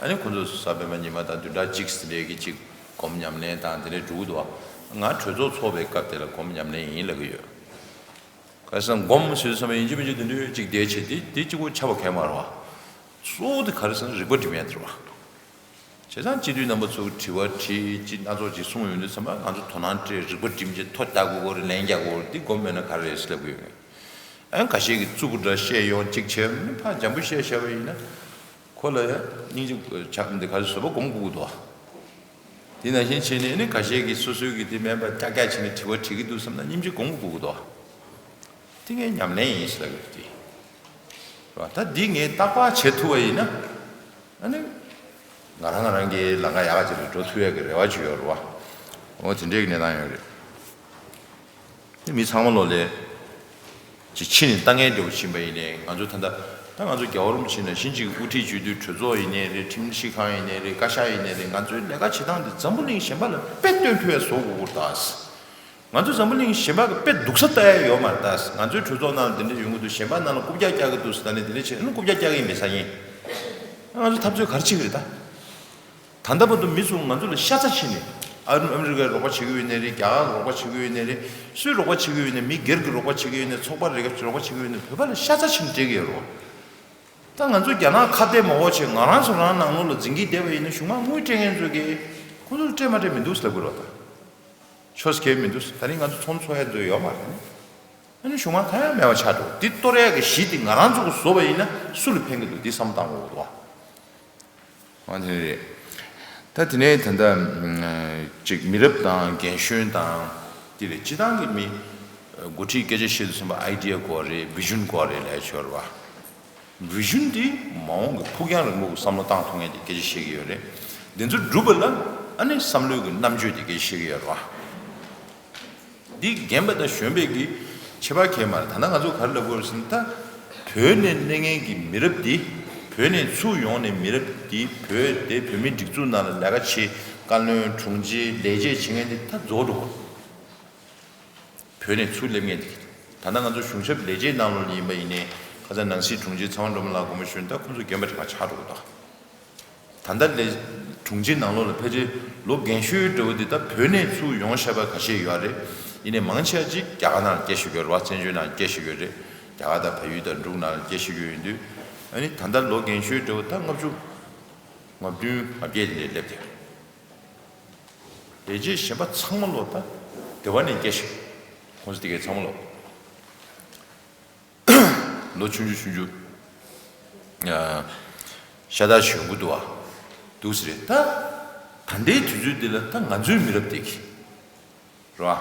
ཨ་ནི་ཁོ་ཚོ་གཟའ་སྤེན་པ་ཉི་མ་དང་བདུན་ཕྲག་གཅིག་ཟིན་རེས་ཀྱི་གཅིག་སྒོམ་ཉམས་ལེན་དང་དེ་འདྲས་འགྲོ་གི་འདུག་བ། ང་གྲོས་ཚོགས་ཚོགས་པའི་སྐབས་དེ་ལ་སྒོམ་ཉམས་ལེན་ཡིན་ལབ་ཀྱི་ཡོད། ག་རེ་ཟེར་ན་སྒོམ་ཟེར་དུས་ཙམ་པ་ཡིན་གཅིག་མིན་གཅིག་དེ་འདྲས་གཅིག་བསྡད་བྱས་དེ་དེ་གཅིག་པོ་ཆགས་པ་གལ་མ་རེད་བ། གཙོ་བོ་དེ་ག་རེ་ཟེར་ན་རིག་པ་སྒྲིམ་ཡས་དེ་རེད་བ། བྱས་ཙང་སྤྱི་འཐུས་རྣམ་པ་ཚོ་དྲི་བ་དྲིས་ཅི་སྣ་ཚོགས་ཅིག་གསུངས་ཡོང་དུས་ཙམ་པ་ང་ཚོ་དོ་སྣང་སྤྲད། རིག་པ་སྒྲིམ་བྱས་ཐོ་བཏགས་དགོས་ཀྱི་རེད། ལན་རྒྱག་དགོས་ཀྱི་རེད། འདི་སྒོམ་མེད་ན་ག་རེ་རེད་ཟེར་ལབ་ཀྱི་ཡོད་ངས། ཨ་ཁ་ཤས་ཀྱིས་རྩུབ་པོ་འདྲ་བཤད་ཡོང་གཅིག་བྱས་ནས་ཕར་འཇམ་པོ་བཤད་བཞག་པ་ཡིན་ན། ཁོ་ལ་ཡང་སྙིང་རྗེ་ཆགས་འདི་ག་ཚོད་བཟོད་པ་སྒོམ་དགོས་ཀྱི་འདུག་དེ་ནང་བཞིན་བྱས་ནས་ནི་ཁ་ཤས་ཀྱིས་སོ་སོའི་གི་དེ་མེད་པ་ཀྱག་ཀྱག་བྱས་ནས་དྲི་བ་དྲི་གི་འདུག་བསམ་ན་སྙིང་རྗེ་སྒོམ་དགོས་ཀྱི་འདུག་དེ་ངས་ཉམས་ལེན་ཡིན་ཟེར་ལབ་ཀྱི་རེད། རེད་བ། ད་འདི་ངས་རྟག་པར་བྱེད་ཐུབ་པ་ཡིན་ན། ཨ་ནི། ང་རང་ང་རང་གི་ལམ་ཁ་ཡག་ག་ཅིག་ལ་འགྲོ་ཐུབ་ཡག་གི་རེ་བ་ཅིག་ཡོད་རེད་བ། འོ་དེ་འདྲའི་གི་གནས་སྟངས་ཡོད་རེད། དེ་མི་ཚང་མ་ལོ་ལས། ཅིག་ཕྱི་ནས་ལྟ་མཁན་འདྲ་བོ་ཕྱིན་པ་ཡིན་ནའི་ང་ཚོ་ད་ལྟ་ད་ང་ཚོ་རྒྱལ་བ་རིན་པོ་ཆེ་ནང་བཞིན་ཅིག་དབུ་ཁྲིད་བྱེད་དུས་གྲོས་ཚོགས་ཡིན་ནའི་རེད། ཁྲིམས་ཞིབ་ཁང་ཡིན་ནའི་རེད། བཀའ་ཤག་ཡིན་ནའི་རེད། ང་ཚོའི་ལས་ཀ་བྱེད་སྟངས་འདི་འཛམ་བུ་གླིང་གཞན་པ་ལ་དཔེ་སྟོན་ཐུབ་ཡག་བཟོ་དགོས་ཀྱི་རེད་ད། ང་ཚོ་འཛམ་བུ་གླིང་གཞན་པ་གི་དཔེ་སྡུག་ས་ལྟ་ཡ་ཡོད་མ་རེད་ད། ང་ཚོའི་གྲོས་ཚོགས་ནང་ལ་འདི་འདྲ་ཡོང་གི་འདུག་གཞན་པ་ནང་ལ་རྐུབ་བཀྱག་བཀྱག་གི་འདུག་ཟེར་ད་ནི་འདི་འདྲ་བྱས་ན་རྐུབ་བཀྱག་བཀྱག་གི་ཡིན་པས་ས་ཡིན། ང་ཚོ་འཐབ་རྩོད་ག་རེ་བྱེད་ཀྱི་རེད་ད། ད་ལྟ་བར་དུ་མི་ཚོས་ང་ཚོ་ལ་ཤ་ཚ་བྱས་ནས་ཨ་ཨ་མི་རི་ཀའི་རོགས་པ་བྱེད་ཀྱི་ཡོད་ནའི་རེད། རྒྱ་གར་རོགས་པ་བྱེད་ཀྱི་ཡོད་ནའི་རེད། སུའི་རོགས་པ་བྱེད་ཀྱི་ཡོད་ནའི་མི་སྒེར་གྱི་རོགས་པ་བྱེད་ཀྱི་ཡོད་ནའི་ཚོགས་པ་རེ་ག་རོགས་པ་བྱེད་ཀྱི་ཡོད་ནའི་བོད་པ་ལ་ཤ་ཚ་བྱས་ནས་སྤྲད་ཀྱི་ཡོད་རེད་བ། ད་ང་ཚོ་རྒྱ་ནག་ཁ་གཏད་མ་དགོས་བྱས་ང་རང་ཚོ་རང་ནང་ལོགས་ལ་འཛིང་གིས་བསྡད་པ་ཡིན་ན་གཞུག་མ་དངུལ་སྤྲད་མཁན་ཚོ་གིས་ཁོ་ཚོ་ལ་སྤྲད་མ་སྤྲད་མི་འདུག་ཟེར་ལབ་དགོས་རེད་བ་ད། ཆོས་གལ་མི་འདུག་ད་རིང་ང་ཚོ་ཚོང་འཚོ་ཡ་འདོད་ཡོད་མ་རེད། ཨ་ནི་གཞུག་མ་གང་ཡང་མེད་པ་ཆགས་འགྲོ། འདི་གཏོར་ཡ་གི་གཞི་འདི་ང་རང་ཚོ་གིས་བཟོས་པ་ཡིན་ན་སུ་ལ་ཕན་གི་འདུག་འདི་བསམ་བཏང་དགོས་འདུག་བ། ཨ་དེ་རེད། ད་དེ་ནས་ད་ལྟ་ཅིག་མི་རབས་དང་རྒན་གཞོན་དང་དེ་རེད། སྤྱི་བཏང་གི་མི་འགོ་ཁྲིད་སྐད་ཆ་བཤད་དུས་ཙམ་པ་ཨའི་ཌི་ཡ་དགོས་རེད། བི་ཞུན་དགོས་རེད་ལབ་ཡ་ཆོག་རེད་བ། བི་ཞུན་དེ་མ་འོངས་ཀྱི་ཕུགས་རྒྱང་རིང་པོ་གི་བསམ་བློ་བཏང་ཐུབ་མཁན་དེ་སྐད་ཆ་བཤད་ཀྱི་ཡོད་རེད། འདི་ཚོ་སྒྲུབ་པ་ལ་ཨ་ནི་བསམ་བློའི་གི་རྣམ་དཔྱོད་དེ་སྐད་ཆ་བཤད་ཀྱི་ཡོད་རེད་བ། འདི་རྒན་པ་དང་གཞོན་པའི་གི་ཁྱད་པར་གང་ཡང་མ་རེད། ད་ལྟ་ང་ཚོ་ག་རེ་ལབ་དགོས་རེད་ཟེར་ན། ད་བོད་ནས་སླེབས་མཁན་གྱི་མི་རབས་འདི། བོད་ནས་ཚུར་ཡོང་ནས་མི་རབས་འདི་བོད་དེ་བོད་མིའི་སྒྲིག་འཛུགས་ནང་ལ་ལས་ཀ་བྱེད། བཀའ་བློན་དྲུང་ཆེ་ལས་བྱེད་བྱེད་མཁན་འདི་ད་རྫོགས་འགྲོ་གི་རེད། བོད་ནས་ཚུར་སླེབས་མཁན་དེ། ད་ལྟ་ང་ཚོ་གཞུང་ཞབས་ལས་བྱེད་ནང་ལོགས་ལ་ཡིན་པ་ཡིན་ནའི་ཁ་སང་ནང་སྲིད་དྲུང་ཆེ་ཚེ་དབང་སྒྲོལ་མ་ལགས་དགོངས་པ་ཞུས་ན་ད་ཁོང་ཚོ་རྒན་པ་དྲན་པ་ཆགས་འགྲོ་གི་འདུག་ད་ལྟ་ལས་དྲུང་ཆེ་ནང་ལོགས་ལ་ཕལ་ཆེར་ལོ་རྒན་ཤོས་འདྲ་བོ་དེ་ད་བོད་ནས་ཚུར་ཡོང་བཞག་པ་ཁ་ཤས་ཡོད་རེད། ཡིན་ནའི་མང་ཆེ་བ་ཅིག་རྒྱ་གར་ནང་ལ་སྐད་ཤེས་ཀྱི་ཡོད་རེད་བ། བཙན་བྱོལ་ནང་སྐད་ཤེས་ཀྱི་ཡོད་རེད། རྒྱ་གར་དང་བལ་ཡུལ་དང་འབྲུག་ནང་ལ་སྐད་ཤེས་ཀྱི་ཡོད་དུས། ཨ་ནི་ད་ལྟ་ལོ་རྒན་ཤོས་འདྲ་བོ་ད་ལྔ་བཅུ། ལྔ་བདུན་ལྔ་བརྒྱད་དེ་ནས་སླེབས་ཏེ། དེ་རྗེས་གཞན་པ་ཚང་མ་ལོ་ད་སྡེ་བ་ནས་སྐྱེས་ཤིང་། ཁོང་ཚོ་དེ་གའི་ཚང་མ་ལོ། ལོ་ཆུང་ཆུང་ཆུང་ཆུང་། ཤ་སྟག་གཞོན་སྐུ་འདུག་བ། འདུག་ཟེར་རེད་ད། ད་ལྟའི་དུས་ཚོད་འདི་ལ་ད་ང་ཚོའི་མི་རབས་འདི་གི། རེད་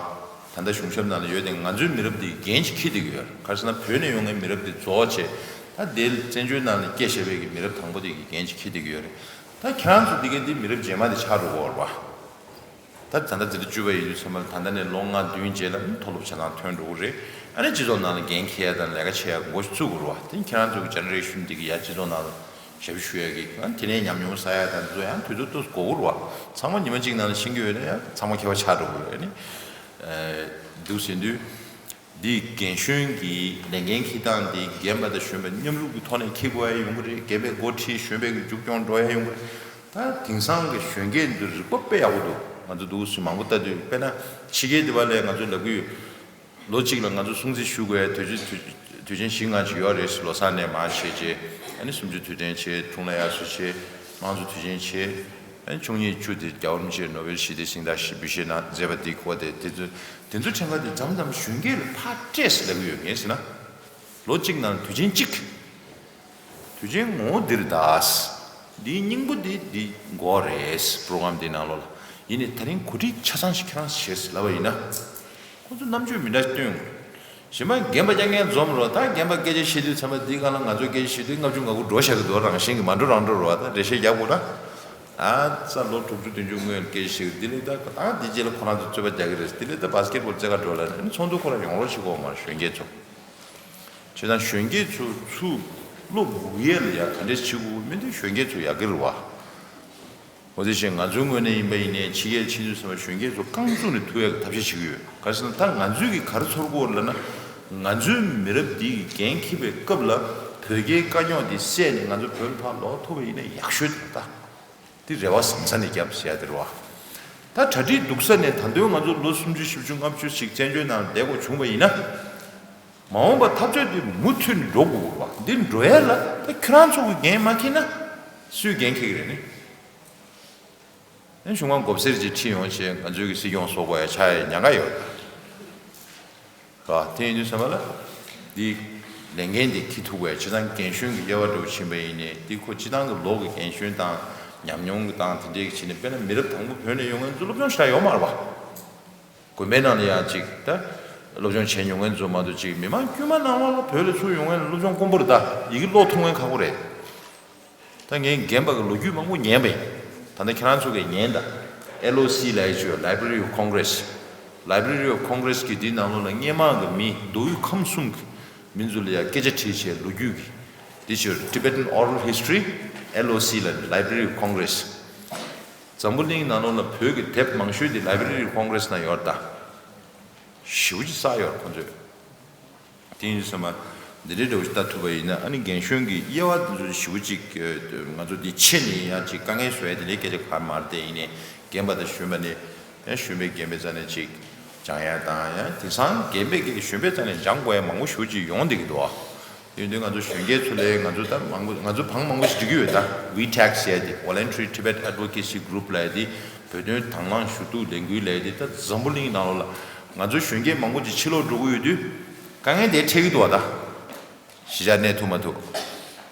བ། ད་ལྟ་གཞུང་ཞབས་ནང་ལ་ཡོད་དེ་ང་ཚོའི་མི་རབས་འདི་འགན་ཅིག་འཁྱེར་བསྡད་ཀྱི་ཡོད་རེད། ག་རེ་ཟེར་ན་བོད་ནས་ཡོང་མཁན་མི་རབས་འདི་རྫོགས་བྱས། ད་དེ་བཙན་བྱོལ་ནང་ལ་སྐྱེས་བཞག་པའི་གི་མི་རབས་དང་པོ་དེ་གི་འགན་ཅིག་འཁྱེར་བསྡད་ཀྱི་ཡོད་རེད། ད་ཁྱེད་རང་ཚོ་འདི་གའི་འདི་མི་རབས་རྗེས་མ་དེ་ཆགས་འགྲོ་གི་ཡོད་རེད་བ། ད་ད་ལྟ་འཛིན་གྲྭ་བཅུ་པ་ཡིན་དུས་ཚང་མ་ད་ལྟ་ནས་ལོ་ལྔ་བདུན་རྗེས་ལ་མཐོ་སློབ་ཆ་ཚང་ཐོན་འགྲོ་གི་རེད། ཨ་ནི་སྤྱི་ཚོགས་ནང་ལ་འགན་འཁྱེར་ཡ་དང་ལས་ཀ་བྱེད་ཡ་འགོ་ཚུགས་དགོས་རེད་བ། དེ་ཁྱེད་རང་ཚོ་གི་ཇེ་ནེ་རེ་ཤན་འདི་གི་ཡ་སྤྱི་ཚོགས་ནང་ལ་ཞབས་ཞུ་ཡ་གི་ཨ་ནི་དེ་ནས་ཉམས་མྱོང་བསགས་ཡ་དང་འདི་ཚོ་ཡང་དུས་ཚོད་ཏོག་ཙམ་འགོར་གི་རེད་བ། ཚང་མ་ཉི་མ་གཅིག་ནང་ལ་ཤེས་ཀྱི་ཡོད་ན་ཡང་ཚང་མ་མཁས་པ་ཆགས་འགྲོ་གི་རེད། ཨ་ནི་འདུག་ཟེར་དུས། འདི་རྒན་གཞོན་གྱི་ལས་འགན་འཁྱེར་སྟངས་འདི་རྒན་པ་དང་གཞོན་པ་མཉམ་རུབ་ཀྱི་ཐོག་ནས་འཁྱེར་དགོས་ཡ་ཡོང་གི་རེད། རྒན་པས་འགོ་ཁྲིད་གཞོན་པས་ཀྱི་མཇུག་སྐྱོང་འགྲོ་ཡ་ཡོང་གི་རེད། ད་དེང་སང་གི་གཞོན་སྐྱེས་འདི་རིག་པ་དཔེ་ཡག་པོ་འདུག་ང་ཚོ་འདུག་སེ་མང་པོ་ལྟ་དུས་དཔེར་ན་ཕྱི་རྒྱལ་འདི་པ་ལས་ང་ཚོ་ལབ་ཀྱི་ཡོད། ལོ་གཅིག་ལ་ང་ཚོ་སྲུང་བརྩི་ཞུ་དགོས་ཡ་དུས་ཆེན་དུས་ཆེན་བཞི་ལྔ་ཅིག་ཡོད་རེད། ལོ་གསར་ནས་མར་བྱས་རྗེས་ཨ་ནི་སུམ་ཅུ་དུས་དྲན་བྱས། འཁྲུངས་ལྷ་དབྱར་གསོལ་བྱས། དམངས་གཙོ་དུས་ཆེན་བྱས། ཨ་ནི་བཅུ་གཉིས་བཅུ་དེ་རྒྱལ་བ་རིན་པོ་ཆེས་ནོ་བེལ་ཞི་བདེའི་གཟེངས་རྟགས་ཤིག་འབུལ་བཞེས་གནང་མཛད་པ་འདིའི་སྐོར་དེ། དེ་ཚོ་དེ་ཚོ་ཕྲན་ཁ་དེ་མཚམས་མཚམས་གཞོན་སྐྱེས་ལ་ཕར་སྤྲད་ཟེར་ལབ་ཀྱི་ཡོད། ངས་ཟེར་ན། ལོ་གཅིག་ནང་དུས་ཆེན་གཅིག་དུས་ཆེན་ངོ་བོ་འདིར་གདའ། འདིའི་སྙིང་པོ་འདི་འདི་འགོ་རེད། པྲོ་གྲམ་འདི་ནང་ལོགས་ལ་ཡིན་ནའི་ད་རིང་གོ་སྒྲིག་ཆ་ཚང་ཞིག་ཁྱེད་རང་བྱེད་ཟེར་ལབ་པ་ཡིན་ན། ཁོ་ཚོ་རྣམ་དཔྱོད་མི་འདྲ་སྟོན། གཞན་པ་རྒན་པ་རྐྱང་རྐྱང་འཛོམས་རོགས། ད་རྒན་པ་སྐད་ཆ་བཤད་དུས་ཚང་མ་འདི་སྒང་ལ་ང་ཚོ་སྐད་ཆ་བཤད་དུས་ལྔ་བཅུ་ང་དགུ་འགྲོ་བཞག་གི་འདུག་རང་བཞིན་གྱི་མ་འགྲོ་རང་འགྲོ་རོགས། ད་འགྲེལ་བཤད་རྒྱག་དགོས་ན། ཨ་ཙ་ལོ་དྲུག་ཅུ་བདུན་ཅུ་སྔོན་སྐད་ཆ་བཤད་གི་འདི་ལས་ད་ད་འདི་རྗེས་ལ་ཁོ་རང་ཚོ་རྩོད་པ་རྒྱག་གི་རེད། འདི་ལས་ད་བཱ་སི་ཀེ་ཊི་བོལ་རྩེ་ག་འགྲོ་ལ་ནི་ཚོགས་འདུ་ཁོ་རང་ཡོང་རོགས་བྱེད་དགོས་མ་རེད། གཞོན་སྐྱེས་ཚོ། བྱས་ཙང་གཞོན་སྐྱེས་ཚོ་ཚུར་བློ་འགུག་ཡས་ལ་ཡ་ག་འདྲས་བྱེད་དགོས་མིན་འདི་གཞོན་སྐྱེས་ཚོ་ཡག་གི་རེད་བ། འོ་དེ་བཞིན་ང་ཚོའི་ངོས་ནས་ཡིན་པ་ཡིན་ནའི་ཕྱི་རྒྱལ་ཕྱིན་དུས་ཙམ་པ་གཞོན་སྐྱེས་ཚོ་རྐང་བཙུགས་ནས་ཐུག་ཡག་གི་ཐབས་ཤེས་བྱེད་ཀྱི་ཡོད། ག་རེ་ཟེར་ན་ད་ང་ཚོས་ཀྱིས་ག་རེ་ཚོར་གྱི་ཡོད་ལབ་ན། ང་ཚོའི་མི་རབས་འདི་ཡི་འགན་འཁྱེར་བའི་སྐབས་ལ་བོད་རྒྱའི་དཀའ་རྙོག་འདི་བསལ་ནས་ང་ཚོ་བོད་ལ་ཕར་ལོག་ཐུབ་པ་ཡིན་ན་ཡག་ཤོས་དང་ད། འདི་རེ་བ་བཟང་ས་ནས་བརྒྱབ་ཟེར་ཡ་དེ་རེད་བ། ད་གྲ་སྒྲིག་སྡུག་ས་ནས་ད་དུང་ང་ཚོ་ལོ་སུམ་ཅུ་བཞི་བཅུ་ལྔ་བཅུ་ཞིག་བཙན་བྱོལ་ནང་བསྡད་དགོས་བྱུང་བ་ཡིན་ན། མ་འོངས་པ་འཐབ་རྩོད་འདི་མུ་མཐུད་ནས་འགྲོ་དགོས་རེད་བ། འདི་འགྲོ་ཡ་ལ་ད་ཁྱོད་རང་ཚོ་གི་འགན་མ་འཁྱེར་ན་སུས་འགན་འཁྱེར་གི་རེད་ནི། ཨེ་གཞུང་མང་མགོ་སེར་ཅིག་ཁྲིད་ཡོང་བྱས་ང་ཚོའི་གི་སྲིད་སྐྱོང་བཟོ་དགོས་ཡ་ཆགས་ཡ་ཉེན་ཁ་ཡོད་ད། དེ་ཡིན་དུས་ཙམ་པ་ལ། འདི་ལས་འགན་འདི་འཁྱེར་ཐུབ་དགོས་ཡ། སྤྱིར་བཏང་རྒན་གཞོན་གྱི་དབྱེ་བ་འདྲ་བོ་ཕྱིན་པ་ཡིན་ནའི་འདི་ཁོ་སྤྱིར་བཏང་གི་ལོ་གི་རྒན་གཞོན་དང་ཉམས་མྱོང་གི་དང་དེ་འདྲའི་གི་ཕྱིན་ནས་དཔེར་ན་མི་རབས་དང་པོ་བོད་ནས་ཡོང་མཁན་ཚོ་སློབ་སྦྱོང་ཞེ་དྲག་ཡོད་མ་རེད་བ། དགོན་པའི་ནང་ལ་ཡང་ཅིག་ད་སློབ་སྦྱོང་བྱས་མྱོང་མཁན་ཚོ་མ་གཏོགས་ཅིག་མི་མང་དཀྱུས་མ་ནང་ལོགས་ལ་བོད་ལ་ཚུར་ཡོང་མཁན་ལ་སློབ་སྦྱོང་དཀོན་པོ་རེད་ད། ཡི་གེ་ཀློག་ཐུབ་མཁན་ཁག་པོ་རེད། ད་ངས་རྒན་པ་གི་ལོ་རྒྱུས་མང་པོ་ཉན་པ་ཡིན། ད་ལྟ་ཁྱེད་རང་ཚོ་གིས་ཉན་དང་། ཨེལ་ཨོ་སི་ལབ་ཡ་ཅིག་ཡོད། Library of Congress། Library of Congress གི་འདིའི་ནང་ལོགས་ལ་སྔས་མ་གི་མི་མདོ་དབུས་ཁམས་གསུམ་གི་མི་ཚོ་ལ་ཡ་སྐད་ཆ་དྲིས་བྱས་ལོ་རྒྱུས་ཀྱི་འདི་ཅིག་ཡོད། Tibetan Oral History། ཨེལ་ཨོ་སི་ལབ་ནས་Library of Congress། འཛམ་བུ་གླིང་ནང་ལོགས་ལ་བོད་ཀྱི་དེབ་མང་ཤོས་དེ་Library of Congress ནང་ཡོད་རེད་ད། ཞེ་པོ་ཅིག་བསགས་ཡོད་རེད་ཁོང་ཚོས། དེ་ཡིན་དུས་ཙམ་པ། འདི་འདྲའི་འདྲ་བོ་ཞིག་ལྟ་ཐུབ་པ་ཡིན་ན་ཨ་ནི་རྒན་གཞོན་གྱི་དབྱེ་བ་འདི་ཚོ་ཞེ་པོ་ཅིག་ང་ཚོ་འདི་ཕྱི་ནས་ཡང་ཅིག་དཀའ་ངལ་བཟོ་ཡ་དེ་འདྲའི་སྐད་ཆ་ག་མ་རེད་དེ། ཡིན་ནའི་རྒན་པ་དང་གཞོན་པ་ནས་ཡང་གཞོན་པས་རྒན་པའི་རྩ་ནས་ཅིག་སྦྱང་ཡ་དང་། ཡང་དེང་སང་རྒན་པས་ཀྱིས་གཞོན་པའི་རྩ་ནས་སྦྱང་དགོས་ཡ་མང་པོ་ཞེ་པོ་ཅིག་ཡོང་བསྡད་ཀྱི་འདུག་ཨ། ཡིན་དུས་ང་ཚོ་གཞོན་སྐྱེས་ཚོ་ལ་ང་ཚོ་ད་མང་པོ་ང་ཚོ་བང་མང་པོ་ཞིག་སྒྲིག་གི་ཡོད་ད། ཝི་ཊེག་ཟེར་ཡ་དེ་Voluntary Tibet Advocacy Group ལབ་ཡ་དེ། བོད་དོན་དང་བླངས་ཞུ་གཏུག་ལས་འགུལ་ལབ་ཡ་དེ་ད་འཛམ་བུ་གླིང་ནང་ལོགས་ལ་ང་ཚོ་གཞོན་སྐྱེས་མང་པོ་ཅིག་ཕྱིར་ལོག་འགྲོ་གི་ཡོད་དུས། དཀའ་ངལ་དེ་འཕྲད་ཀྱི་འདུག་བ་ད། གཞིས་ཆགས་གནས་ཐུབ་མ་ཐུབ།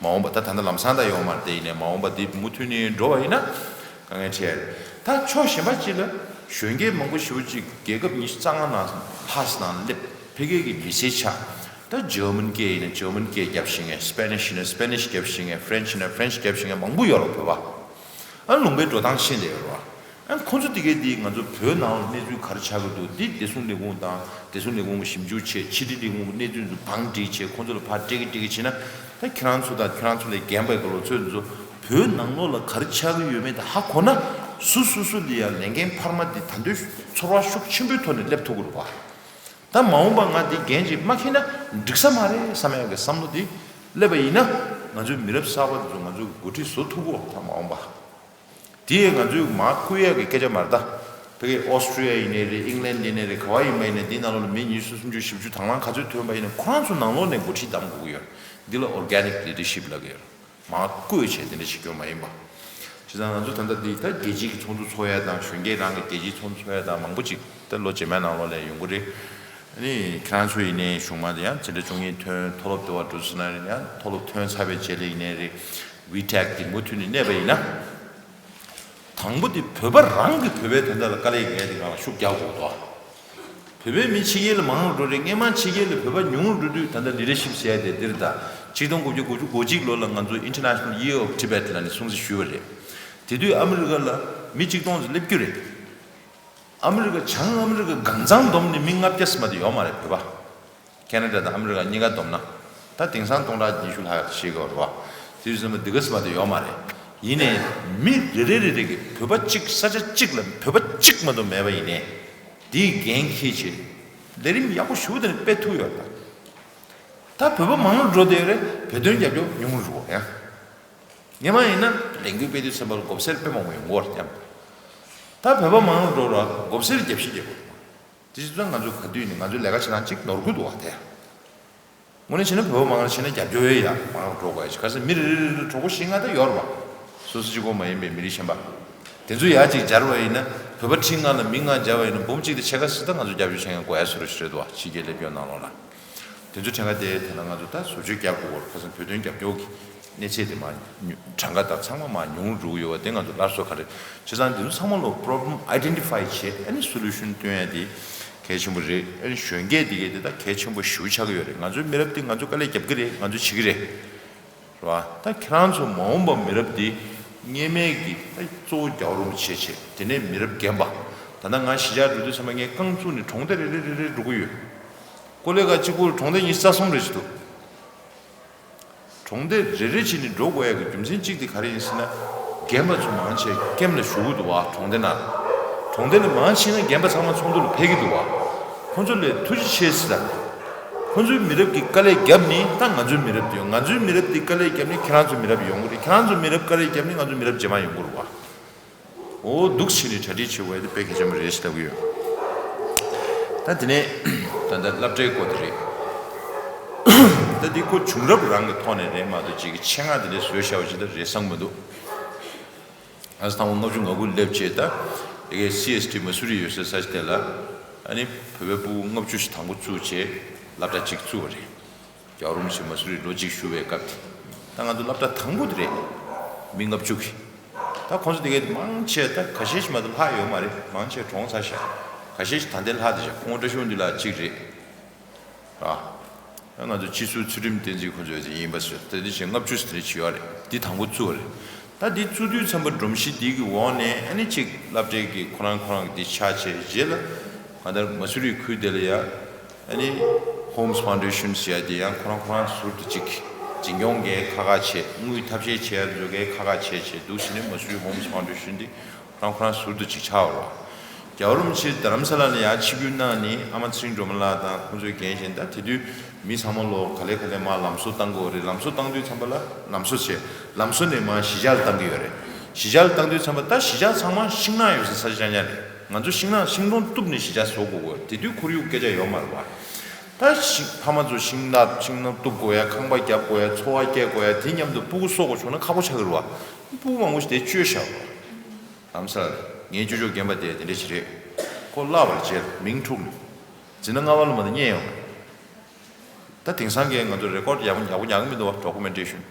མ་འོངས་པ་ད་ད་ལྟ་ལམ་སང་ད་ཡོང་མ་རེད་དེ། ཡིན་ནའི་མ་འོངས་པ་འདི་མུ་མཐུད་ནས་འགྲོ་བ་ཡིན་ན་དཀའ་ངལ་འཕྲད་ཡ་རེད། ད་ཕྱོགས་གཞན་པ་ཅིག་ལ་གཞོན་སྐྱེས་མང་པོ་ཞེ་པོ་ཅིག་རྒྱལ་ཁབ་ཉི་ཤུ་རྩ་ལྔ་ནང་ལྷག་ཙམ་ནང་སླེབས། ཕ་གི་གི་མི་སེར་ཆགས། ད་ཇར་མན་སྐད་ཡིན་ན་ཇར་མན་སྐད་རྒྱབ་ཤེས་མཁན། སི་པེ་ནིཤ་ཡིན་ན་སི་པེ་ནིཤ་རྒྱབ་ཤེས་མཁན། ཕ་རེན་ཆི་ཡིན་ན་ཕ་རེན་ཆི་རྒྱབ་ཤེས་མཁན་མང་པོ་ཡོད་རེད་བོད་པ། ཨ་ལུང་པའི་འགྲོ་སྟངས་ཤེས་བསྡད་ཡོད་རེད་བ། ཨ་ཁོང་ཚོ་དེ་གའི་དེ་ང་ཚོ་བོད་ནང་ལ་གནས་ཚུལ་ག་རེ་ཆགས་ཀྱི་འདུག་འདི་བདེ་སྲུང་ལས་ཁུངས་དང་། བདེ་སྲུང་ལས་ཁུངས་ཀྱིས་ཞིབ་འཇུག་བྱས། ཕྱི་དྲིལ་ལས་ཁུངས་ཀྱིས་གནས་ཚུལ་ཚོ་བང་བསྒྲིགས་བྱས་ཁོང་ཚོ་ལ་ཕར་སྤྲད་ཀྱི་སྤྲད་ཀྱི་བྱས་ན། ད་ཁྱེད་རང་ཚོ་དང་ཁྱེད་རང་ཚོ་ལས་རྒན་པའི་གི་ལོ་ཚོད་ཚོ་བོད་ནང་ལོགས་ལ་ག་རེ་ཆགས་ཀྱི་ཡོད་མེད་དེ་ཧ་གོ་ན། སུ་སུ་སུ་ལ་ཡང་ལས་འགན་འཕར་མ་འདི་ད་དུང་ཚོར་བ་ཤུགས་ཆེན་པོའི་ཐོག་ནས་སླེབས་ཐུབ་ཀྱི་རེད་བ། ད་མ་འོངས་པ་ང་འདི་འགན་ཅིག་མ་འཁྱེར་ན་འགྲིག་ས་མ་རེད་བསམ་ཡག་གི་བསམ་བློ་འདི་སླེབས་པ་ཡིན་ན། ང་ཚོའི་མི་རབས་གསར་པ་འདི་ཚོ་ང་ཚོས་འགོ་ཁྲིད་བཟོ་ཐུབ་ཀྱི་ཡོད་རེད་ད་མ་འོངས་པ། དེ་ཡང་ང་ཚོས་མར་བསྐུལ་ཡག་གི་སྐད་ཆ་མ་རེད་ད། ཕ་གི་ཨོ་སི་ཀྲི་ཡ་ཡིན་ནའི་རེད། ཨིང་ལན་ཡིན་ནའི་རེད། ག་བ་ཡིན་པ་ཡིན་ནའི་འདི་ནང་ལོགས་ལ་མི་ཉི་ཤུ་སུམ་ཅུ་བཞི་བཅུ་དང་བླངས་ག་ཚོད་ཐོན་པ་ཡིན་ནའི་ཁོ་རང་ཚོ་ནང་ལོགས་ནས་འགོ་ཁྲིད་གདམ་དགོས་ཀྱི་ཡོད་རེད། འདི་ལ་ཨོར་གེ་ནིག་ལི་ཌར་ཤིབ་ལབ་ཀྱི་ཡོད་རེད། མར་བསྐུལ་བྱས་དེ་འདྲ་ཞིག་སྐྱོན་མ་ཡིན་པ། བྱས་ཙང་ང་ཚོ་ད་ལྟ་འདི་ད་རྒྱལ་སྤྱིའི་ཚོགས་འདུ་ཚོགས་ཡ་དང་གཞོན་སྐྱེས་རང་གི་རྒྱལ་སྤྱིའི་ཚོགས་འདུ་ཚོགས་ཡ་དང་མང་པོ་ཅིག་ད་ལོ་རྗེས་མའི་ནང་ལོགས་ལ་ཡོང་གི་རེད། ཨ་ནི་ཁྱེད་རང་ཚོ་ཡིན་ནའི་གཞུང་མང་དུ་ཡང་ཕྱི་དྲིལ་བཅུ་གཉིས་ཐོན། མཐོ་སློབ་དེ་བ་འགྲོ་ཚུལ་ན་རེད། ཡང་མཐོ་སློབ་ཐོན་ཚར་བའི་རྗེས་ལ་ཡིན་ནའི་རེད། ཝི་ཊེག་དེ་མུ་མཐུད་ནས་གནས་པ་ཡིན་ན། དང་པོ་དེ་བོད་པ་རང་གིས་བོད་པའི་དོན་དག་ལ་དཀའ་ལས་ངལ་དེ་སྒང་ལ་ཤུགས་རྒྱག་དགོས་འདུག། བོད་པའི་མི་ཕྱི་རྒྱལ་ལ་མང་རུ་འགྲོ་རེད། སྔས་མ་ཕྱི་རྒྱལ་ལ་བོད་པ་ཉུང་རུ་འགྲོ་དུས་ད་ལྟ་ལི་ཌར་ཤིབ་ཟེར་ཡ་དེ་འདིར་ད་ཆིག་སྟོང་དགུ་བརྒྱ་དགུ་བཅུ་གོ་གཅིག་ལོ་ལ་ང་ཚོ་International Year of Tibet ལ་ནི་སྲུང་བརྩི་ཞུས་པ་རེད། དེ་དུས་ཨ་མི་རི་ཀ་ལ་མི་གཅིག་སྟོང་ཙམ་སླེབས་རྒྱུ་རེད། ཨ་མི་རི་ཀ་བྱང་ཨ་མི་རི་ཀ་གང་ཚང་བསྡོམས་ནས་མི་ལྔ་བརྒྱ་ཙམ་མ་གཏོགས་ཡོད་མ་རེད་བོད་པ། ཁེ་ན་ཌ་དང་ཨ་མི་རི་ཀ་གཉིས་ཀ་བསྡོམས་ན། ད་དེང་སང་སྟོང་ཕྲག་ཉི་ཤུ་ལྷག་ཞིག་ཡོད་རེད་བ། དེ་ཡོད་ཙམ་པ་འདི་ག་ཙམ་མ་གཏོགས་ཡོད་མ་རེད། ཡིན་ནའི་མི་རེ་རེ་རེ་རེ་གིས་བོད་པ་གཅིག་ས་ཆ་གཅིག་ལ་བོད་པ་གཅིག་མ་གཏོགས་མེད་པ་ཡིན་ནའི། དེའི་འགན་འཁྱེར་བྱས། ལས་རིམ་ཡག་པོ་ཞེ་པོ་དེ་ནས་སྤེལ་ཐུབ་ཡོད་རེད་ད། ད་བོད་པ་མང་རུ་འགྲོ་བསྡད་ཡོད་རེད། བོད་དོན་རྒྱབ་སྐྱོར་ཉུང་རུ་འགྲོ་ཡ། སྔོན་མ་ཡིན་ན་ལས་འགུལ་སྤེལ་དུས་ཙམ་པ་ལ་མགོ་སེར་དཔེ་མང་པོ་ཡོང་གི་ཡོད་རེད་ཀྱང་། ད་བོད་པ་མང་རུ་འགྲོ་ར་མགོ་སེར་རྒྱབ་བཤིག་རྒྱབ་དགོས་རེད། དེ་བྱས་ཙང་ང་ཚོ་ག་དུས་ནས་ང་ཚོའི་ལས་ཀ་བྱེད་སྟངས་གཅིག་ནོར་གི་འདུག་བ་དེ། དངོས་གནས་བྱས་ན་བོད་པ་མང་རུ་ཕྱིན་ན་རྒྱབ་སྐྱོར་ཡོད་ཡ། མང་རུ་འགྲོ་དགོས་ཡ་ཞིག་ག་ས་མི་རེ་རེ་རེ་གྲོགས་པོ་བཞི་ལྔ་ད་ཡོད་རེད་བ། སོ་སོ་གཅིག་པོ་མ་ཡིན་པའི་མི་རིགས་གཞན་པ། དེ་ཚོ་ཡ་གཅིག་སྦྱར་བ་ཡིན་ན་བོད་པ་ཁྲི་ལྔ་ལ་མི་ལྔ་སྦྱར་བ་ཡིན་ན་འབུམ་གཅིག་དང་ཕྱེད་ཀ་ཙམ་ད་ང་ཚོ་རྒྱབ་སྐྱོར་བྱེད་མཁན་དགོས་ཡ་བཟོ་འདྲ་ཞིག་རེད་འདུག་བ། ཕྱི་རྒྱལ་སླེབས་ཡོང་ནང་ལོགས་ལ། དེ་ཚོ་གྲངས་ཀ་དེ་དེ་ལ་ང་ཚོ་ད་བཟོ་བཅོས་རྒྱག་དགོས་ཀྱི་རེད། ཁ་སང་བོད་དོན་རྒྱབ་སྐྱོར་གྱི་གནས་ཚད་དེ་མར་ཉུ་གྲངས་ཀ་དང་ཚང་མ་མར་ཉུང་རུ་འགྲོ་གི་ཡོད་པ་དེ་ང་ཚོ་སླར་གསོ་ག་རེ་བྱས་ཙང་དེ་ཚོ་ཚང་མ་ལོ་problem identify བྱས། ཨ་ནི་solution བཏོན་ཡ་དེ་གལ་ཆེན་པོ་རེད། ཨ་ནི་གཞོན་སྐྱེས་དེ་གས་དེ་ད་གལ་ཆེན་པོ་ཞེ་པོ་ཆགས་ཀྱི་ཡོད་རེད། ང་ཚོའི་མི་རབས་དེ་ང་ཚོ་དཀའ་ལས་རྒྱབ་ཀྱི་རེད། ང་ཚོ་བྱེད་ཀྱི་རེད། རེད་བ། ད་ཁྱེད་རང་ཚོ་མ་འོངས་པ་མི་རབས་འདི་སྔས་མའི་གི་ད་གཙོ་བོ་རྒྱལ་བ་རིན་པོ་ཆེ་བྱས། དེ་ནས་མི་རབས་རྒན་པ། ད་ལྟ་ང་གཞིས་ཆགས་འགྲོ་དུས་ཚང་མ་ངས་རྐང་བཙུགས་ནས་གྲོང་སྡེ་རེ་རེ་རེ་རེ་འགྲོ་གི་ཡོད། ཀོ་ལེ་ག་གཅིག་པུར་གྲོང་སྡེ་ཉི་ཤུ་རྩ་གསུམ་རེ་ཞིག་འདུག། གྲོང་སྡེ་རེ་རེ་བྱས་ནས་འགྲོ་དགོས་ཡ་གི་རྒྱུ་མཚན་གཅིག་དེ་ག་རེ་ཡིན་ཟེར་ན། རྒན་པ་ཚོ་མང་ཆེ་ཀེམ་ལ་བཞུགས་ཀྱི་འདུག་བ། གྲོང་སྡེ་ནང་། གྲོང་སྡེ་ལ་མང་ཆེ་ན་རྒན་པ་ཚང་མ་ཚོགས་འདུ་ལ་ཕེབས་ཀྱི་འདུག་བ། ཁོང་ཚོ་ལ་ཐུགས་རྗེ་ཆེ་ཟེར་ད། ཁོང་ཚོའི་མི་རབས་ཀྱི་དཀའ་ལས་བརྒྱབ་ནས་ད་ང་ཚོའི་མི་རབས་དེ་ཡོང་། ང་ཚོའི་མི་རབས་དེ་དཀའ་ལས་བརྒྱབ་ནས་ཁྱེད་རང་ཚོའི་མི་རབས་ཡོང་གི་རེད། ཁྱེད་རང་ཚོའི་མི་རབས་དཀའ་ལས་བརྒྱབ་ནས་ང་ཚོའི་མི་རབས་རྗེས་མ་ཡོང་གི་རེད་བ། འོ་འདུག་བྱས་ནས་གྲ་སྒྲིག་བྱེད་དགོས་ཡ་དེ་དཔེ་གལ་ཆེན་པོ་རེད་ཞེས་ལབ་ཀྱི་ཡོད། ད་དེ་ནས་ད་ལྟ་སློབ་གྲྭའི་སྐོར་དེ་རེད། ད་འདི་ཁོ་བྱུང་རབས་རང་གི་ཐོག་ནས་རེད་མ་གཏོགས་ཅིག་གི་ཆེད་མངགས་དེ་འདྲའི་བཟོས་བཞག་པ་ཅིག་ད་རེད་བསམ་གྱི་མི་འདུག། ཨ་ས་དང་པོ་ལྔ་བཅུ་ང་དགུ་སླེབས་རྗེས་ད་དེ་གའི་སི་ཨེས་ཊི་མ་སུ་རི་ཡོད་སའི་ས་ཆ་དེ་ལ་ཨ་ནི་བོད་པའི་སྤུ་གུ་ལྔ་བཅུ་ཞིག་དང་པོ་བཙུགས་རྗེས་སློབ་གྲྭ་གཅིག་བཙུགས་པ་རེད། རྒྱལ་བ་རིན་པོ་ཆེ་མ་སུ་རི་ལོ་གཅིག་བཞུགས་པའི་སྐབས་དེ། ད་ང་ཚོ་སློབ་གྲྭ་དང་པོ་དེ་རེད། མི་ལྔ་བཅུ་གི། ད་ཁོང་ཚོ་དེ་གའི་མང་ཆེ་ད་ཁ་ཤས་ཤིག་མ་གཏོགས་ལྷག་ཡོད་མ་རེད། མང་ཆེ་གྲོངས་ཚར་ཤག། ཁ་ཤས་ཤིག་ད་ལྟའི་ལྷག་བསྡད་ཤག། ཁོང་བཀྲ་ཤིས་དབང་འདུས་ལགས་གཅིག་རེད། ར། ང་ཚོ་སྤྱི་ཟུར་ཚུལ་ཁྲིམས་བསྟན་འཛིན་ཁོང་ཚོ་ཡིན་པ་སོ་ད་དེ་བཞིན་ལྔ་བཅུ་ཙམ་རེ་བྱེད་ཡོད་རེད། འདི་དང་པོ་བཙུགས་པ་རེད། ད་འདི་བཙུགས་དུས་ཙམ་པ་སྒྲོམ་གཞི་འདི་གི་འོག་ནས་ཨ་ནི་གཅིག་སློབ་གྲྭའི་གི་ཁོ་རང་ཁོ་རང་གི་འདི་ཆགས་བྱས་རྗེས་ལ་གང་ལྟར་མ་སུ་རི་ཁུལ་དེ་ལ་ཡ་ཨ་ནི་Homes Foundation ཟེར་ཡ་དེ་ཡང་ཁོ་རང་ཁོ་རང་ཟུར་དུ་གཅིག་འཛིན་སྐྱོང་གི་ཁག་ཁག་བྱས། དངུལ་ཐབས་ཤེས་བྱེད་ཡ་ཚོ་གི་ཁག་ཁག་བྱས་བྱས་འདུག་བྱས་ནས་མ་སུ་རི་Homes Foundation འདི་ཁོ་རང་ཁོ་རང་ཟུར་དུ་གཅིག་ཆགས་པ་རེད། རྒྱལ་བ་རིན་པོ་ཆེ་རྡ་རམ་ས་ལ་ནས་ཡར་ཆིབས་བསྒྱུར་གནང་ནས་ཨ་མ་ཚེ་རིང་སྒྲོལ་མ་ལགས་དང་ཁོང་ཚོའི་འགན་བཞེས། ད་དེ་དུས་མི་ཚང་མ་ལོ་ག་ལེ་ག་ལེ་མར་ལམ་བཟོ་བཏང་དགོས་རེད། ལམ་བཟོ་བཏང་དུས་ཙམ་པ་ལ་ལམ་བཟོ་བྱས། ལམ་བཟོ་ནས་མར་གཞིས་ཆགས་ལ་བཏང་གི་ཡོད་རེད། གཞིས་ཆགས་ལ་བཏང་དུས་ཙམ་པ་ད་གཞིས་ཆགས་ཚང་མ་ཤིང་ནགས་ཡོད་སའི་ས་ཆ་རྐྱང་རྐྱང་རེད། ང་ཚོ་ཤིང་ནགས་ཤིང་སྡོང་གཏུབ་ནས་གཞིས་ཆགས་བཟོ་དགོས་ཀྱི་ཡོད་རེད། དེ་དུས་ཁོར་ཡུག་སྐད་ཆ་ཡོད་མ་རེད་བ། ད་ཤིང་ཕ་མ་ཚོ་ཤིང་ནགས་ཤིང་སྡོང་གཏུབ་དགོས་ཡ། ཁང་པ་རྒྱབ་དགོས་ཡ། འཚོ་བ་སྐྱེལ་དགོས་ཡ། དེ་མཉམ་དུ་སྤུ་གུ་གསོ་དགོས་བྱུང་ན་ཁག་པོ་ཆགས་ཀྱི་རེད་བ། སྤུ་གུ་མང་པོ་ཞིག་དེ་བཅོལ་བཞག་རེད་བ། ལམ་སང་ངའི་ཅོ་ཅོ་རྒན་པ་དེ་དེ་འདྲ་ཞིག་རེད། ཁོ་བརླགས་པ་རྗེས་མིང་འཁྲུགས་ནས། འཛིན་གྲྭ་ལྔ་པ་ལ་མ་གཏོགས་རྙེད་ཡོང་མེད། ད་དེང་སང་གི་ང་ཚོ་རེ་ཀོཌ་ཡག་པོ་ཡག་པོ་ཉར་གི་མི་འདུག་བ། ཌོ་ཀུ་མེན་ཊེ་ཤན།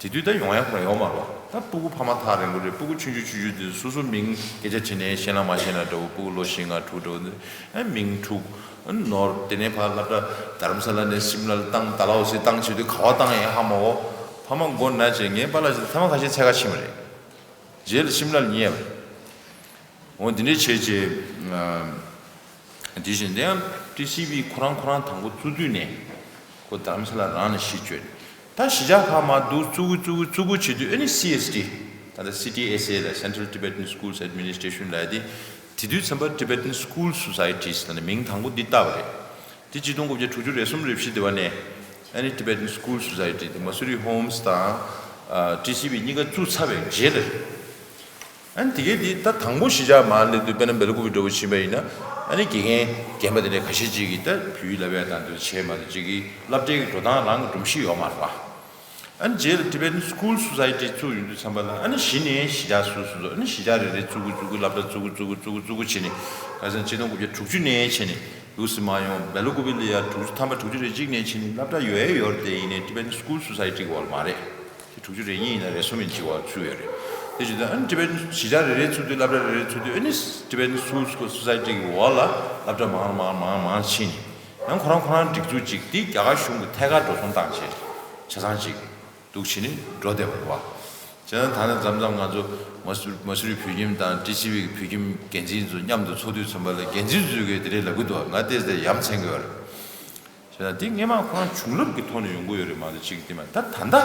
དེ་དུས་ད་ཡོང་ཡ་ཁོ་རང་ཡོད་མ་རེད་བ། ད་སྤུ་གུ་ཕ་མ་ཐག་རིང་པོ་རེད། སྤུ་གུ་ཆུང་ཆུང་ཆུང་ཆུང་དེ་སོ་སོ་མིང་སྐད་ཆ་དྲིས་ནས་ཤེས་ན་མ་ཤེས་ན་འདྲ་བོ། སྤུ་གུ་ལོ་བཞི་ལྔ་དྲུག་འདྲ་བོ་དེ་ཨ་མིང་འཁྲུགས་ནོར། དེ་ནས་ཕར་སློབ་གྲྭ་རྡ་རམ་ས་ལ་ནས་ཤིམ་ལ་ལ་བཏང་། ད་ལའོ་སི་བཏང་བྱེད་དུས་ག་པར་བཏང་ཡིན་ཧ་མ་གོ། ཕ་མ་མགོ་ན་བྱས། ངའི་པཱ་ལགས་ཀྱིས་ཐེངས་མ་ཁ་ཤས་འཚོལ་ག་ཕྱིན་པ་རེད། རྗེས་ལ་ཤིམ་ལ་ལ་རྙེད་པ་རེད། འོ་འདི་འདྲའི་བྱས་རྗེས། དེ་བཞིན་དེ་ཡང་ཊི་སི་བི་ཁོ་རང་ཁོ་རང་དང་པོ་བཙུགས་དུས་ནས་ཁོ་རྡ་རམ་ས་ལ་རང་ནས་གཞི་བཅོལ། ད་གཞིས་ཆགས་ཕར་མར་འདུག་བཙུགས་གི་བཙུགས་གི་བཙུགས་གི་བྱེད་དུས་ཨ་ནི་སི་ཨེས་ཊི། ད་ལྟ་སི་ཊི་ཨེས་ཨེ་ལ་Central Tibetan Schools Administration ལབ་ཡ་དེ། དེ་དུས་ཙམ་པ་Tibetan School Societies ལབ་ནས་མིང་དང་པོ་འདི་བཏགས་པ་རེད། དེ་གཅིག་སྟོང་དགུ་བརྒྱ་དྲུག་ཅུ་རེ་གསུམ་རེ་བཞི་དེ་བ་ནས་ཨ་ནི་Tibetan School Society དེ་མ་སུ་རི་ཧོམ་སི་དང་ཨ་ཊི་སི་བི་གཉིས་ཀ་བཙུགས་ཚར་བའི་རྗེས་ལ་རེད། ཨ་ནི་དེ་གས་དེ་ད་དང་པོ་གཞིས་ཆགས་མར་སླེབས་དུས་དཔེར་ན་སྦེལ་ཀོབ་འདྲ་བོ་ཕྱིན་པ་ཡིན་ན། ཨ་ནི་དགེ་རྒན་རྒན་པ་དེ་འདྲ་ཁ་ཤས་ཅིག་གིས་ད་བོད་ཡིག་བསླབ་ཡ་དང་དེ་བྱས་མ་གཏོགས་ཅིག་གིས་སློབ་གྲྭའི་འགྲོ་སྟངས་རང་གི་སྒྲོམ་གཞི་ཡོད་མ་རེད་པ། ཨ་ནི་རྗེས་ལ་Tibetan School Society བཙུགས་ཡོང་དུས་ཙམ་པ་ལ་ཨ་ནི་གཞི་ནས་གཞིས་ཆགས་སོ་སོ་ཚོ་ཨ་ནི་གཞིས་ཆགས་རེ་རེ་བཙུགས་གི་བཙུགས་གི་སློབ་གྲྭ་བཙུགས་གི་བཙུགས་གི་བཙུགས་གི་བཙུགས་གི་བྱས་ནས་ཁ་སང་ཆིག་སྟོང་དགུ་བརྒྱ་དྲུག་ཅུ་ནས་བྱས་ནས་འདུག་སེ་མ་ཡོང་བལ་ལུ་ཀུ་པི་ལ་ཡ་དྲུག་ཅུ་ཐམ་པ་དྲུག་ཅུ་རེ་གཅིག་ནས་བྱས་ནས་སློབ་གྲྭ་ཡོད་ཡོད་དེ་ཡིན་ནའི་Tibetan School Society གི་འོག་ལ་མ་རེད། དེ་དྲུག་ཅུ་རེ་གཉིས་ཡིན་ན་རེ་གསུམ་ཡིན་གཅིག་བ་ཚུད་ཡོད་རེད། དེ་བྱེད་དུས་ཨ་ནི་Tibetan གཞིས་ཆགས་རེ་རེ་ཚུད་དུས་སློབ་གྲྭ་རེ་རེ་ཚུད་དུས་ཨ་ནི་Tibetan School Society གི་འོག་ལ་སློབ་གྲྭ་མང་མང་མང་མང་ཕྱིན་ནས་ཡང་ཁོ་རང་ཁོ་རང་སྒྲིག་འཛུགས་ཅིག་དེ་རྒྱ་གར་གཞུང་གི་ཐད་ཀར་འགྲོ་སོང་བཏང་བྱས་ཆ་ཚང་ཅིག་འདུག་བྱས་ནས་འགྲོ་བསྡད་པ་རེད་བ། བྱས་ན་ད་ནི་མཚམས་མཚམས་ང་ཚོ་མ་སུ་མ་སུ་རི་བོད་ཁྱིམ་དང་TCV གི་བོད་ཁྱིམ་འགན་འཛིན་ཚོ་མཉམ་དུ་ཚོགས་དུས་ཙམ་པ་ལ་འགན་འཛིན་ཚོས་གི་དེ་རེད་ལབ་གི་འདུག་ང་བལྟས་ཏེ་ཡ་མཚན་གི་ཡོད་རེད། བྱས་ན་དེ་སྔས་མ་ཁོ་རང་བྱུང་རབས་ཀྱི་ཐོག་ནས་ཡོང་གི་ཡོད་རེད་མ་གཏོགས་གཅིག་དེ་མ་ད་ད་ལྟ་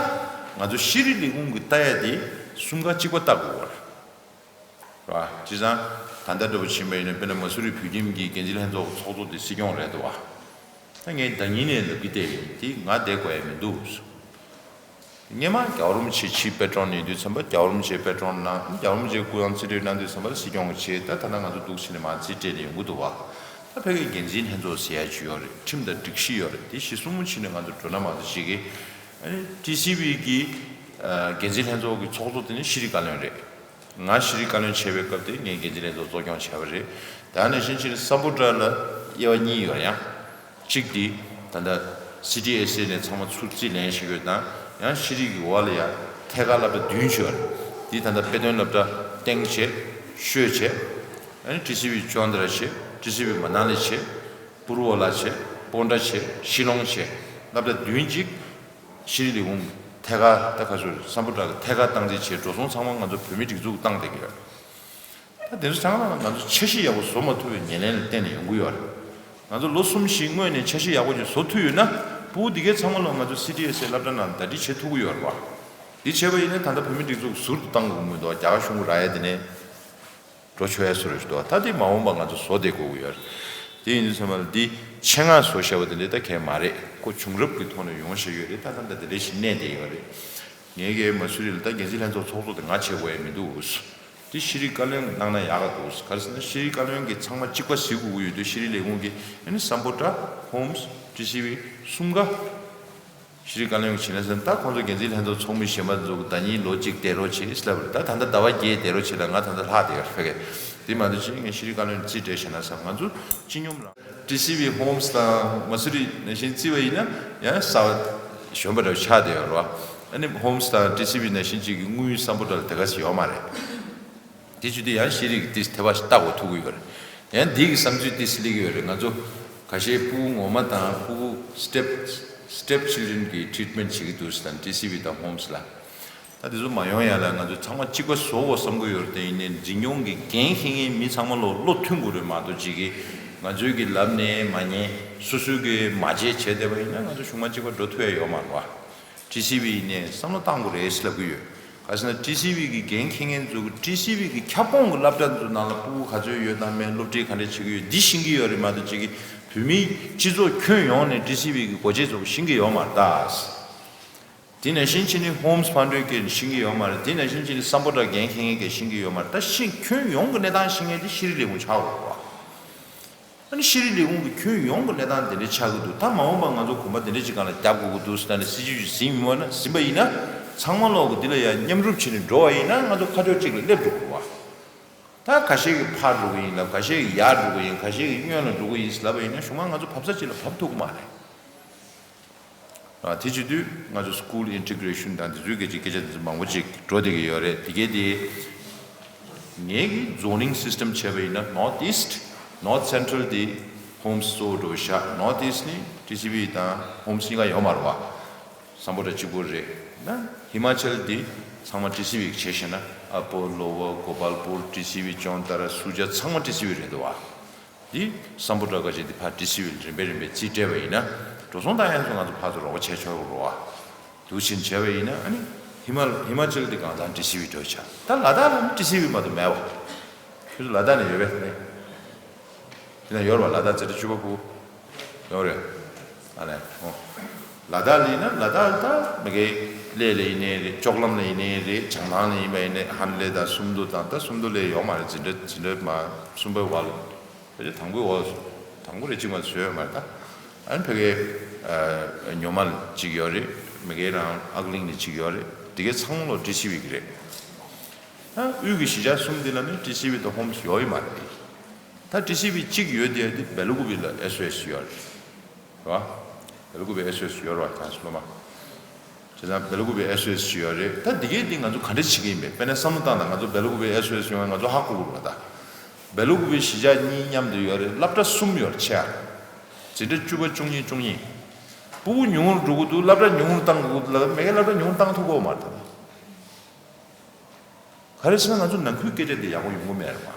ང་ཚོ་ཤེས་རིག་ལས་ཁུངས་ཀྱི་ལྟ་ཡ་དེ་གསུམ་ཀ་གཅིག་པ་ལྟ་དགོས་པ་རེད། བྱས་ཙང་ད་ལྟ་འདྲ་པོ་ཕྱིན་པ་ཡིན་ན་དཔེར་ན་མ་སུ་རི་བོད་ཁྱིམ་གྱི་འགན་འཛིན་ལྷན་ཚོགས་ཚོགས་གཙོ་དེ་སྲིད་སྐྱོང་རེད་འདུག་བ། ད་ངས་ཟླ་ཉིན་ནས་ལབ་ཀྱི་བསྡད་ཡིན་དེ་ང་བསྡད་དགོས་ཡ་མི་འདུག་སྔས་མ་རྒྱལ་བ་རིན་པོ་ཆེ་ཕྱིའི་པེ་ཏྲོན་ཡིན་དུས་ཙམ་པ་རྒྱལ་བ་རིན་པོ་ཆེའི་པེ་ཏྲོན་གནང་རྒྱལ་བ་རིན་པོ་ཆེའི་སྐུ་ཡང་རྩིས་སྤྲོད་གནང་དུས་ཙམ་པ་ལ་སྲིད་སྐྱོང་གི་ཆེད་ད་ད་ལྟ་ང་ཚོ་འདུག་ཕྱིན་ནས་མར་རྩིས་སྤྲད་ནས་ཡོང་གི་འདུག་བ། ད་ཕ་གིའི་འགན་འཛིན་ལྷན་ཚོགས་ཟེར་ཡ་ཅིག་ཡོད་རེད། ཁྲིམས་དང་སྒྲིག་གཞི་ཡོད་རེད། དེ་གཞི་གསུམ་པོ་ཕྱིན་ནས་ང་ཚོ་འགྲོ་ན་མ་གཏོགས་ཅིག་གི་ཨ་ནི་TCV གི་ཨ་འགན་འཛིན་ལྷན་ཚོགས་ཀྱི་ཚོགས་གཙོ་དེ་ནི་ཤེས་རིག་བཀའ་བློན་རེད། ང་ཤེས་རིག་བཀའ་བློན་བྱས་པའི་སྐབས་དེ་ངས་འགན་འཛིན་ལྷན་ཚོགས་གཙོ་སྐྱོང་བྱས་པ་རེད། ད་ནང་བཞིན་ཕྱིན་ནས་སམ་བྷོ་ཊ་ལ་དབྱེ་བ་གཉིས་ཡོད་ཡང་། གཅིག་དེ་ད་ལྟ་CTSA ནས་ཚང་མ་ཚུར་རྩིས་ལེན་བྱེད་དགོས་དང་ཡང་ཤེས་རིག་གི་འོག་ལ་ཡང་ཐད་ཀར་སློབ་གྲྭ་བདུན་ཡོད་རེད། དེ་ད་ལྟ་དཔེ་སྟོན་སློབ་གྲྭ་སྟེང་བྱས། ཤོད་བྱས། ཨ་ནི་TCV ཅོན་ཏ་ར་བྱས། TCV མ་ན་ལི་བྱས། པུར་བོ་ལ་བྱས། པོན་ཏྲ་བྱས། ཤི་ལོང་བྱས། སློབ་གྲྭ་བདུན་གཅིག་ཤེས་རིག་ལས་ཁུངས་ཐད་ཀར་ད་ག་ཚོད་སམ་བྷོ་ཊ་གི་ཐད་ཀར་བཏང་རྩིས་བྱས་འགྲོ་སོང་ཚང་མ་ང་ཚོ་བོད་མིའི་སྒྲིག་འཛུགས་བཏང་བསྡད་ཀྱི་ཡོད། ད་དེ་ཚོ་ཚང་མ་ང་ཚོ་འཆར་གཞི་ཡག་པོ་བཟོ་མ་ཐུབ་པའི་ངན་ལན་ལ་བརྟེན་ནས་ཡོང་གི་ཡོད་རེད། ང་ཚོ་ལོ་གསུམ་བཞི་སྔོན་ནས་འཆར་གཞི་ཡག་པོ་ཅིག་བཟོ་ཐུབ་ཡོད་ན་ཕྲུ་གུ་འདི་གའི་ཚང་མ་ལོ་ང་ཚོ་CTSA སློབ་གྲྭ་ནང་ཟླ་སྒྲིལ་བྱེད་ཐུབ་ཀྱི་ཡོད་རེད་བ། འདི་བྱས་པ་ཡིན་ན་ད་ལྟ་བོད་མིའི་སྒྲིག་འཛུགས་ཟུར་དུ་བཏང་དགོས་ཀྱི་མི་འདུག་རྒྱ་གར་གཞུང་གི་ར་ཡ་དེ་ནས། འགྲོ་ཆོག་ཡ་བཟོ་རེ་ཞིག་འདུག་ད་དེ་མ་འོངས་པ་ང་ཚོ་བཟོ་བསྡད་དགོས་ཀྱི་ཡོད་རེད། དེ་ཡིན་དུས་ཚང་མ་ལ་འདི་ཆེད་མངགས་བཟོ་བཞག་པ་དེ་འདྲ་ད་གལ་མ་རེད། ཁོ་བྱུང་རབས་ཀྱི་ཐོག་ནས་ཡོང་བཞག་ཡོད་རེད། ད་ད་ལྟ་དེ་འདྲ་ཞིག་གནས་བསྡད་ཡོད་རེད། ངས་ཀྱི་མ་སུ་རི་ལ་ད་འགན་འཛིན་ལྷན་ཚོགས་ཚོགས་གཙོ་དེ་ང་བྱེད་དགོས་ཡ་མི་འདུག་དེ་ཤེས་རིག་བཀའ་བློན་གནང་ན་ཡག་ག་འདུག་ག་རེ་ཟེར་ན་ཤེས་རིག་བཀའ་བློན་གྱིས་ཚང་མ་གཅིག་པ་གཟིགས་དགོས་ཀྱི་ཡོད་དུས་ཤེས་རིག་ལས་ཁུངས་ཀྱིས་ཨ་ནི་སམ་བྷོ་ཊ་ཧོམ་སི་ཊི་སི་ཝི་གསུམ་ཀ་ཤེས་རིག་བཀའ་བློན་གྱིས་བྱས་ན་ཟེར་ན་ད་ཁོང་ཚོ་འགན་འཛིན་ལྷན་ཚོགས་ཚོགས་མི་གཞན་པ་ཚོ་ཟླ་ཉིན་ལོ་གཅིག་བསྡད་རོགས་བྱེད་ཟེར་ལབ་རེད། ད་ད་ལྟ་ཟླ་བ་བརྒྱད་བསྡད་རོགས་བྱེད་ལ་ང་ད་ལྟ་ལྷག་བསྡད་ཡོད་ཕ་གི། དེ་མ་གཏོགས་ཅིག་ངས་ཤེས་རིག་བཀའ་བློན་རྩིས་སྤྲད་བྱས་ན་བསམ། ང་ཚོ་སྤྱི་སྙོམས་ལ་ཊི་སི་ཝི་ཧོམ་སི་དང་མ་སུ་རི་ནང་བཞིན་བརྩི་བ་ཡིན་ན་ཡང་གསར་བ་གཞོན་པ་འདྲ་བོ་ཆགས་བསྡད་ཡོད་རེད་བ། ཨ་ནི་ཧོམ་སི་དང་ཊི་སི་ཝི་ནང་བཞིན་ཅིག་གི་དངུལ་སམ་བྷོ་ཊ་ལ་དེ་ག་ཚོད་ཡོད་མ་རེད། དེ་བྱེད་དུས་ཡང་ཤེས་རིག་གི་ཏིས་ཐེ་བ་ཞིག་ལྟ་དགོས་ཐུག་གི་ཡོད་རེད། ཡང་འདི་གི་བསམ་ཚུལ་ཏིས་སླེབས་ཀྱི་ཡོད་རེད། ང་ཚོ་ཁ་ཤས་ཕྲུ་གུ་ངོ་མ་དང་ཕྲུ་གུ་སི་ཊེབ་སི་ཊེབ་ཆིལ་ཌེན་གི་ཊི་རི་ཊི་མེན་ཊི་བྱེད་ཀྱི་འདུག་ཟེར་དང་ཊི་སི་ཝི་དང་ཧོམ་སི་ལ། ད་དེ་ཚོ་མ་ཡོང་ཡ་ལ་ང་ཚོ་ཚང་མ་གཅིག་པ་བཟོ་དགོས་བསམ་གྱི་ཡོད་རེད། དེ་ཡིན་ནའི་འཛིན་སྐྱོང་གི་འགན་འཁྱེར་མཁན་མི་ཚང་མ་ལོ་བློ་མཐུན་དགོས་རེད་མ་གཏོགས་ཅིག་གིས་ང་ཚོའི་གི་ལབ་ནས་མ་ཉན་སོ་སོའི་གི་མ་བྱས་བྱས་བསྡད་པ་ཡིན་ན་ང་ཚོ་གཞུང་མ་གཅིག་པ་འགྲོ་ཐུབ་ཡ་ཡོད་མ་རེད་བ། ཊི་སི་ཝི་ནས་བསམ་བློ་བཏང་དགོས་རེད་ཟེར་ལབ་ཀྱི་ཡོད། ག་ཟེར་ན་ཊི་སི་ཝི་གི་འགན་འཁྱེར་མཁན་ཚོ་གི་ཊི་སི་ཝི་གི་ཁྱབ་ཁོངས་ཀྱི་སློབ་གྲྭ་ཚོ་ནང་ལ་ཕྲུ་གུ་ག་ཚོད་ཡོད་དང་མེད་སློབ་ཁྲིད་ག་འདྲས་བྱེད་ཀྱི་ཡོད་འདི་ཤེས་ཀྱི་ཡོད་རེད་མ་གཏོགས་ཅིག་གིས་བོད་མིའི་སྤྱི་ཚོགས་ཁྱོན་ཡོངས་ནས་ཊི་སི་ཝི་གི་སྒོ་འབྱེད་ཚོ་ཤེས་ཀྱི་ཡོད་མ་རེད་ད། དེ་ནང་བཞིན་བྱས་ནས་ཧོམ་སི་ཕན་ཌི་གིས་ཤེས་ཀྱི་ཡོད་མ་རེད། དེ་ནང་བཞིན་བྱས་ནས་སམ་བྷོ་ཊ་འགན་འཁྱེར་མཁན་གྱིས་ཤེས་ཀྱི་ཡོད་མ་རེད། ད་ཤེས་ཁྱོན་ཡོངས་ཀྱི་གནས་སྟངས་ཤེས་མཁན་དེ་ཤེས་རིག་ལས་ཁུངས་ཆགས་དགོས་རེད་བ། ཨ་ནི་ཤེས་རིག་ལས་ཁུངས་ཀྱི་ཁྱོན་ཡོངས་ཀྱི་གནས་སྟངས་དེ་འདྲ་ཆགས་ཀྱི་འདུག་ད་མ་འོངས་པ་ང་ཚོ་གོམ་པ་དེ་འདྲ་ཅིག་སྒང་ལ་རྒྱབ་དགོས་ཀྱི་འདུག་ཟེར་ནས་སྲིད་ཇུས་ཅིག་ཟིན་ཡོད་ན་ཟིན་པ་ཡིན་ན་ཚང་མ་ལོག་གི་འདི་ལ་ཡང་མཉམ་རུབ་བྱས་ནས་འགྲོ་བ་ཡིན་ན་ང་ཚོ་ཁ་ཕྱོགས་གཅིག་ལ་སླེབས་འགྲོ་དགོས་པ། ད་ཁ་ཤས་ཀྱིས་ཕར་འགྲོ་གི་ཡིན་ལབ། ཁ་ཤས་ཀྱིས་ཡར་འགྲོ་གི་ཡིན། ཁ་ཤས་ཀྱིས་སྔོན་ལ་འགྲོ་གི་ཡིན་ལབ་པ་ཡིན་ན་གཞུག་མ་ང་ཚོ་བབས་ས་གཅིག་ལ་བབས་ཐུབ་ཀྱི་མ་རེད། ཨ། དེ་བྱེད་དུས་ང་ཚོ་སི་ཀུལ་ཨིན་ཊི་གྷི་རེ་ཤན་དང་དེ་ཚོའི་སྐད་ཆ་སྐད་ཆ་དེ་ཚོ་མང་པོ་ཅིག་འགྲོ་བསྡད་ཀྱི་ཡོད་རེད། དེ་གས་དེ་ངེད་ཀྱི་ཛོ་ནིང་སིས་ཊམ་བྱས་པ་ཡིན་ན་North East, North Central དེ་ཧོམ་སི་གཙོ་བོ་འགྲོ་བཞག North East ནི་ཊི་སི་ཝི་དང་ཧོམ་སི་གཉིས་ཀ་ཡོད་མ་རེད་བ། སམ་བྷོ་ཊ་གཅིག་པུ་རེད། ན་ཧི་མ་ཅལ་དེ་ཚང་མ་ཊི་སི་ཝི་བྱས་ཤེ་ན་ཨ་པོ་ལོ་ཝར་གོ་པལ་པུར་ཊི་སི་ཝི་ཅོན་ཏ་ར་སུ་ཇ་ཚང་མ་ཊི་སི་ཝི་རེད་འདུག་བ། འདི་སམ་བྷོ་ཊ་ག་ཅིག་འདི་ཕར་ཊི་སི་ཝི་ལ་རིམ་པས་རིམ་པས་རྩིས་སྤྲད་པ་ཡིན་ན་འགྲོ་སོང་བཏང་ཡག་ཚོ་ང་ཚོ་ཕར་ཚུར་རོགས་པ་བྱས་ཆོག་གི་རེད་བ། འདུག་ཕྱིན་བྱས་པ་ཡིན་ན་ཨ་ནི་ཧི་མ་ཧི་མ་ཅལ་འདི་གང་ཚང་ཊི་སི་ཝི་འགྲོ་ཆགས། ད་ལ་དྭགས་ལ་ནི་ཊི་སི་ཝི་མ་གཏོགས་མེད་བ། ཁྱོད་ཚོ་ལ་དྭགས་ནས་ཡོད་པས་ནི། འདི་ན་ཡོད་རེད་བ། ལ་དྭགས་ཛེ་ཊ་བཅུ་པ་ཕྲུ་གུ་ཡོད་རེད། ཨ་ལས་ཨོ། ལ་དྭགས་ལ་ཡིན་ན་ལ་དྭགས་ལ་ད་མི་གེ་གླེ་ལ་ཡིན་ནའི་རེད། ལྕོག་ལམ་ལ་ཡིན་ནའི་རེད། བྱང་ཐང་ལ་ཡིན་པ་ཡིན་ནའི་ཧན་ལེ་དང་སུམ་མདོ་དང་ད་སུམ་མདོ་ལས་ཡོད་མ་རེད། འཛིན་གྲྭ་འཛིན་གྲྭ་མ་གསུམ་པའི་བར་ལ། ཕལ་ཆེར་དང་པོའི་འོག་དང་པོ་རེ་གཅིག་མ་བཟོས་ཡོད་མ་རེད་ད། ཨ་ནི་ཕ་གིའི་ཨ་ཉོ་མ་ལ་གཅིག་ཡོད་རེད། མ་གི་རང་ཨག་གླིང་ནས་གཅིག་ཡོད་རེད། དེ་གའི་ཚང་མ་ལོ་ཊི་སི་ཝི་གི་རེད། ད་དབུས་ཀྱི་གཞིས་ཆགས་གསུམ་འདི་ལ་ནི་ཊི་སི་ཝི་དང་ཧོམ་སི་ཡོད་ཡོད་མ་རེད། ད་ཊི་སི་ཝི་གཅིག་ཡོད་དེ་དེ་སྦེ་ལ་ཀུ་པེ་ལ་ཨེས་ཨོ་ཨེས་ཡོད་རེད། རེད་བ། སྦེ་ལ་ཀུ་པེ་ཨེས་ཨོ་ཨེས་ཡོད་རེད་བ། གང་སོང་མ། བྱས་ཙང་སྦེ་ལ་ཀུ་པེ་ཨེས་ཨོ་ཨེས་ཅིག་ཡོད་རེད། ད་འདི་གས་འདི་ང་ཚོ་ག་འདྲ་བྱེད་ཀྱི་ཡིན་པས། དཔེར་ན་བསམ་བློ་བཏང་ན་ང་ཚོ་སྦེ་ལ་ཀུ་པེ་ཨེས་ཨོ་ཨེས་ཡོང་བས་ང་ཚོ་ཧ་གོ་དགོས་རེད་བ། ད་སྦེ་ལ་ཀུ་པེ་གཞིས་ཆགས་གཉིས་མཉམ་དུ་ཡོད་རེད། སློབ་གྲྭ་གསུམ་ཡོད་རེད་ཆེ་ཨ། འཛིན་གྲྭ་བཅུ་པ་བཅུ་གཉིས་བཅུ་གཉིས། སྤུ་གུ་ཉུང་རུ་འགྲོ་གི་འདུག་སློབ་གྲྭ་ཉུང་རུ་བཏང་དགོས་ལབ་མ་གིའི་སློབ་གྲྭ་ཉུང་རུ་བཏང་ཐུབ་ཀྱི་ཡོད་མ་རེད་ད། ག་རེ་ཟེར་ན་ང་ཚོ་ནང་ཁུལ་སྐད་ཆ་འདི་ཡག་པོ་ཡོང་གི་མེད་རེད་བ།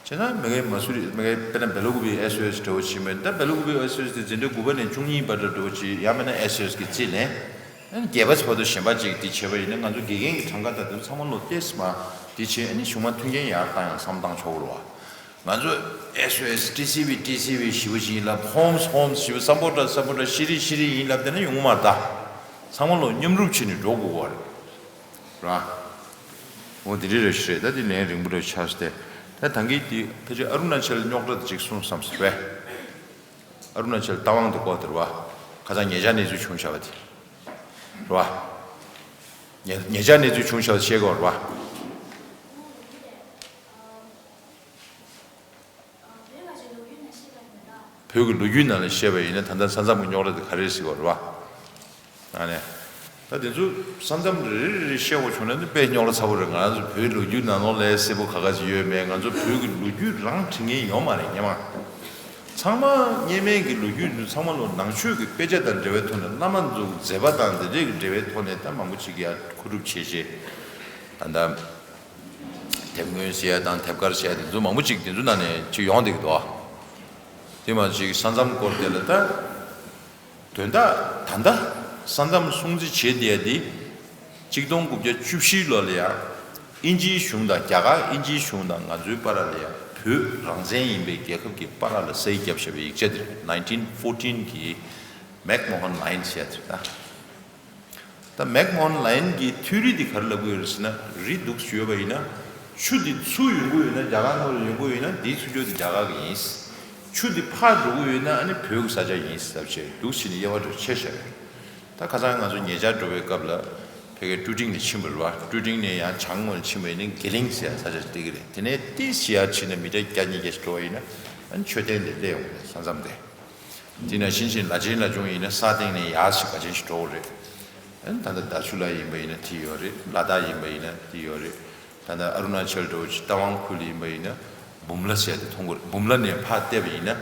བྱས་ན་མ་གིའི་མ་སུ་རི་མ་གིའི་དཔེར་ན་སྦེ་ལ་ཀུ་པེ་ཨེས་ཨོ་ཨེས་འདྲ་བོ་བྱེད་མེད། ད་སྦེ་ལ་ཀུ་པེ་ཨེས་ཨོ་ཨེས་དེ་འཛིན་གྲྭ་དགུ་པ་ནས་བཅུ་གཉིས་བར་དུ་འདྲ་བོ་བྱེད། ཡང་མིན་ན་ཨེས་ཨོ་ཨེས་གི་རྩིས་ལེན། ཨ་ནི་བརྒྱད་པ་བར་དུ་གཞན་པ་ཅིག་འདི་བྱས་པ་ཡིན་ན་ང་ཚོ་དགེ་རྒན་གྱི་གྲངས་ཀ་དང་དེ་ཚོ་ཚང་མ་ལོ་ཏོག་ཙམ་འདི་བྱས། ཨ་ནི་གཞུང་མ་མཐུན་རྐྱེན་ཡར་བཏང་ཡང་བསམ་བཏང་ཆོག་གི་རེད་བ། ང་ཚོ་ཨེས་ཨོ་ཨེས། ཊི་སི་ཝི། ཊི་སི་ཝི་ཞེ་པོ་ཅིག་ཡིན་ལབ། ཧོམ་སི། ཧོམ་སི་ཞེ་པོ། སམ་བྷོ་ཊ། སམ་བྷོ་ཊ། ཤི་རི། ཤི་རི་ཡིན་ལབ་བསྡད་ན་ཡོང་གི་མ་རེད་ད། ཚང་མ་ལོ་མཉམ་རུབ་བྱས་ནས་འགྲོ་དགོས་པ་རེད། ར། འོ་དེ་འདྲ་རེད་ཤག་རེད། ད་དེ་ལན་རིང་པོ་རེ་ཆགས་སོང་སྟེ། ད་ད་གིན་དེ་ཕལ་ཆེར་ཨ་རུ་ན་ཅལ་རྙོག་དྲ་དེ་ཅིག་གསུངས་བསམ་སོང་བས། ཨ་རུ་ན་ཅལ་རྟ་དབང་དེ་སྐོར་དེ་རེད་བ། ཁ་སང་ཉེ་ཆར་གནས་ཚུལ་བྱུང་བཞག་པ་དེ། རེད་བ། ཉེ་ཉེ་ཆར་གནས་ཚུལ་བྱུང་བཞག་པ་ཤེས་དགོས་རེད་བ། བོད་ཀྱི་ལོ་རྒྱུས་ནང་ལ་བཤད་པ་ཡིན་ན་ད་ལྟ་ས་མཚམས་ཀྱི་རྙོག་དྲ་དེ་ག་རེ་རེད་ཟེར་བ་རེད་བ། ཨ་ནི། ད་དེ་ཚོ་ས་མཚམས་རེ་རེ་རེ་བཤད་དགོས་བྱུང་ན་ནི་དཔེ་རྙོག་དྲ་ཚ་པོ་རེད། ང་རང་ཚོ་བོད་ལོ་རྒྱུས་ནང་ལོགས་ལ་གསལ་པོ་ག་ག་ཅིག་ཡོད་མེད། ང་ཚོ་བོད་ཀྱི་ལོ་རྒྱུས་རང་འབྲི་མཁན་ཡོད་མ་རེད་སྔོན་མ། ཚང་མ་སྔོན་མའི་གི་ལོ་རྒྱུས་ཚོ་ཚང་མ་ལོ་ནང་ཆོས་ཀྱི་དཔེ་ཆ་དང་འབྲེལ་བའི་ཐོག་ནས། བླ་མ་ཚོ་མཛད་པ་དང་དེ་འདྲས་ཀྱི་འབྲེལ་བའི་ཐོག་ནས་ད་མང་པོ་ཅིག་ཡར་མཁོ་སྒྲུབ་བྱས་རྗེས། ད་ལྟ། དེབ་སྔོན་ཟེར་ཡ་དང་དེབ་དཀར་ཟེར་ཡ་དེ་ཚོ་མང་པོ་ཅིག་དེ་ཚོ་ནང་ནས་ཅིག་ཡོང་བསྡད་ཀྱི་འདུག་ཨ། དེ་མ་ཅིག་ས་མཚམས་སྐོར་དེ་ལ་ད། དོན་དག་ད་ལྟ་ས་མཚམས་སྲུང་བརྩི་བྱེད་བསྡད་ཡ་དེ། གཅིག་སྟོང་དགུ་བརྒྱ་བཅུ་བཞི་ལོ་ལ་ཡ། དབྱིན་ཇིའི་གཞུང་དང་རྒྱ་གར་དབྱིན་ཇིའི་གཞུང་དང་ང་ཚོའི་བར་ལ་ཡ་བོད་རང་བཙན་ཡིན་པའི་རྒྱལ་ཁབ་ཀྱི་བར་ལ་སའི་རྒྱབ་བཞག་པའི་ཡིག་ཆ་དེ་རེད། ནའིན་ཊིན་ཕོར་ཊིན་གྱི་མེག་མོ་ཧན་ལའིན་ཟེར་ཡ་དེ་རེད་ད། ད་མེག་མོ་ཧན་ལའིན་གྱི་ཐུན་རིས་འདི་ག་རེ་ལབ་ཀྱི་ཡོད་རེད་ཟེར་ན། རི་འདུག་སེ་ཡོད་པ་ཡིན་ན། ཆུ་འདི་ཚུར་ཡོང་གི་ཡོད་ན་རྒྱ་གར་ནང་ལ་ཡོང་གི་ཡོད་ན་འདིའི་ཚུར་ཕྱོགས་འདི་རྒྱ་གར་གྱི་ཡིན། ཆུ་འདི་ཕར་འགྲོ་གི་ཡོད་ན་ཨ་ནི་བོད་ཀྱི་ས་ཆ་ཡིན་ཟེར་བྱས་འདུག་སེ་ནས་དབྱེ་བ་འདྲ་ཕྱེ་བཞག་རེད། ད་ཁ་སང་ང་ཚོ་ཉེ་ཆར་འགྲོ་བའི་སྐབས་ལ་ཕ་གིའི་ཀྲུའུ་ཀྲིང་ནས་ཕྱིན་པ་རེད་བ། ཀྲུའུ་ཀྲིང་ནས་ཡང་བྱང་ངོས་ཕྱིན་པ་ཡིན་ན་གེ་ལིང་ཟེར་ས་ཆ་ཞིག་སླེབས་ཀྱི་རེད། དེ་ནས་ཏོག་ཙམ་ཡར་ཕྱིན་ན་མི་ཊར་བརྒྱ་ཉིས་བརྒྱ་ཞིག་འགྲོ་བ་ཡིན་ན་ཨ་ནི་མཆོད་རྟེན་དེ་སླེབས་ཡོང་གི་རེད། ས་མཚམས་དེ། དེ་ནང་བཞིན་བཞིན་ལ་ཆེན་ལ་ཆུང་ཡིན་ན་ས་སྟེང་ནས་ཡར་ཞིག་ག་ཆེན་ཞིག་འགྲོ་གི་རེད། ཨ་ནི་ད་ལྟ་རྡ་ཤུ་ལ་ཡིན་པ་ཡིན་ན་དེ་ཡོད་རེད། ལ་དྭགས་ཡིན་པ་ཡིན་ན་དེ་ཡོད་རེད། ད་ལྟ་ཨ་རུ་ན་ཅལ་འདྲ་བོ་ཅིག་རྟ་དབང་ཁུལ་ཡིན་པ་ཡིན་ན་འབུམ་ལ་ཟེར་དེ་མཐོང་གི་རེད། འབུམ་ལ་ནས་ཕར་བལྟས་པ་ཡིན་ན་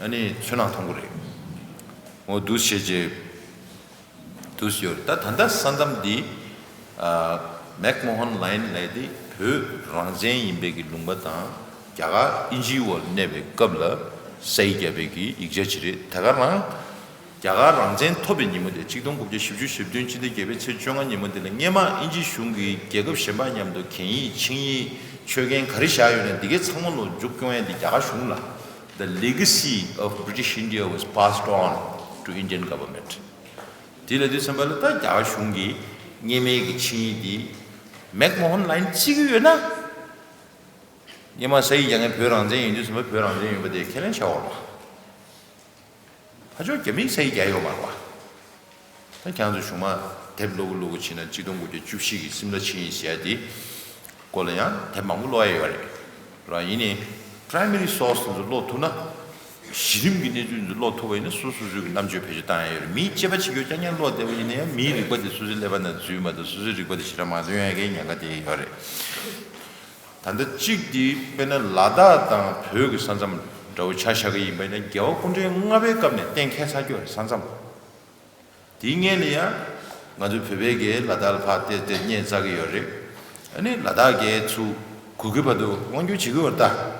ཨ་ནི་མཚོ་ནང་མཐོང་གི་རེད། འོ་འདུག་སེ་བྱས་རྗེས། དུས་ཡོད་རེད། ད་ད་ལྟ་ས་མཚམས་འདི། ཨ། མེག་མོ་ཧན་ལའིན་ལབ་དེ་བོད་རང་བཙན་ཡིན་པའི་གི་ལུང་པ་དང་རྒྱ་གར་དབྱིན་ཇིའི་འོག་གནས་པའི་སྐབས་ལ་སའི་རྒྱབ་པའི་གི་ཡིག་ཆ་ཅིག་རེད། ད་ག་རང་རྒྱ་གར་རང་བཙན་ཐོབ་པའི་ཉིན་མོ་དེ་གཅིག་སྟོང་དགུ་བརྒྱ་བཞི་བཅུ་ཞེ་བདུན་ཕྱི་ཟླ་བརྒྱད་པའི་ཚེས་བཅོ་ལྔ་ཉིན་མོ་དེ་ལ་སྔོན་མ་དབྱིན་ཇི་གཞུང་གིས་རྒྱལ་ཁབ་གཞན་པ་མཉམ་དུ་གན་ཡིག་ཆིངས་ཡིག་ཆོད་གན་ག་རེ་བཞག་ཡོད་ན་འདི་གའི་ཚང་མ་ལོ་མཇུག་སྐྱོང་ཡ་འདི་རྒྱ་གར་གཞུང་ལ། The legacy of British India was passed on to Indian government. དེ་ལ་དུས་ཙམ་པ་ལ་ད་རྒྱ་གར་གཞུང་གིས་སྔོན་མའི་གི་ཆིངས་ཡིག་འདི་མེག་མོ་ཧན་ལའིན་བརྩི་གི་ཡོད་ན། སྔོན་མ་སའི་རྒྱ་ངའི་བོད་རང་བཙན་ཡིན་དུས་ཙམ་པ་བོད་རང་བཙན་ཡིན་པ་དེ་ཁས་ལེན་བྱ་འོར་བ། ཕར་ཕྱོགས་རྒྱ་མིས་སའི་རྒྱ་ཡོད་མ་རེད་བ། ད་ཁྱེད་ཚོ་གཞུང་མ་དེབ་ཀློག་གི་ཀློག་གི་བྱས་ན་གཅིག་སྟོང་དགུ་བརྒྱ་བཅུ་བཞི་གི་སིམ་ལ་ཆིངས་ཡིག་ཟེར་ཡ་དེ་སྐོར་ལ་ཡང་དེབ་མང་པོ་ཀློག་ཡ་ཡོད་རེད། ར་ཡིན་ནའི་primary source དེ་ཚོ་ཀློག་ཐུབ་ན། གཞི་རིམ་གྱི་གནས་ཚུལ་འདི་ཀློག་ཐུབ་པ་ཡིན་ན་སོ་སོ་སོའི་གི་རྣམ་དཔྱོད་བེད་སྤྱོད་བཏང་ཡ་ཡོད་རེད། མིའི་དཔྱད་པ་བྱེད་རྒྱུ་རྐྱང་རྐྱང་ཀློག་བསྡད་པ་ཡིན་ན་ཡང་མིའི་རིག་པ་དེ་སོ་སོའི་ཀླད་པ་ནང་འཛུལ་མ་ཐུབ། སོ་སོའི་རིག་པ་དེ་ཞེ་དྲག་མ་ཐོན་ཡ་གི་ཉེན་ཁ་དེ་ཡོད་རེད། ད་ལྟ་གཅིག་དེ་དཔེར་ན་ལ་དྭགས་དང་བོད་ཀྱི་ས་མཚམས་འདྲ་བོ་ཆ་བཞག་གི་ཡིན་པ་ཡིན་ན་རྒྱལ་བ་སྐུ་ཕྲེང་ལྔ་པའི་སྐབས་ནས་གཏན་འཁེལ་ཚར་གྱི་ཡོད་རེད། ས་མཚམས། དེའི་སྔོན་ལ་ཡང་ང་ཚོ་བོད་པའི་གི་ལ་དྭགས་ལ་ཕར་བལྟས་བལྟས་རྙེད་ཚར་གི་ཡོད་རེད། ཨ་ནི་ལ་དྭགས་གི་ཚུར་གུ་གེ་བར་དུ་དབང་སྒྱུར་བྱེད་ཀྱི་ཡོད་རེད་ད།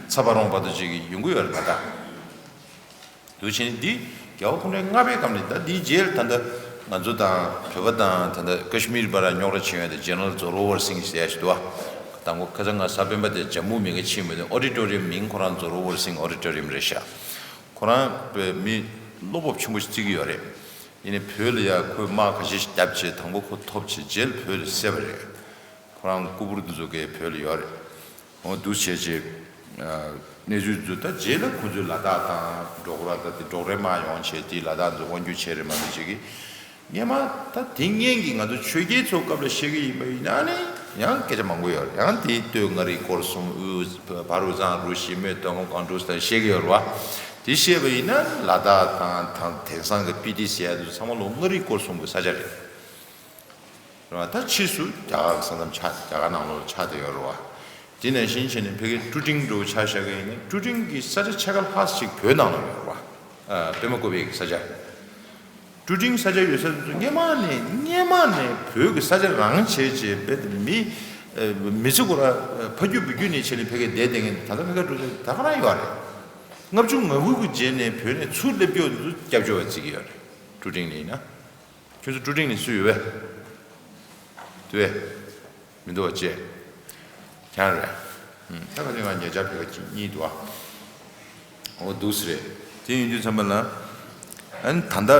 ཚ་བ་རོང་བར་དུ་ཅིག་ཡོང་གི་ཡོད་རེད་ད། དུ་ཕྱིན་འདི་རྒྱལ་བ་སྐུ་ཕྲེང་ལྔ་པའི་སྐབས་ནས། ད་འདིའི་རྗེས་ལ་ད་ལྟ་ང་ཚོ་དང་བོད་པ་དང་ད་ལྟ་ཀ་ཤི་མིར་བར་རྙོག་དྲ་ཆེ་བའི་དེ་ཇེ་ནེ་རལ་ཛོ་རོ་ཝར་སིང་ཟེར་ཡ་ཞིག་འདུག་བ། དང་པོ་ཁ་སང་ང་གཟའ་སྤེན་པ་དེ་ཇམ་མུ་མི་ག་ཕྱིན་པ་དེ་ཨོ་ཌི་ཊོ་རི་ཡམ་མིང་ཁོ་རང་ཛོ་རོ་ཝར་སིང་ཨོ་ཌི་ཊོ་རི་ཡམ་རེད་ཤག་ཁོ་རང་པའི་མི་བློ་སྤོབས་ཆེན་པོ་ཞིག་བརྩི་གི་ཡོད་རེད། ཡིན་ནའི་བོད་ལ་ཡ་ཁོས་དམག་ཁ་ཤས་ཤིག་བརྒྱབ་བྱས་དང་པོ་ཁོ་ཐོབ་བྱས་རྗེས་ལ་བོད་ལ་བསད་པ་རེད། ཁོ་རང་སྐུ་པུར་འདི་ཚོ་གས་བོད་ལ་ཡོད་རེད། འོ་འདུག་བྱས་རྗེས། གནས་ཚུལ་འདི་ཚོ་ད་རྗེས་ལ་ཁོ་ཚོས་ལ་དྭགས་དང་འབྲོག་ར་ད་དེ་འབྲོག་རའི་དམག་ཡོང་བྱས་དེ་ལ་དྭགས་ཚོ་དབང་སྒྱུར་བྱས་རེད་མ་གཏོགས་ཅིག་གིས། སྔོན་མ་ད་དེ་སྔོན་གྱི་ང་ཚོ་ཆོས་རྒྱལ་ཚོ་སྐབས་ལ་བཤད་ཀྱི་ཡིན་པ་ཡིན་ན་ནི་ཡང་སྐད་ཆ་མང་པོ་ཡོད་རེད། ཡང་དེ་སྟོད་མངའ་རིས་སྐོར་གསུམ་དབུས་བར་དབུས་གཙང་རུ་བཞི་སྨད་སྟོད་འབངས་སྒང་དྲུག་ཟེར་བཤད་ཀྱི་ཡོད་རེད་བ། དེ་བཤད་པ་ཡིན་ན་ལ་དྭགས་དང་དང་དེང་སང་གི་སྤི་ཏི་ཟེར་ཡ་དེ་ཚོ་ཚང་མ་ལོ་མངའ་རིས་སྐོར་གསུམ་གྱི་ས་ཆ་རེད། རེད་བ། ད་ཕྱིས་སུ་རྒྱ་གར་གྱི་ས་མཚམས་ཆགས། རྒྱ་གར་ནང་ལོགས་ཆགས་བསྡད་ཡོད་རེད་བ། དེ་ནང་བཞིན་བྱས་ནས་ཕ་གིའི་ཀྲུ་ཀྲིང་འདྲ་བོ་ཆ་བཞག་གི་ཡིན་ན་ཀྲུ་ཀྲིང་གི་ས་ཆ་ཕྱེད་ཀ་ལྷག་ཅིག་བོད་ནང་ལ་ཡོད་རེད་བ། ཨ། པདྨ་བཀོད་པའི་ས་ཆ། ཀྲུ་ཀྲིང་ས་ཆ་ཡོད་ས་དེ་ཚོ་སྔོན་མ་ནས་སྔོན་མ་ནས་བོད་ཀྱི་ས་ཆ་རང་བྱས་བྱས་བོད་དེ་མི་ཨ་མི་ཚེ་ཁོ་རང་ཕ་རྒྱུད་བུ་རྒྱུད་ནས་བྱས་ནས་ཕ་གིར་བསྡད་བསྡད་མཁན་ད་ལྟ་ཕ་གིར་འགྲོ་དུས་ད་ག་རང་ཡོད་རེད། ལྔ་བཅུ་ང་དགུ་གི་རྗེས་ནས་བོད་ནས་ཚུར་སླེབས་རྒྱུ་དེ་ཚོ་སྐྱབས་བཅོལ་བ་བརྩི་གི་ཡོད་རེད། ཀྲུ་ཀྲིང་ནས་ཡིན་ན། ཁྱོད་ཚོ་ཀྲུ་ཀྲིང་ནས་སུ་ཡོད་པས། དེ་བས། མི་འདུག་བ་ཅེ། ཁྱང་རེད། ད་ག་ཅིག་ང་ཉེ་ཆར་ཕེབས་པ་གཅིག་གཉིས་འདུག་ཨ། འོ་འདུག་སེ་རེད། དེ་ཡིན་དུས་ཙམ་པ་ལ། ཨ་ནི་ད་ལྟ་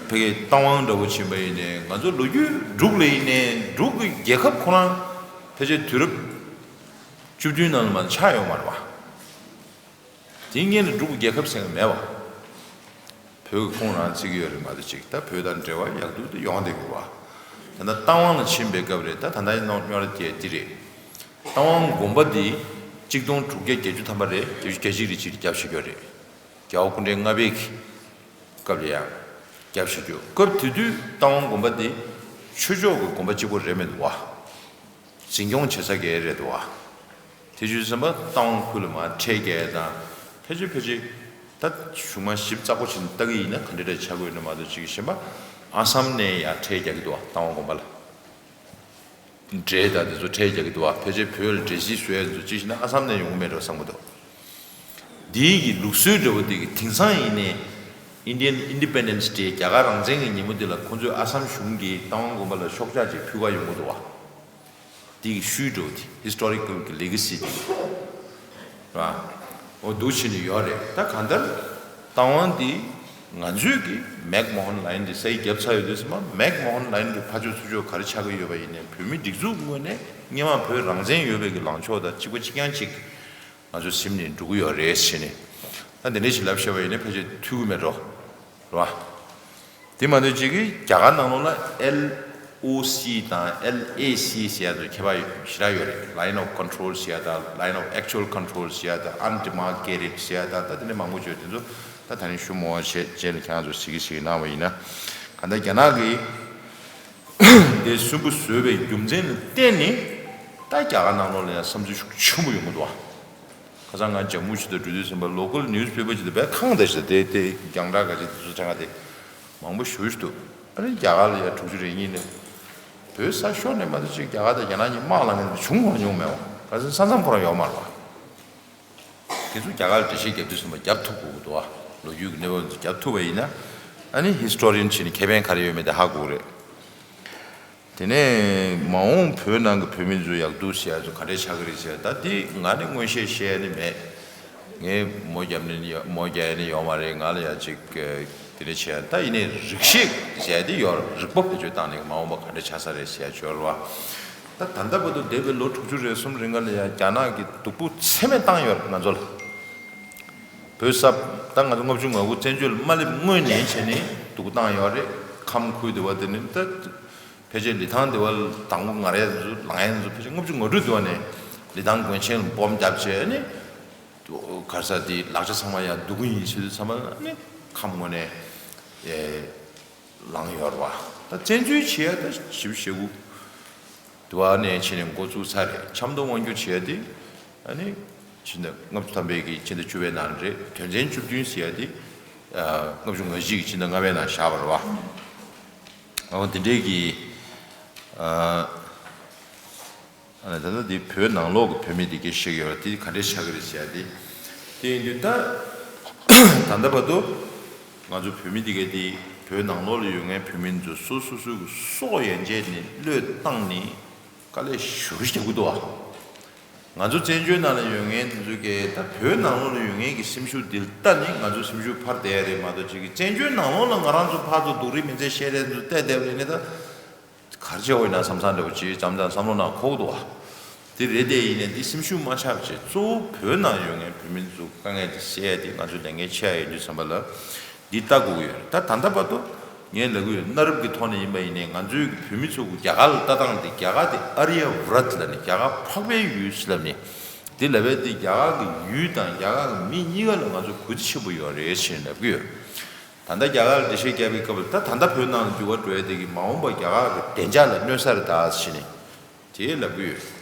ཕ་གིའི་རྟ་དབང་འདྲ་བོ་ཕྱིན་པ་ཡིན་ནའི་ང་ཚོ་ལོ་རྒྱུས་འབྲུག་ལ་ཡིན་ནའི་འབྲུག་གི་རྒྱལ་ཁབ་ཁོ་རང་ཕལ་ཆེར་དུས་རབས་བཅུ་བདུན་ནང་ལ་མ་ཆགས་ཡོད་མ་རེད་བ། དེའི་སྔོན་ལ་འབྲུག་གི་རྒྱལ་ཁབ་ཟེར་མཁན་མེད་པ། བོད་ཀྱིས་ཁོང་རང་བརྩི་གི་ཡོད་རེད་མ་གཏོགས་ཅིག་ད་བོད་དང་འབྲེལ་བ་ཡག་སྡུག་དེ་ཡོང་བསྡད་ཀྱི་རེད་བ། ད་ལྟ་རྟ་དབང་ལ་ཕྱིན་པའི་སྐབས་རེད། ད་ད་ལྟ་ཡིན་ནོ་སྨྱོ་ར་དེ་འདི་རེད། རྟ་དབང་དགོན་པ་འདི་གཅིག་སྟོང་དྲུག་བརྒྱ་བརྒྱད་ཅུ་ཐམ་པ་རེད། བརྒྱད་ཅུ་གྱ་གཅིག་རེད། ཅིག་རྒྱབ་བཞག་རྒྱུ་རེད། རྒྱལ་བ་སྐུ་ཕྲེང་ལྔ་པའི་གི་སྐབས་ལ་ཡང་རྒྱབ་བཞག་རྒྱུ། སྐབས་དེ་དུས་རྟ་དབང་དགོན་པ་འདི་ཆོས་ཕྱོགས་ཀྱི་དགོན་པ་གཅིག་པོ་རེད་མི་འདུག་བ། འཛིན་སྐྱོང་བྱེད་ས་ག་རེ་རེད་འདུག་བ། དེ་བྱས་ཙང་རྟ་དབང་ཁུལ་ལ་མར་ཁྲལ་རྒྱག་ཡ་དང་ཕལ་ཆེར་ཕལ་ཆེར་ད་གཞུག་མ་ཞིབ་ཚགས་པོ་བྱས་ནས་ལྟ་གི་ཡིན་ན་ག་འདྲ་འདྲ་ཆགས་ཀྱི་ཡོད་ན་མ་གཏོགས་ཅིག་གཞན་པ་ཨ་སམ་ནས་ཡར་ཁྲལ་རྒྱག་གི་འདུག་བ། རྟ་དབང་དགོན་པ་ལ། འབྲས་དང་དེ་ཚོ་ཁྲལ་རྒྱག་གི་འདུག་བ། ཕལ་ཆེར་བོད་ལ་འབྲས་སིལ་བཟོ་ཡ་དེ་ཚོ་ཅིག་བྱས་ན་ཨ་སམ་ནས་ཡོང་གི་མེད་འགྲོ་བསམ་གི་འདུག་འདིའི་གི་ལུགས་སྲོལ་འདྲ་བོ་དེ་གི་དེང་སང་ཡིན་ནའི་Indian Independence Day རྒྱ་གར་རང་བཙན་གྱི་ཉིན་མོ་དེ་ལ་ཁོང་ཚོས་ཨ་སམ་གཞུང་གིས་རྟ་དབང་དགོན་པ་ལ་ཤོག་ཆག་ཅིག་ཕུལ་ག་ཡོང་གི་འདུག་བ། དེ་གི་ཤུལ་འགྲོ་དེ་ཧི་སི་ཊོ་རི་ཀལ་གི་ལེ་ག་སི་དེ་རེད་བ། འོ་འདུག་བྱས་ནས་ཡོད་རེད། ད་གང་ལྟར་རྟ་དབང་དེ་ང་ཚོས་ཀྱི་མེག་མོ་ཧན་ལའིན་དེ་སའི་རྒྱབ་ཚར་ཡོད་དུས་ཙམ་པ་མེག་མོ་ཧན་ལའིན་གྱི་ཕར་ཕྱོགས་ཚུར་ཕྱོགས་ག་རེ་ཆགས་ཀྱི་ཡོད་པ་ཡིན་ནའི་བོད་མི་སྒྲིག་འཛུགས་ངོས་ནས་སྔོན་མ་བོད་རང་བཙན་ཡོད་པའི་གི་ལངས་ཕྱོགས་དང་གཅིག་པ་གཅིག་རྐྱང་གཅིག་ང་ཚོ་ཟིན་ནས་འགྲོ་གི་ཡོད་རེད་ཟེར་ནས། ད་འདི་འདྲ་ཞིག་ལབ་བཤད་པ་ཡིན་ན་ཕལ་ཆེར་ཐུབ་ཀྱི་མེད་འགྲོ། རེད་བ། དེ་མ་གཏོགས་ཅིག་གིས་རྒྱ་གར་ནང་ལོགས་ལ་ཨེལ་ཨོ་སི་དང་ཨེལ་ཨེ་སི་ཟེར་ཡ་ཚོ་ཁྱད་པར་ཞེ་དྲག་ཡོད་རེད། Line of Control ཟེར་ཡ་དང་Line of Actual Control ཟེར་ཡ་དང་Undemarcated ཟེར་ཡ་དང་ད་དེ་འདྲ་མང་པོ་ཡོད། དེ་ཚོ་ད་ད་ནི་ཞུ་མོ་བྱས་རྗེས་ལ་ཁྱེད་རང་ཚོ་གཟིགས་གི་གཟིགས་གི་གནང་བ་ཡིན་ན། གང་ལྟར་རྒྱ་ནག་གིས་དེ་སུན་པོ་བཟོས་པའི་རྒྱུ་མཚན་ལ་བརྟེན་ནས་ད་རྒྱ་གར་ནང་ལོགས་ལ་ཡང་བསམ་ཚུལ་ཤུགས་ཆེན་པོ་ཡོང་གི་འདུག་བ། ཁ་སང་ང་ཇམ་མུ་ཞིག་ཏུ་འགྲོ་དུས་ཙམ་པ་ལོ་ཀལ་ནིའུ་སི་པེ་པར་ཞིག་ཏུ་བས་ཁང་བསྡད་ཞིག་དེ་དེ་རྒྱང་བསྒྲགས་ག་ཅིག་དེ་ཚོ་དྲན་ག་དེ་མང་པོ་ཞུ་ཞིག་འདུག་ཨ་ནི་རྒྱ་གར་ལ་ཡ་དྲུག་ཅུ་རེ་གཉིས་ནས་བོད་ས་ཤོར་ནས་མ་གཏོགས་ཅིག་རྒྱ་གར་དང་རྒྱ་ནག་གཉིས་དམག་ལངས་མཁན་དེ་བྱུང་ཁོ་ན་མྱོང་མེད་བ། ག་ཚོད་ས་མཚམས་ཁོ་རང་ཡོད་མ་རེད་བ། དེ་ཚོ་རྒྱ་གར་ལ་འགྲེལ་བཤད་རྒྱབ་དུས་ཙམ་པ་རྒྱབ་ཐུབ་དགོས་ཀྱི་འདུག་བ། ལོ་རྒྱུས་ཀྱི་གནས་བབ་ཚོ་རྒྱབ་ཐུབ་པ་ཡིན་ན་ཨ་ནི་ཧི་སི་ཊོ་རི་ཡན་བྱས་ནས་ཁེ་ཕན་ག་རེ་ཡོད་མེད་དེ་ཧ་གོ་གི་རེད། དེ་ནས་མ་འོངས་བོད་ནང་གི་བོད་མི་ཚོ་ཡག་སྡུག་ཟེར་ཡ་ཚོ་ག་འདྲས་ཆགས་ཀྱི་རེད་ཟེར་ཡ་ད་འདི་ང་ནི་མངོན་ཤེས་བཤད་ཡ་ནི་མེད། ངས་མོ་རྒྱབ་ནི་ཡོ་མོ་རྒྱག་ཡ་ནི་ཡོད་མ་རེད། ང་ལ་ཡ་ཅིག་དེ་འདྲས་བྱས་ཡ་ད་ཡིན་ནའི་རིག་ཤེས་ཟེར་ཡ་དེ་ཡོད་རེད། རིག་པ་བེད་སྤྱོད་བཏང་ནས་མ་འོངས་པ་ག་འདྲས་ཆགས་ས་རེད་ཟེར་ཡ་ཅིག་ཡོད་རེད་བ། ད་ད་ལྟ་བར་དུ་འདས་པའི་ལོ་དྲུག་ཅུ་རེ་གསུམ་རིང་ག་ལ་ཡ་རྒྱ་ནག་གིས་སྡུག་པོ་ཚད་མེད་བཏང་ཡོད་རེད་ང་ཚོ་ལ། བོད་ས་ད་ང་ཚོ་ལྔ་བཅུ་ང་དགུ་བཙན་བྱོལ་མ་སླེབས་སྔོན་ནས་བྱས་ནས་སྡུག་པོ་བཏང་ཡོད་རེད། ཁམས་ཁུལ་དེ་བ་དེ་ནི་ད། ཕལ་ཆེར་ལི་ཐང་དེ་བ་དང་པོ་ང་རའི་ཚོ་ལངས་ཡས་ཚོ་ཕལ་ཆེར་ལྔ་བཅུ་ང་དྲུག་དེ་བ་ནས་ལི་ཐང་དགོན་ཆེན་ལ་སྦོམ་བརྒྱབ་བྱས་ནི་གར་ས་དེ་ལག་ཆ་ཚང་མ་ཡང་སྡུག་གུ་ཡིན་ཟེར་དུས་ཚང་མ་ནི་ཁམས་ངོས་ནས་ལངས་ཡོད་རེད་བ། ད་བཙན་འཛུལ་བྱེད་ཡ་ད་ཞིབ་ཞེ་གུ་དེ་བ་ནས་བྱས་ནས་འགོ་བཙུགས་ཚར་རེད། ཆབ་མདོ་དབང་སྒྱུར་བྱེད་ཡ་དེ་ཨ་ནི་ཕྱི་ཟླ་ལྔ་བཅུ་ཐམ་པའི་གི་ཕྱི་ཟླ་བཅུ་པའི་ནང་རེད། དོན་ཚན་བཅུ་བདུན་ཟེར་ཡ་དེ་ལྔ་བཅུ་ང་གཅིག་གི་ཕྱི་ཟླ་ལྔ་པའི་ནང་བཞག་པ་རེད་བ། འོ་དེ་འདྲའི་གི་ཨ་ནི་ད་ལྟ་འདི་བོད་ནང་ལོགས་ཀྱི་བོད་མི་འདི་སྐད་བཤད་ཀྱི་ཡོད་རེད། དེ་ག་འདྲས་ཆགས་ཀྱི་རེད་ཟེར་ཡ་དེ། དེ་ཡིན་དུས་ད་ད་ལྟ་བར་དུ་ང་ཚོ་བོད་མི་འདི་ག་དེ་བོད་ནང་ལོགས་ལ་ཡོད་མཁན་བོད་མི་ཚོ་སོ་སོ་སོའི་གི་སྲོག་ཡན་ཆད་ནས་བློས་བཏང་ནས་དཀའ་ལས་ཞེ་པོ་ཞིག་རྒྱག་གི་འདུག་བ། ང་ཚོ་བཙན་བྱོལ་ནང་ལ་ཡོད་མཁན་དེ་ཚོ་གིས་ད་བོད་ནང་ལོགས་ལ་ཡོད་མཁན་གྱི་སེམས་ཤུགས་འདི་ལྟ་ནི་ང་ཚོ་སེམས་ཤུགས་འཕར་བསྡད་ཡ་རེད་མ་གཏོགས་ཅིག་གི་བཙན་བྱོལ་ནང་ལོགས་ལ་ང་རང་ཚོ་ཕར་ཚུར་སྡུག་རུས་མི་ཚེ་བཤད་རེས་ཚོ་བལྟས་བསྡད་པ་ཡིན་ན་ད་ག་རེ་བྱེད་འོས་ན་བསམ་བསམ་འདྲ་པོ་ཅིག་འཇམ་འཇམ་བསམ་བློ་ནང་འཁོར་གི་འདུག་བ། དེ་རེད་དེ་ཡིན་ནའི་འདི་སེམས་ཤུགས་མ་ཆག་བྱས། གཙོ་བོ་བོད་ནང་ཡོད་མཁན་བོད་མི་ཚོ་དཀའ་ངལ་དེ་སེལ་ཡ་དེ་ང་ཚོ་ལས་འགན་ཆེ་ཡ་ཡོད་དུས་ཙམ་པ་ལ་འདི་ལྟ་དགོས་ཀྱི་ཡོད་རེད། ད་ད་ལྟ་བར་དུ་ངས་ལབ་ཀྱི་ཡོད། གནའ་རབས་ཀྱི་ཐོག་ནས་ཡིན་པ་ཡིན་ནའི་ང་ཚོའི་བོད་མི་ཚོ་གི་རྒྱ་གར་ལ་ལྟ་སྟངས་དེ། རྒྱ་གར་དེ་ཨ་རི་ཡ་བྷ་རཏ་ལབ་ནས་རྒྱ་གར་འཕགས་པའི་ཡུལ་ཟེར་ལབ་ནས་དེ་ལབ་པའི་དེ། རྒྱ་གར་གྱི་ཡུལ་དང་རྒྱ་གར་གྱི་མི་གཉིས་ཀ་ལ་ང་ཚོ་གུས་བརྩི་ཆེན་པོ་ཡོད་རེད་ཞེས་ལབ་ཀྱི་ཡོད། ད་ལྟ་རྒྱ་གར་ལ་འགྲེལ་བཤད་བརྒྱབ་པའི་སྐབས་ལ། ད་ད་ལྟ་བོད་ནང་ལ་འགྱུར་བ་འགྲོ་ཡ་དེ་གི་མ་འོངས་པ་རྒྱ་གར་གྱི་བདེ་འཇགས་ལ་གནོད་ས་རེད་ད་ཟེར་ནས་དེ་ལབ་ཀྱི་ཡོད།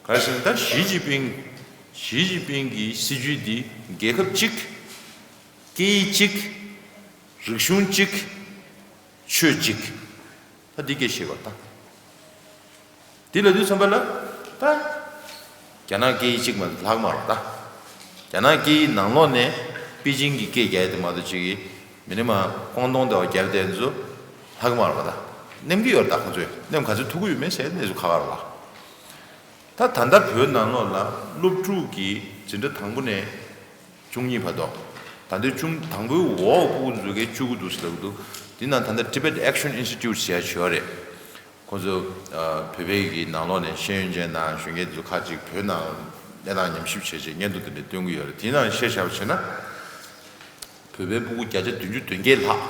ག་རེ་ཟེར་ན། ད་ཞི་ཅིན་ཕིང་། ཞི་ཅིན་ཕིང་གི་སྲིད་ཇུས་འདི་རྒྱལ་ཁབ་གཅིག་སྐད་ཡིག་གཅིག་རིག་གཞུང་གཅིག་ཆོས་གཅིག་ད་འདི་སྐད་བཤད་པ་ད། འདི་ལབ་དུས་ཙམ་པ་ལ་ད་རྒྱ་ནག་སྐད་ཡིག་གཅིག་མ་ལྷག་མ་རེད་ད། རྒྱ་ནག་སྐད་ཡིག་ནང་ལོགས་ནས་པེ་ཅིང་གི་སྐད་རྒྱག་ཡ་དེ་མ་གཏོགས་གཅིག་གིས་མི་ནི་མ་ཀོང་ཏོང་དེ་བ་རྒྱབ་དེ་ཚོ་ལྷག་མ་རེད་པ། ད་ནེམ་གི་ཡོད་རེད། ད་ཁོ་ཚོས་ནེམ་ག་ཚོད་ཐུག་གི་ཡོད་མེད་ཟེར་གནས་ཚུལ་ཁག་ཁག་རེད་པ། ད་ད་ལྟ་བོད་ནང་ལོགས་ལ་སློབ་ཕྲུག་གི་འཛིན་གྲྭ་དང་པོ་ནས་བཅུ་གཉིས་བར་དུ། ད་ལྟའི་བཅུ་དང་པོའི་འོག་ཕྲུ་གུ་ཚོ་གས་བཅུ་དགུ་འདུག་ཟེར་ལབ་ཀྱི་འདུག་དེ་ནང་ད་ལྟ་Tibet Action Institute ཟེར་ཡ་ཅིག་ཡོད་རེད། ཁོ་ཚོ་ཨ་བོད་པའི་གི་ནང་ལོགས་ནས་ཤེས་ཡོན་ཅན་དང་གཞོན་སྐྱེས་ཚོ་ཁག་ཅིག་བོད་ནང་གནས་སྟངས་ཉམས་ཞིབ་བྱས་རྗེས་སྙན་ཐོ་དེ་འདྲ་བཏོན་གྱི་ཡོད་རེད། དེའི་ནང་བཤད་བཞག་པ་བྱས་ན། བོད་པའི་ཕྲུ་གུ་བརྒྱ་ཆ་བདུན་ཅུ་དོན་བརྒྱད་ལྷག་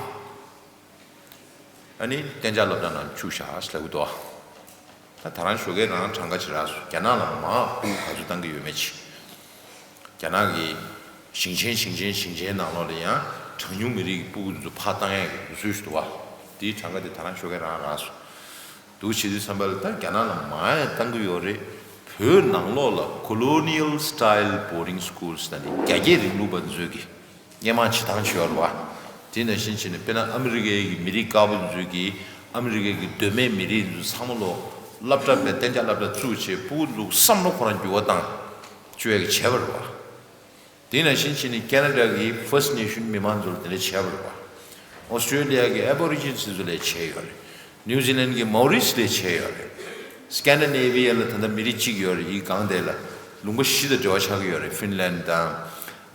ཨ་ནི་གཏན་འཇགས་སློབ་གྲྭ་ནང་བཅུག་བཞག་ཟེར་ལབ་ཀྱི་འདུག་ད་ད་རང་ཞོགས་ཀས་རང་གྲངས་ཀ་ཅིག་རག་སོང་། རྒྱ་ནག་ལ་མར་ཕྲུ་གུ་ག་ཚོད་བཏང་གི་ཡོད་མེད་ཅིག་རྒྱ་ནག་གི་ཞིང་ཆེན་ཞིང་ཆེན་ཞིང་ཆེན་ནང་ལོགས་ལ་ཡང་གྲངས་ཉུང་མི་རིགས་ཀྱི་ཕྲུ་གུ་ཚོ་ཕར་བཏང་ཡག་གི་ལུགས་སྲོལ་ཞིག་འདུག་བ། དེའི་གྲངས་ཀ་དེ་ད་རང་ཞོགས་ཀས་རང་རག་སོང་། འདུག་བྱེད་དུས་ཙམ་པ་ལ་ད་རྒྱ་ནག་ལ་མར་ཡང་བཏང་གི་ཡོད་རེད། བོད་ནང་ལོགས་ལ་Colonial Style Boarding Schools ཟེར་ནས་རྒྱ་སྐྱེད་རིང་ལུགས་པ་ཚོས་ཀྱི་སྔོན་མ་བྱེད་སྟངས་བྱས་ཡོད་རེད་བ། དེ་ནང་བཞིན་བྱས་ནས་དཔེར་ན་ཨ་མི་རི་ཀའི་གི་མི་རིགས་དཀར་པོ་ཚོས་ཀྱི་ཨ་མི་རི་ཀའི་གི་གདོད་མའི་མི་རིགས་ཚོ་ཚང་མ་ལོ་སློབ་གྲྭ་བའི་གཏན་འཇགས་སློབ་གྲྭ་བཙུགས་བྱས་ཕྲུ་གུ་ཚོ་བསམ་བློ་ཁོ་རང་འགྱུར་བ་བཏང་བཅུག་ཡག་གི་བྱས་པ་རེད་བ། དེ་ནང་བཞིན་བྱས་ནས་ཁེ་ན་ཌ་གི་First Nation མི་མང་ཚོ་ལ་དེ་འདྲ་བྱས་པ་རེད་བ། ཨོ་སི་ཀྲེ་ལི་ཡ་གི་Aborigines ཚོ་ལ་བྱས་ཡོད་རེད། ནིའུ་ཛི་ལན་གི་Maoris ལ་བྱས་ཡོད་རེད། སི་ཀན་ཌི་ནེ་བི་ཡ་ལ་ད་ལྟ་མི་རིགས་གཅིག་ཡོད་རེད། ཡི་གང་དེ་ལ་ལུང་པ་བཞི་དང་འབྲེལ་བ་ཆགས་ཀྱི་ཡོད་རེད། ཧྥིན་ལན་དང་།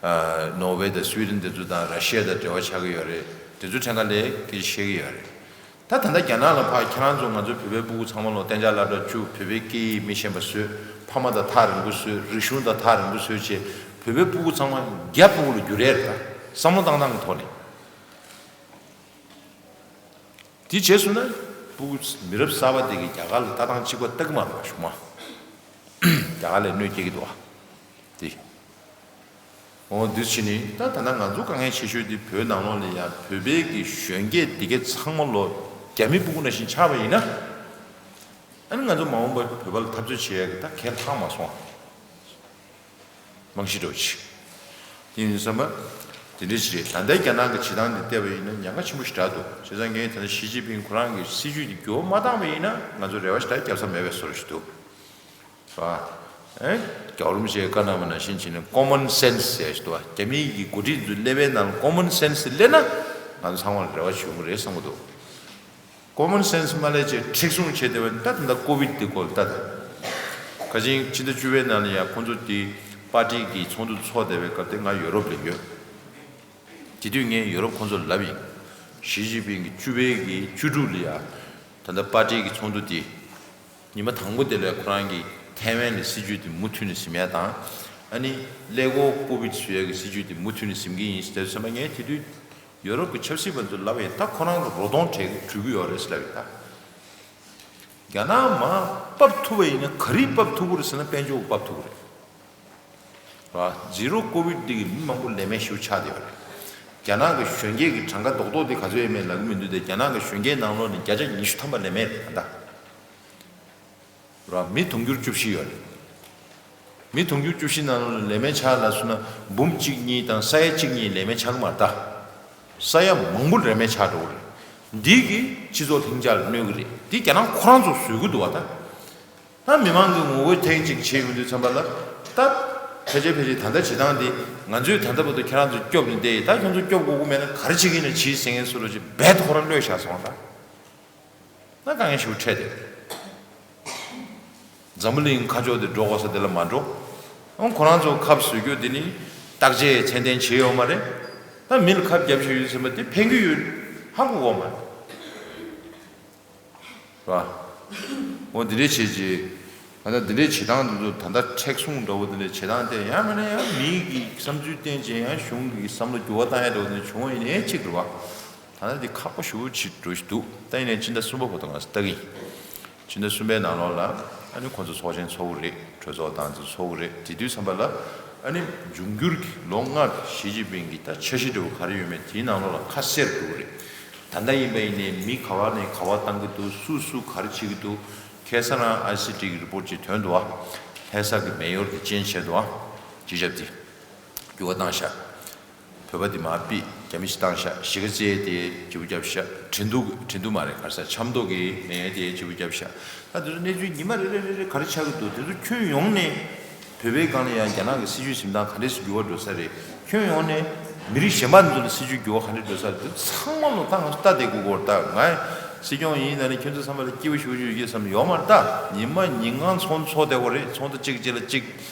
ཨ། ནོར་ཝེ་དང་སུའི་ཌེན་དེ་ཚོ་དང་ར་ཤི་ཡ་དང་འབྲེལ་བ་ཆགས་ཀྱི་ཡོད་རེད། དེ་ཚོ་ཕྲན་ཁ་ལས་སྐད་ཆ་བཤད་ཀྱི་ཡོད་རེད། ད་ད་ལྟ་རྒྱ་ནག་ལ་ཕར་ཁྱེད་རང་ཚོ་ང་ཚོའི་བོད་པའི་ཕྲུ་གུ་ཚང་མ་ལོ་གཏན་འཇགས་སློབ་གྲྭ་བཅུག་བོད་པའི་སྐད་ཡིག་མི་ཤེས་པ་བཟོས། ཕ་མ་དང་ཐག་རིང་པོ་བཟོས། རིག་གཞུང་དང་ཐག་རིང་པོ་བཟོས་བྱས་བོད་པའི་ཕྲུ་གུ་ཚང་མ་རྒྱ་ཕྲུ་གུ་ལ་འགྱུར་ཡ་རེད། ད་བསམ་བློ་བཏང་སྟངས་ཀྱི་ཐོག་ནས། དེ་བྱས་སོང་ན་ཕྲུ་གུ་མི་རབས་གསར་པ་དེ་གིས་རྒྱ་གར་ལ་ལྟ་སྟངས་གཅིག་པ་ལྟ་གི་མ་རེད་པ། གཞུག་མ་རྒྱ་གར་ལ་གནོད་སྐྱེལ་གྱི་འདུག་བ། དེ། འོ་འདི་བྱས་ནས་ད་ད་ལྟ་ང་ཚོ་དཀའ་ངལ་ཆེ་ཤོས་དེ་བོད་ནང་ལོགས་ལ་ཡང་བོད་པའི་གི་གཞོན་སྐྱེས་དེ་གའི་ཚང་མ་ལོ་རྒྱ་མི་ཕྲུ་གུ་ནང་བཞིན་ཆགས་པ་ཡིན་ན། ཨ་ནི་ང་ཚོ་མ་འོངས་པར་བོད་པ་ལ་འཐབ་རྩོད་བྱེད་ཡག་གི་ད་གལ་ལྷག་མ་སོང་། རྨང་གཞི་འདྲ་བོ་ཅིག་དེ་ཡིན་དུས་ཙམ་པ། དེ་འདྲ་ཞིག་རེད། ད་ལྟའི་རྒྱ་ནག་གི་བྱེད་སྟངས་འདི་བལྟས་པ་ཡིན་ན་ཉེན་ཁ་ཆེན་པོ་ཞིག་རེད་འདུག་བྱས་ཙང་ངས་ད་ལྟ་ཞི་ཅིན་ཕིང་ཁོ་རང་གི་སྲིད་ཇུས་འདི་འགྱུར་བ་མ་བཏང་བ་ཡིན་ན་ང་ཚོ་རེ་བ་ཞིག་ད་རྒྱབ་ས་མེད་པའི་བཟོ་འདྲ་ཞིག་འདུག་བ། ཨེ། རྒྱལ་བ་རིན་པོ་ཆེའི་བཀའ་གནང་བ་ནང་བཞིན་བྱས་ནས་ཀོ་མོན་སེན་སི་ཟེར་ཞིག་འདུག་བ། རྒྱ་མིའི་གི་འགོ་ཁྲིད་ཚོའི་ཀླད་པའི་ནང་ལ་ཀོ་མོན་སེན་སི་སླེབས་ན་ང་ཚོ་ཚང་མ་ལ་རེ་བ་བྱེད་ཡོང་གི་རེད་བསམ་གྱི་འདུག་ཀོ་མོན་སེན་སི་མ་སླེབས་བྱས་མཁྲེགས་བཟུང་བྱས་བསྡད་པ་ད་ད་ལྟ་ཀོ་བིད་འདི་སྐོར་ལ་ལྟ་དང་། ཁ་ཅིག་ཕྱི་ཟླ་བཅུ་པའི་ནང་ལ་ཡང་ཁོང་ཚོ་དེ་པར་ཊི་གི་ཚོགས་འདུ་ཚོགས་བསྡད་པའི་སྐབས་དེ་ང་ཡོ་རོབ་ལ་ཡོད། དེ་དུས་ངས་ཡོ་རོབ་ཁོང་ཚོར་ལབ་ཡིན། ཞི་ཅིན་ཕིང་གི་བཅུ་པའི་གི་བཅུ་དྲུག་ལ་ཡ། ད་ལྟ་པར་ཊི་གི་ཚོགས་འདུ་དེ། ཉི་མ་དང་པོ་དེ་ལ་ཁོ་རང་གིས་ཐའེ་ཝན་ལ་སྲིད་ཇུས་དེ་མུ་མཐུད་ནས་ཟིན་ཡ་དང་། ཨ་ནི་ཀླད་ཀོར་ཀོ་བིད་བཟོ་ཡ་གི་སྲིད་ཇུས་དེ་མུ་མཐུད་ནས་ཟིན་གྱི་ཡིན་ཟེར་ཙམ་པ་ངས་དེ་དུས་ཡོ་རོབ་ཀྱི་ཆབ་སྲིད་པ་ཚོར་ལབ་ཡིན། ད་ཁོ་རང་གི་རོ་གདོང་བྲལ་གྲུལ་གྱི་ཡོད་རེད་ཟེར་ལབ་ཡིན་ད། རྒྱ་ནག་མར་ཕབ་ཐུབ་པ་ཡིན་ན་ག་རེ་ཕབ་ཐུབ་ཀྱི་རེད་ཟེར་ན་དཔལ་འབྱོར་ཕབ་ཐུབ་ཀྱི་རེད། ར། ཛི་རོ་ཀོ་བིད་འདི་གིས་མི་མང་པོ་ལས་མེད་ཞེ་པོ་ཆགས་བསྡད་ཡོད་རེད། རྒྱ་ནག་གི་གཞོན་སྐྱེས་ཀྱི་གྲངས་ཀ་རྡོག་རྡོག་དེ་ག་ཚོད་ཡོད་མེད་ལབ་ཀྱི་མི་འདུག་སྟེ། རྒྱ་ནག་གི་གཞོན་སྐྱེས་ནང་ལོགས་ནས་བརྒྱ་ཆ་ཉི་ཤུ་ཐམ་པ་ལས་མེད་རེད་ད་ལྟ། ར། མི་དུང་ཕྱུར་བཅུ་བཞི་ཡོད་རེད། མི་དུང་ཕྱུར་བཅུ་བཞི་ནང་ལོགས་ནས་ལས་མེད་ཆགས་ལབ་སོང་ན་འབུམ་གཅིག་གཉིས་དང་ས་ཡ་གཅིག་གཉིས་ལས་མེད་ཆགས་ཀྱི་མ་རེད་ད། ས་ཡ་མང་པོ་ལས་མེད་ཆགས་འགྲོ་གི་རེད། འདི་གིས་སྤྱི་ཚོགས་ལྷིང་འཇགས་ལ་གནོད་ཀྱི་རེད། འདི་རྒྱ་ནག་ཁོ་རང་ཚོ་བཟོ་གི་འདུག་བ་ད། ད་མི་མང་གི་ངོ་རྒོལ་ཐེངས་གཅིག་བྱས་ཡོང་དུས་ཙམ་པ་ལ། ད་ཕལ་ཆེར་ཕལ་ཆེར་ད་ལྟ་བྱེད་སྟངས་འདི་ང་ཚོས་ད་ལྟ་བར་དུ་ཁྱེད་རང་ཚོ་སྐྱོབ་ནས་བསྡད་ཡིན། ད་ཁྱོད་ཚོ་སྐྱོབ་དགོས་ཀྱི་མེད་ན་ག་རེ་བྱེད་ཀྱི་ཡིན་ན་བྱེད་ཟེར་མཁན་བཟོ་འདྲ་ཅིག་རྦད་དེ་ཁོ་རང་གློད་བཞག་སོང་ད། ད་དཀའ་ངལ་ཞེ་པོ་འཕྲད་བསྡད། འཛམ་བུ་གླིང་ཁ་ཕྱོགས་དེ་འགྲོ་དགོས་ས་དེ་ལ་མ་འགྲོ། ཨང་། ཁོ་རང་ཚོ་ཁབ་བཟོ་རྒྱུ་དེ་ནི་བརྟག་དཔྱད་ཚད་ལྡན་བྱས་ཡོད་མ་རེད། ད་མི་ལ་ཁབ་བརྒྱབ་བཞག་ཡོད་ཟེར་བ་དེ་ཕན་གྱི་ཡོད་ཧ་གོ་གི་མ་རེད། ར། འོ་འདི་འདྲས་བྱས་རྗེས། ད་ལྟ་འདི་འདྲའི་བྱེད་སྟངས་འདི་ཚོ་ད་ལྟ་མཁྲེགས་བཟུང་འདྲ་བོ་འདི་འདྲའི་བྱེད་སྟངས་དེ་ཡང་མིན་ན་ཡང་མི་གི་བསམ་ཚུལ་བསྟན་བྱས་ཡང་གཞུང་གི་བསམ་བློ་འགྱུར་བ་བཏང་ཡ་འདྲ་བོ་འདི་འདྲ་བྱུང་བ་ཡིན་ནའི་གཅིག་རེད་བ། ད་ལྟ་འདི་ཁག་པོ་ཞེ་པོ་ཅིག་འགྲོ་བཞིན་འདུག་ད་ཡིན་ནའི་སྤྱི་ཟླ་གསུམ་པ་བར་དུ་ང་ཚོ་ལྟ་གི་ཡིན། སྤྱི་ཟླ་གསུམ་པའི་ནང་ལོགས་ལ་ཨ་ནི་ཁོང་ཚོ་ཚོགས་ཆེན་ཚོགས་ཀྱི་རེད། གྲོས་ཚོགས་དང་ཚོ་ཚོགས་ཀྱི་རེད། དེ་དུས་ཙམ་པ་ལ་ཨ་ནི་འབྱུང་འགྱུར་གྱི་ལོ་ལྔ་གི་ཞི་ཅིན་ཕིང་གི་ད་འཆར་གཞི་འདྲ་བོ་ག་རེ་ཡོད་མེད་དེའི་ནང་ལོགས་ལ་ཁ་གསལ་རུ་འགྲོ་གི་རེད། ད་ལྟ་ཡིན་པ་ཡིན་ནའི་མི་ག་བ་ནས་ག་བ་བཏང་གི་འདུག་སུ་སུ་ག་རེ་བྱེད་ཀྱི་འདུག་ཁ་སང་རང་ཨའི་སི་ཊི་གི་རི་པོར་ཊི་ཅིག་ཐོན་འདུག་ཨ། ལྷ་ས་གི་མེ་ཡོར་དེ་ཅན་བྱས་འདུག་ཨ། སྤྱི་ཁྱབ་དེ་འགྱུར་བ་བཏང་ཤག་བོད་པ་དེ་མར་ཕུད། རྒྱ་མི་ཞིག་བཏང་ཤག་གཞིས་ཀ་རྩེ་དེ་བརྗེ་པོ་བརྒྱབ་ཤག་ཁྲིན་ཏུ་ཁྲིན་ཏུ་མ་རེད། ག་རེ་ཟ། ཆབ་མདོ་གི་མེ་དེ་བརྗེ་པོ་བརྒྱབ་ཤག་ད་དེ་ཚོ་གནས་ཚུལ་ཉི་མ་རེ་རེ་རེ་རེ་ག་རེ་ཆགས་ཀྱི་འདུག་དེ་ཚོ་ཁྱོན་ཡོངས་ནས་བོད་པའི་སྒང་ལ་ཡང་རྒྱ་ནག་གི་སྲིད་བྱུས་འཛིན་སྟངས་ག་འདྲས་སུ་འགྱུར་བ་འགྲོ་ས་རེད། ཁྱོན་ཡོངས་ནས་མི་རིགས་གཞན་པ་ཚོ་ལ་སྲིད་བྱུས་འགྱུར་བ་ག་འདྲས་འགྲོ་ས་རེད། དེ་ཚང་མ་ལོ་ད་ང་ཚོ་ལྟ་བསྡད་དགོས་ཀྱི་ཡོད་རེད། ད་ང་སྲིད་སྐྱོང་ཡིན་ན་ནི་ཁྱོད་ཚོ་ཚང་མ་ལ་སྐྱིད་པོ་ཞེ་པོ་ཅིག་ཡོད་བསམ་ཡོད་མ་རེད། ད་ཉི་མ་ཉིན་གང་ཚོགས་འདུ་ཚོགས་བསྡད་ཡོད་རེད། ཚོགས་འདུ་གཅིག་རྗེས་ལ་གཅིག་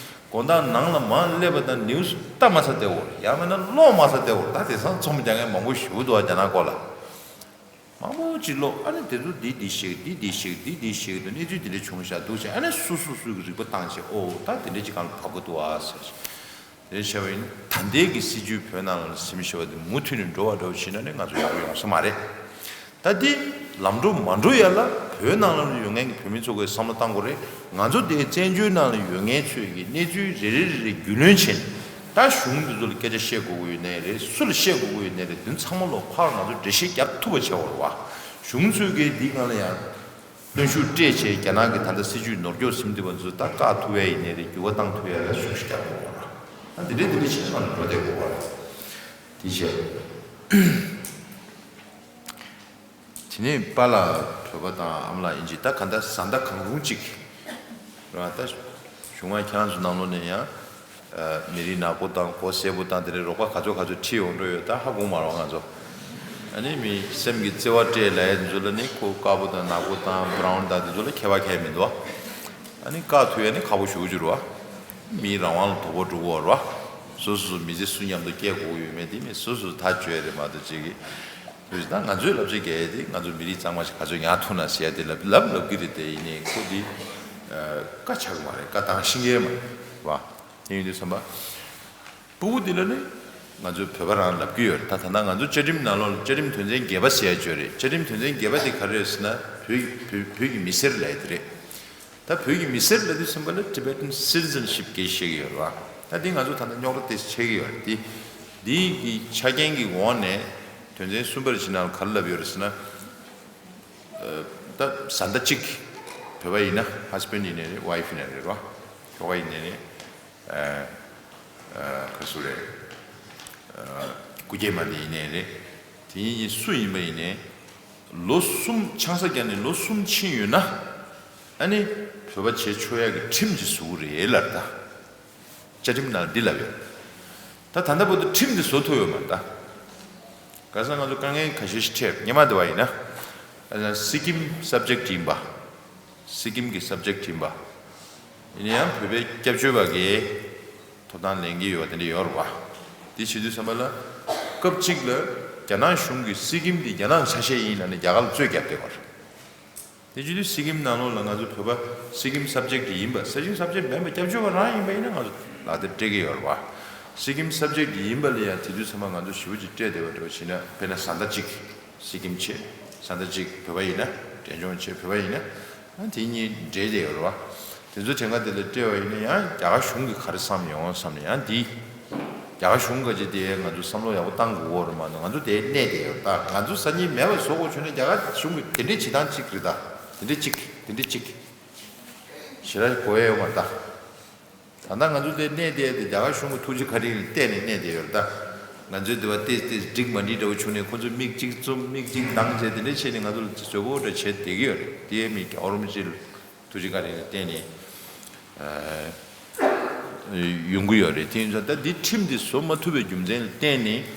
དགོང་དག་ནང་ལ་མར་སླེབས་པ་དང་ནིའུ་སི་ལྟ་མ་ཚར་བསྡད་ཡོད་རེད། ཡང་མིན་ན་ཀློག་མ་ཚར་བསྡད་ཡོད་རེད། ད་དེང་སང་རྩོམ་རྒྱག་མཁན་མང་པོ་ཞེ་པོ་འདུག་ཨ། རྒྱ་ནག་སྐོར་ལ། མང་པོ་ཅིག་ཀློག་ཨ་ནི་དེ་ཚོ་འདི་འདི་ཞིག་འདི་འདི་ཞིག་འདི་འདི་ཞིག་འདུག་གནས་ཚུལ་འདི་འདྲ་བྱུང་ཤག་འདུག་ཟེར། ཨ་ནི་སུ་སུ་སུ་གི་རིག་པ་བཏང་བྱས། ཨོ་ད་དེ་འདྲ་ཅིག་སྒང་ལ་བབས་ཀྱི་འདུག་ཨ་ཟེར། དེ་བྱས་པ་ཡིན་ད་ལྟའི་གི་སྲིད་བྱུས་བོད་ནང་ལ་ཟིན་བྱས་པ་དེ་མུ་མཐུད་ནས་འགྲོ་བ་འདྲ་བོ་བྱས་ན་ནི་ང་ཚོ་ཡག་པོ་ཡོང་ས་མ་རེད། ད་འདི་ལམ་འགྲོ་མ་འགྲོ་ཡ་ལ་བོད་ནང་ལ་ཡོད་མཁན་གྱི་བོད་མི་ཚོ་གིས་བསམ་བློ་བཏང་དགོས་རེད། ང་ཚོ་དེ་བཙན་བྱོལ་ནང་ལ་ཡོད་མཁན་ཚོས་ཀྱི་གནས་ཚུལ་རེ་རེ་རེ་རེ་རྒྱུས་ལོན་བྱས་ནས། ད་གཞུང་འདི་ཚོ་ལ་སྐད་ཆ་བཤད་དགོས་ཀྱི་ཡོད་ནའི་རེད། སུ་ལ་བཤད་དགོས་ཀྱི་ཡོད་ནའི་རེད། དེ་ཚང་མ་ལོ་ཕར་ང་ཚོ་འགྲེལ་བཤད་རྒྱབ་ཐུབ་པ་བྱེད་དགོས་རེད་བ། གཞུང་ཚོས་ཀྱིས་འདི་སྒང་ལ་ཡང་གནོན་ཤུགས་སྤྲད་བྱས། རྒྱ་ནག་གི་ད་ལྟ་སྲིད་བྱུས་ནོར་འཁྱོག་ཟིན་བསྡད་པ་ཚོ་ད་བཀག་ཐུབ་ཡ་ཡིན་ནའི་རེད། འགྱུར་བ་བཏང་ཐུབ་ཡ་ལ་ཤུགས་ཤིག་རྒྱག་དགོས་རེད་བ། ད་འདི་འདྲའི་འདི་འདྲའི་བྱེད་ཙང་ལ་འགྲོ་བསྡད་དགོས་རེད། དེ་བྱས། དེ་ནས་པཱ་ལགས་བོད་པ་དང་ཨ་མ་ལགས་ཨིན་ཇི། ད་ག་འདྲ་བཟའ་ཟླ་གང་རུང་གཅིག་ར། ད་གཞུག་མ་ཁྱེད་རང་ཚོ་ནང་ལོགས་ནས་ཡང་ཨ་མི་རིགས་ནག་པོ་དང་མགོ་སེར་པོ་དང་དེ་འདྲའི་རོགས་པ་ག་ཚོད་ག་ཚོད་ཁྲིད་ཡོང་འགྲོ་ཡོད། ད་ཧ་གོ་མ་རེད་ང་ཚོ། ཨ་ནི་མི་སེམས་ཀྱི་བརྩེ་བ་སྤྲད་ལབ་ཡ་དེ་ཚོ་ལ་ནི་ཁོ་དཀར་པོ་དང་ནག་པོ་དང་བྷ་རའུན་དང་དེ་ཚོ་ལ་ཁྱད་པར་གང་ཡང་མི་འདུག་ཨ་ནི་བཀག་ཐུབ་ཡ་ནི་ཁག་པོ་ཞེ་པོ་ཅིག་རེད་བ། མིའི་རང་དབང་ལ་དོ་ཕོག་འགྲོ་གི་ཡོད་རེད་བ། སོ་སོ་སོ་མི་ཚེ་སུ་མཉམ་དུ་སྐྱེལ་དགོས་ཀྱི་ཡོད་མེད་དེ་མི་སོ་སོ་ཐག་གཅོད་ཡ་རེད་མ་གཏོགས་ཅིག་གི། དུས་ད་ང་ཚོའི་ལབ་ཅིག་གལ་དེ་ང་ཚོ་མི་རིགས་གཙང་མ་ཞིག་ག་ཚོད་ཉར་ཐུབ་ན་ཟེར་ཡ་དེ་ལབ་ལབ་ལབ་ཀྱི་རེད། དེ་ཡིན་ནའི་ཁོ་དེ་བཀའ་ཆགས་མ་རེད། བཀའ་བཏང་ཤེས་ཀྱི་མ་རེད་བ། དེ་ཡིན་དུས་ཙམ་པ། སྤུ་གུ་དེ་ལ་ནི་ང་ཚོའི་བོད་པ་རང་ལབ་ཀྱི་ཡོད་རེད། ད་ད་ལྟ་ང་ཚོ་བཅའ་ཁྲིམས་ནང་ལོགས་ལ་བཅའ་ཁྲིམས་དོན་ཚན་བརྒྱད་པ་ཟེར་ཡ་ཅིག་ཡོད་རེད། བཅའ་ཁྲིམས་དོན་ཚན་བརྒྱད་པ་དེ་ག་རེ་རེད་ཟེར་ན་བོད་བོད་བོད་ཀྱི་མི་སེར་ལབ་ཡ་དེ་རེད། ད་བོད་ཀྱི་མི་སེར་ལབ་དུས་ཙམ་པ་ལ་Tibetan citizenship གི་བཤད་ཀྱི་ཡོད་རེད་བ། ད་འདི་ང་ཚོ་ད་ལྟ་རྙོག་དྲ་ཏོག་ཙམ་ཆགས་ཀྱི་ཡོད་རེད། འདི་འདིའི་གི་ཆ་རྐྱེན་གྱི་འོག་ནས་དོན་ཚན་གསུམ་པར་ཕྱིན་ན་ག་རེ་ལབ་ཡོད་རེད་ཟེར་ན། ཨ་ད་བཟའ་ཟླ་གཅིག་བོད་པ་ཡིན་ན་husband ཡིན་ནའི་རེད། wife ཡིན་ནའི་རེད་བ། ཁྱོ་ག་ཡིན་ནའི་རེད། ཨ་ཨ་ག་རེ་ཟེར་རེད། ཨ་སྐུ་སྐྱེས་མ་འདི་ཡིན་ནའི་རེད། དེ་གཉིས་སུ་ཡིན་པ་ཡིན་ནའི་ལོ་གསུམ་ཆང་ས་བརྒྱབ་ནས་ལོ་གསུམ་ཕྱིན་ཡོད་ན། ཨ་ནི་བོད་པ་བྱེད་ཆོག་ཡག་གི་ཁྲིམས་ཅིག་བཟོ་གི་རེད་ལབ་ད། བཅའ་ཁྲིམས་ནང་འདི་ལབ་ཡོད། ད་ད་ལྟ་བར་དུ་ཁྲིམས་འདི་བཟོ་ཐུབ་ཡོད་མ་རེད་ད། ག་ས་ང་ཚོ་དཀའ་ངལ་ཁ་ཤས་ཤིག་འཕྲད་སྔོན་མ་དེ་བ་ཡིན་ན། ཨ་ནི་སི་ཀིམ་subject ཡིན་པ། སི་ཀིམ་གྱི་subject ཡིན་པ། ཡིན་ན་ཡང་བོད་པའི་སྐྱབས་བཅོལ་བ་གིས་ཐོབ་ཐང་ལེན་གྱི་ཡོད་པ་དེ་འདྲ་ཡོད་རེད་བ། དེ་བྱེད་དུས་ཙམ་པ་ལ། སྐབས་གཅིག་ལ་རྒྱ་ནག་གཞུང་གིས་སི་ཀིམ་འདི་རྒྱ་ནག་ཆ་ཤས་ཡིན་ལབ་ནས་རྒྱ་གར་ལ་རྩོད་བརྒྱབ་བསྡད་པ་རེད། དེ་བྱེད་དུས་སི་ཀིམ་ནང་ལོགས་ལ་ང་ཚོ་བོད་པ་སི་ཀིམ་subject ཡིན་པ། སི་ཀིམ་subject མིན་པ་སྐྱབས་བཅོལ་བ་རང་ཡིན་པ་ཡིན་ན་ང་ཚོ་ལག་དེབ་སྤྲད་ཀྱི་ཡོད་རེད་བ། སི་ཀིམ་subject ཡིན་པ་ལ་ཡང་དེ་དུས་ཚང་མ་ང་ཚོ་ཞེ་པོ་ཅིག་སྤྲད་བསྡད་པ་འདྲ་བ་བྱས་ན། དཔེར་ན་བཟའ་ཟླ་གཅིག་སི་ཀིམ་བྱས། བཟའ་ཟླ་གཅིག་བོད་པ་ཡིན་ན། འབྲས་ལྗོངས་བྱས་བོད་པ་ཡིན་ན། ཨ་དེ་གཉིས་འབྲེལ་བསྡད་ཡོད་རེད་བ། དེ་ཚོ་གྲངས་ཀ་དེ་ལ་སྤྲད་པ་ཡིན་ན་ཡང་རྒྱ་གར་གཞུང་གིས་ག་རེ་བསམ་ཡོང་བསམ་ནས་ཡང་འདི། རྒྱ་གར་གཞུང་ག་ཅིག་དེ་ང་ཚོ་བསམ་བློ་ཡག་པོ་བཏང་དགོས་ཀྱི་ཡོད་རེད་མ་གཏོགས། ང་ཚོ་དེ་གནས་བསྡད་ཡོད་རེད། ད་ང་ཚོ་སང་ཉིན་མེད་པ་བཟོ་དགོས་བྱུང་ན་རྒྱ་གར་གཞུང་གིས་དེ་འདྲའི་བྱེད་སྟངས་གཅིག་རེད་ད། དེ་འདྲའི་གཅིག་དེ་འདྲའི་གཅིག་ཞེ་དྲག་གོ་ཡ་ཡོད་མ་རེད་ད། ད་ལྟ་ང་ཚོ་དེ་གནས་བསྡད་དེ་རྒྱ་གར་གཞུང་གི་ཐུགས་རྗེ་བཀའ་དྲིན་ལ་བརྟེན་ནས་གནས་བསྡད་ཡོད་རེད་ད། ང་ཚོའི་འདི་བ་ཏེས་ཏེས་འགྲིག་མ་འགྲིག་འདྲ་བོ་བྱུང་ནས་ཁོ་ཚོས་མིག་གཅིག་བཙུམ་མིག་གཅིག་གདངས་བྱས་དེ་འདྲ་བྱས་ནས་ང་ཚོ་ལ་བཟོད་པོ་འདྲ་བྱས་བསྡད་ཀྱི་ཡོད་རེད། དེ་མི་རྒྱ་ཨོ་རོ་མི་ཅི་ལ་ཐུགས་རྗེ་བཀའ་དྲིན་ལ་བརྟེན་ནས་ཨ་ཡོང་གི་ཡོད་རེད། དེ་ཡིན་ཙང་ད་འདི་ཁྲིམས་འདི་བཟོ་མ་ཐུབ་པའི་རྒྱུ་མཚན་ལ་བརྟེན་ནས་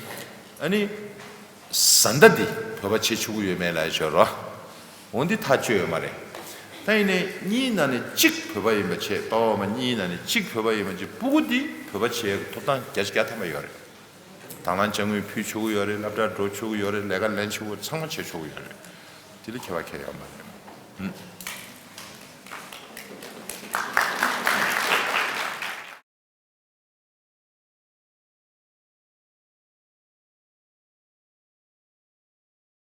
ཨ་ནི་བཟའ་ཟླ་འདི་བོད་པ་བྱེད་ཆོག་གི་ཡོད་མེད་ལབ་ཡ་ཅིག་ཡོད་རེད་བ། འོ་འདི་ཐག་ཆོད་ཡོད་མ་རེད། ད་ཡིན་ནའི་གཉིས་ནང་ནས་གཅིག་བོད་པ་ཡིན་པ་བྱས། པ་ཕ་མ་གཉིས་ནང་ནས་གཅིག་བོད་པ་ཡིན་པ་བྱས། སྤུ་གུ་འདི་བོད་པ་བྱེད་ཡག་གི་ཐོབ་ཐང་བརྒྱ་ཆ་བརྒྱ་ཐམ་པ་ཡོད་རེད། དང་བླངས་དཔྱ་དངུལ་ཕུལ་ཆོག་གི་ཡོད་རེད། སློབ་གྲྭར་འགྲོ་ཆོག་གི་ཡོད་རེད། ལས་ཀ་ལེན་ཆོག་གི། ཚང་མ་བྱེད་ཆོག་གི་ཡོད་རེད། དེ་ལ་ཁྱད་པར་གང་ཡང་ཡོད་མ་རེད། ཨུམ།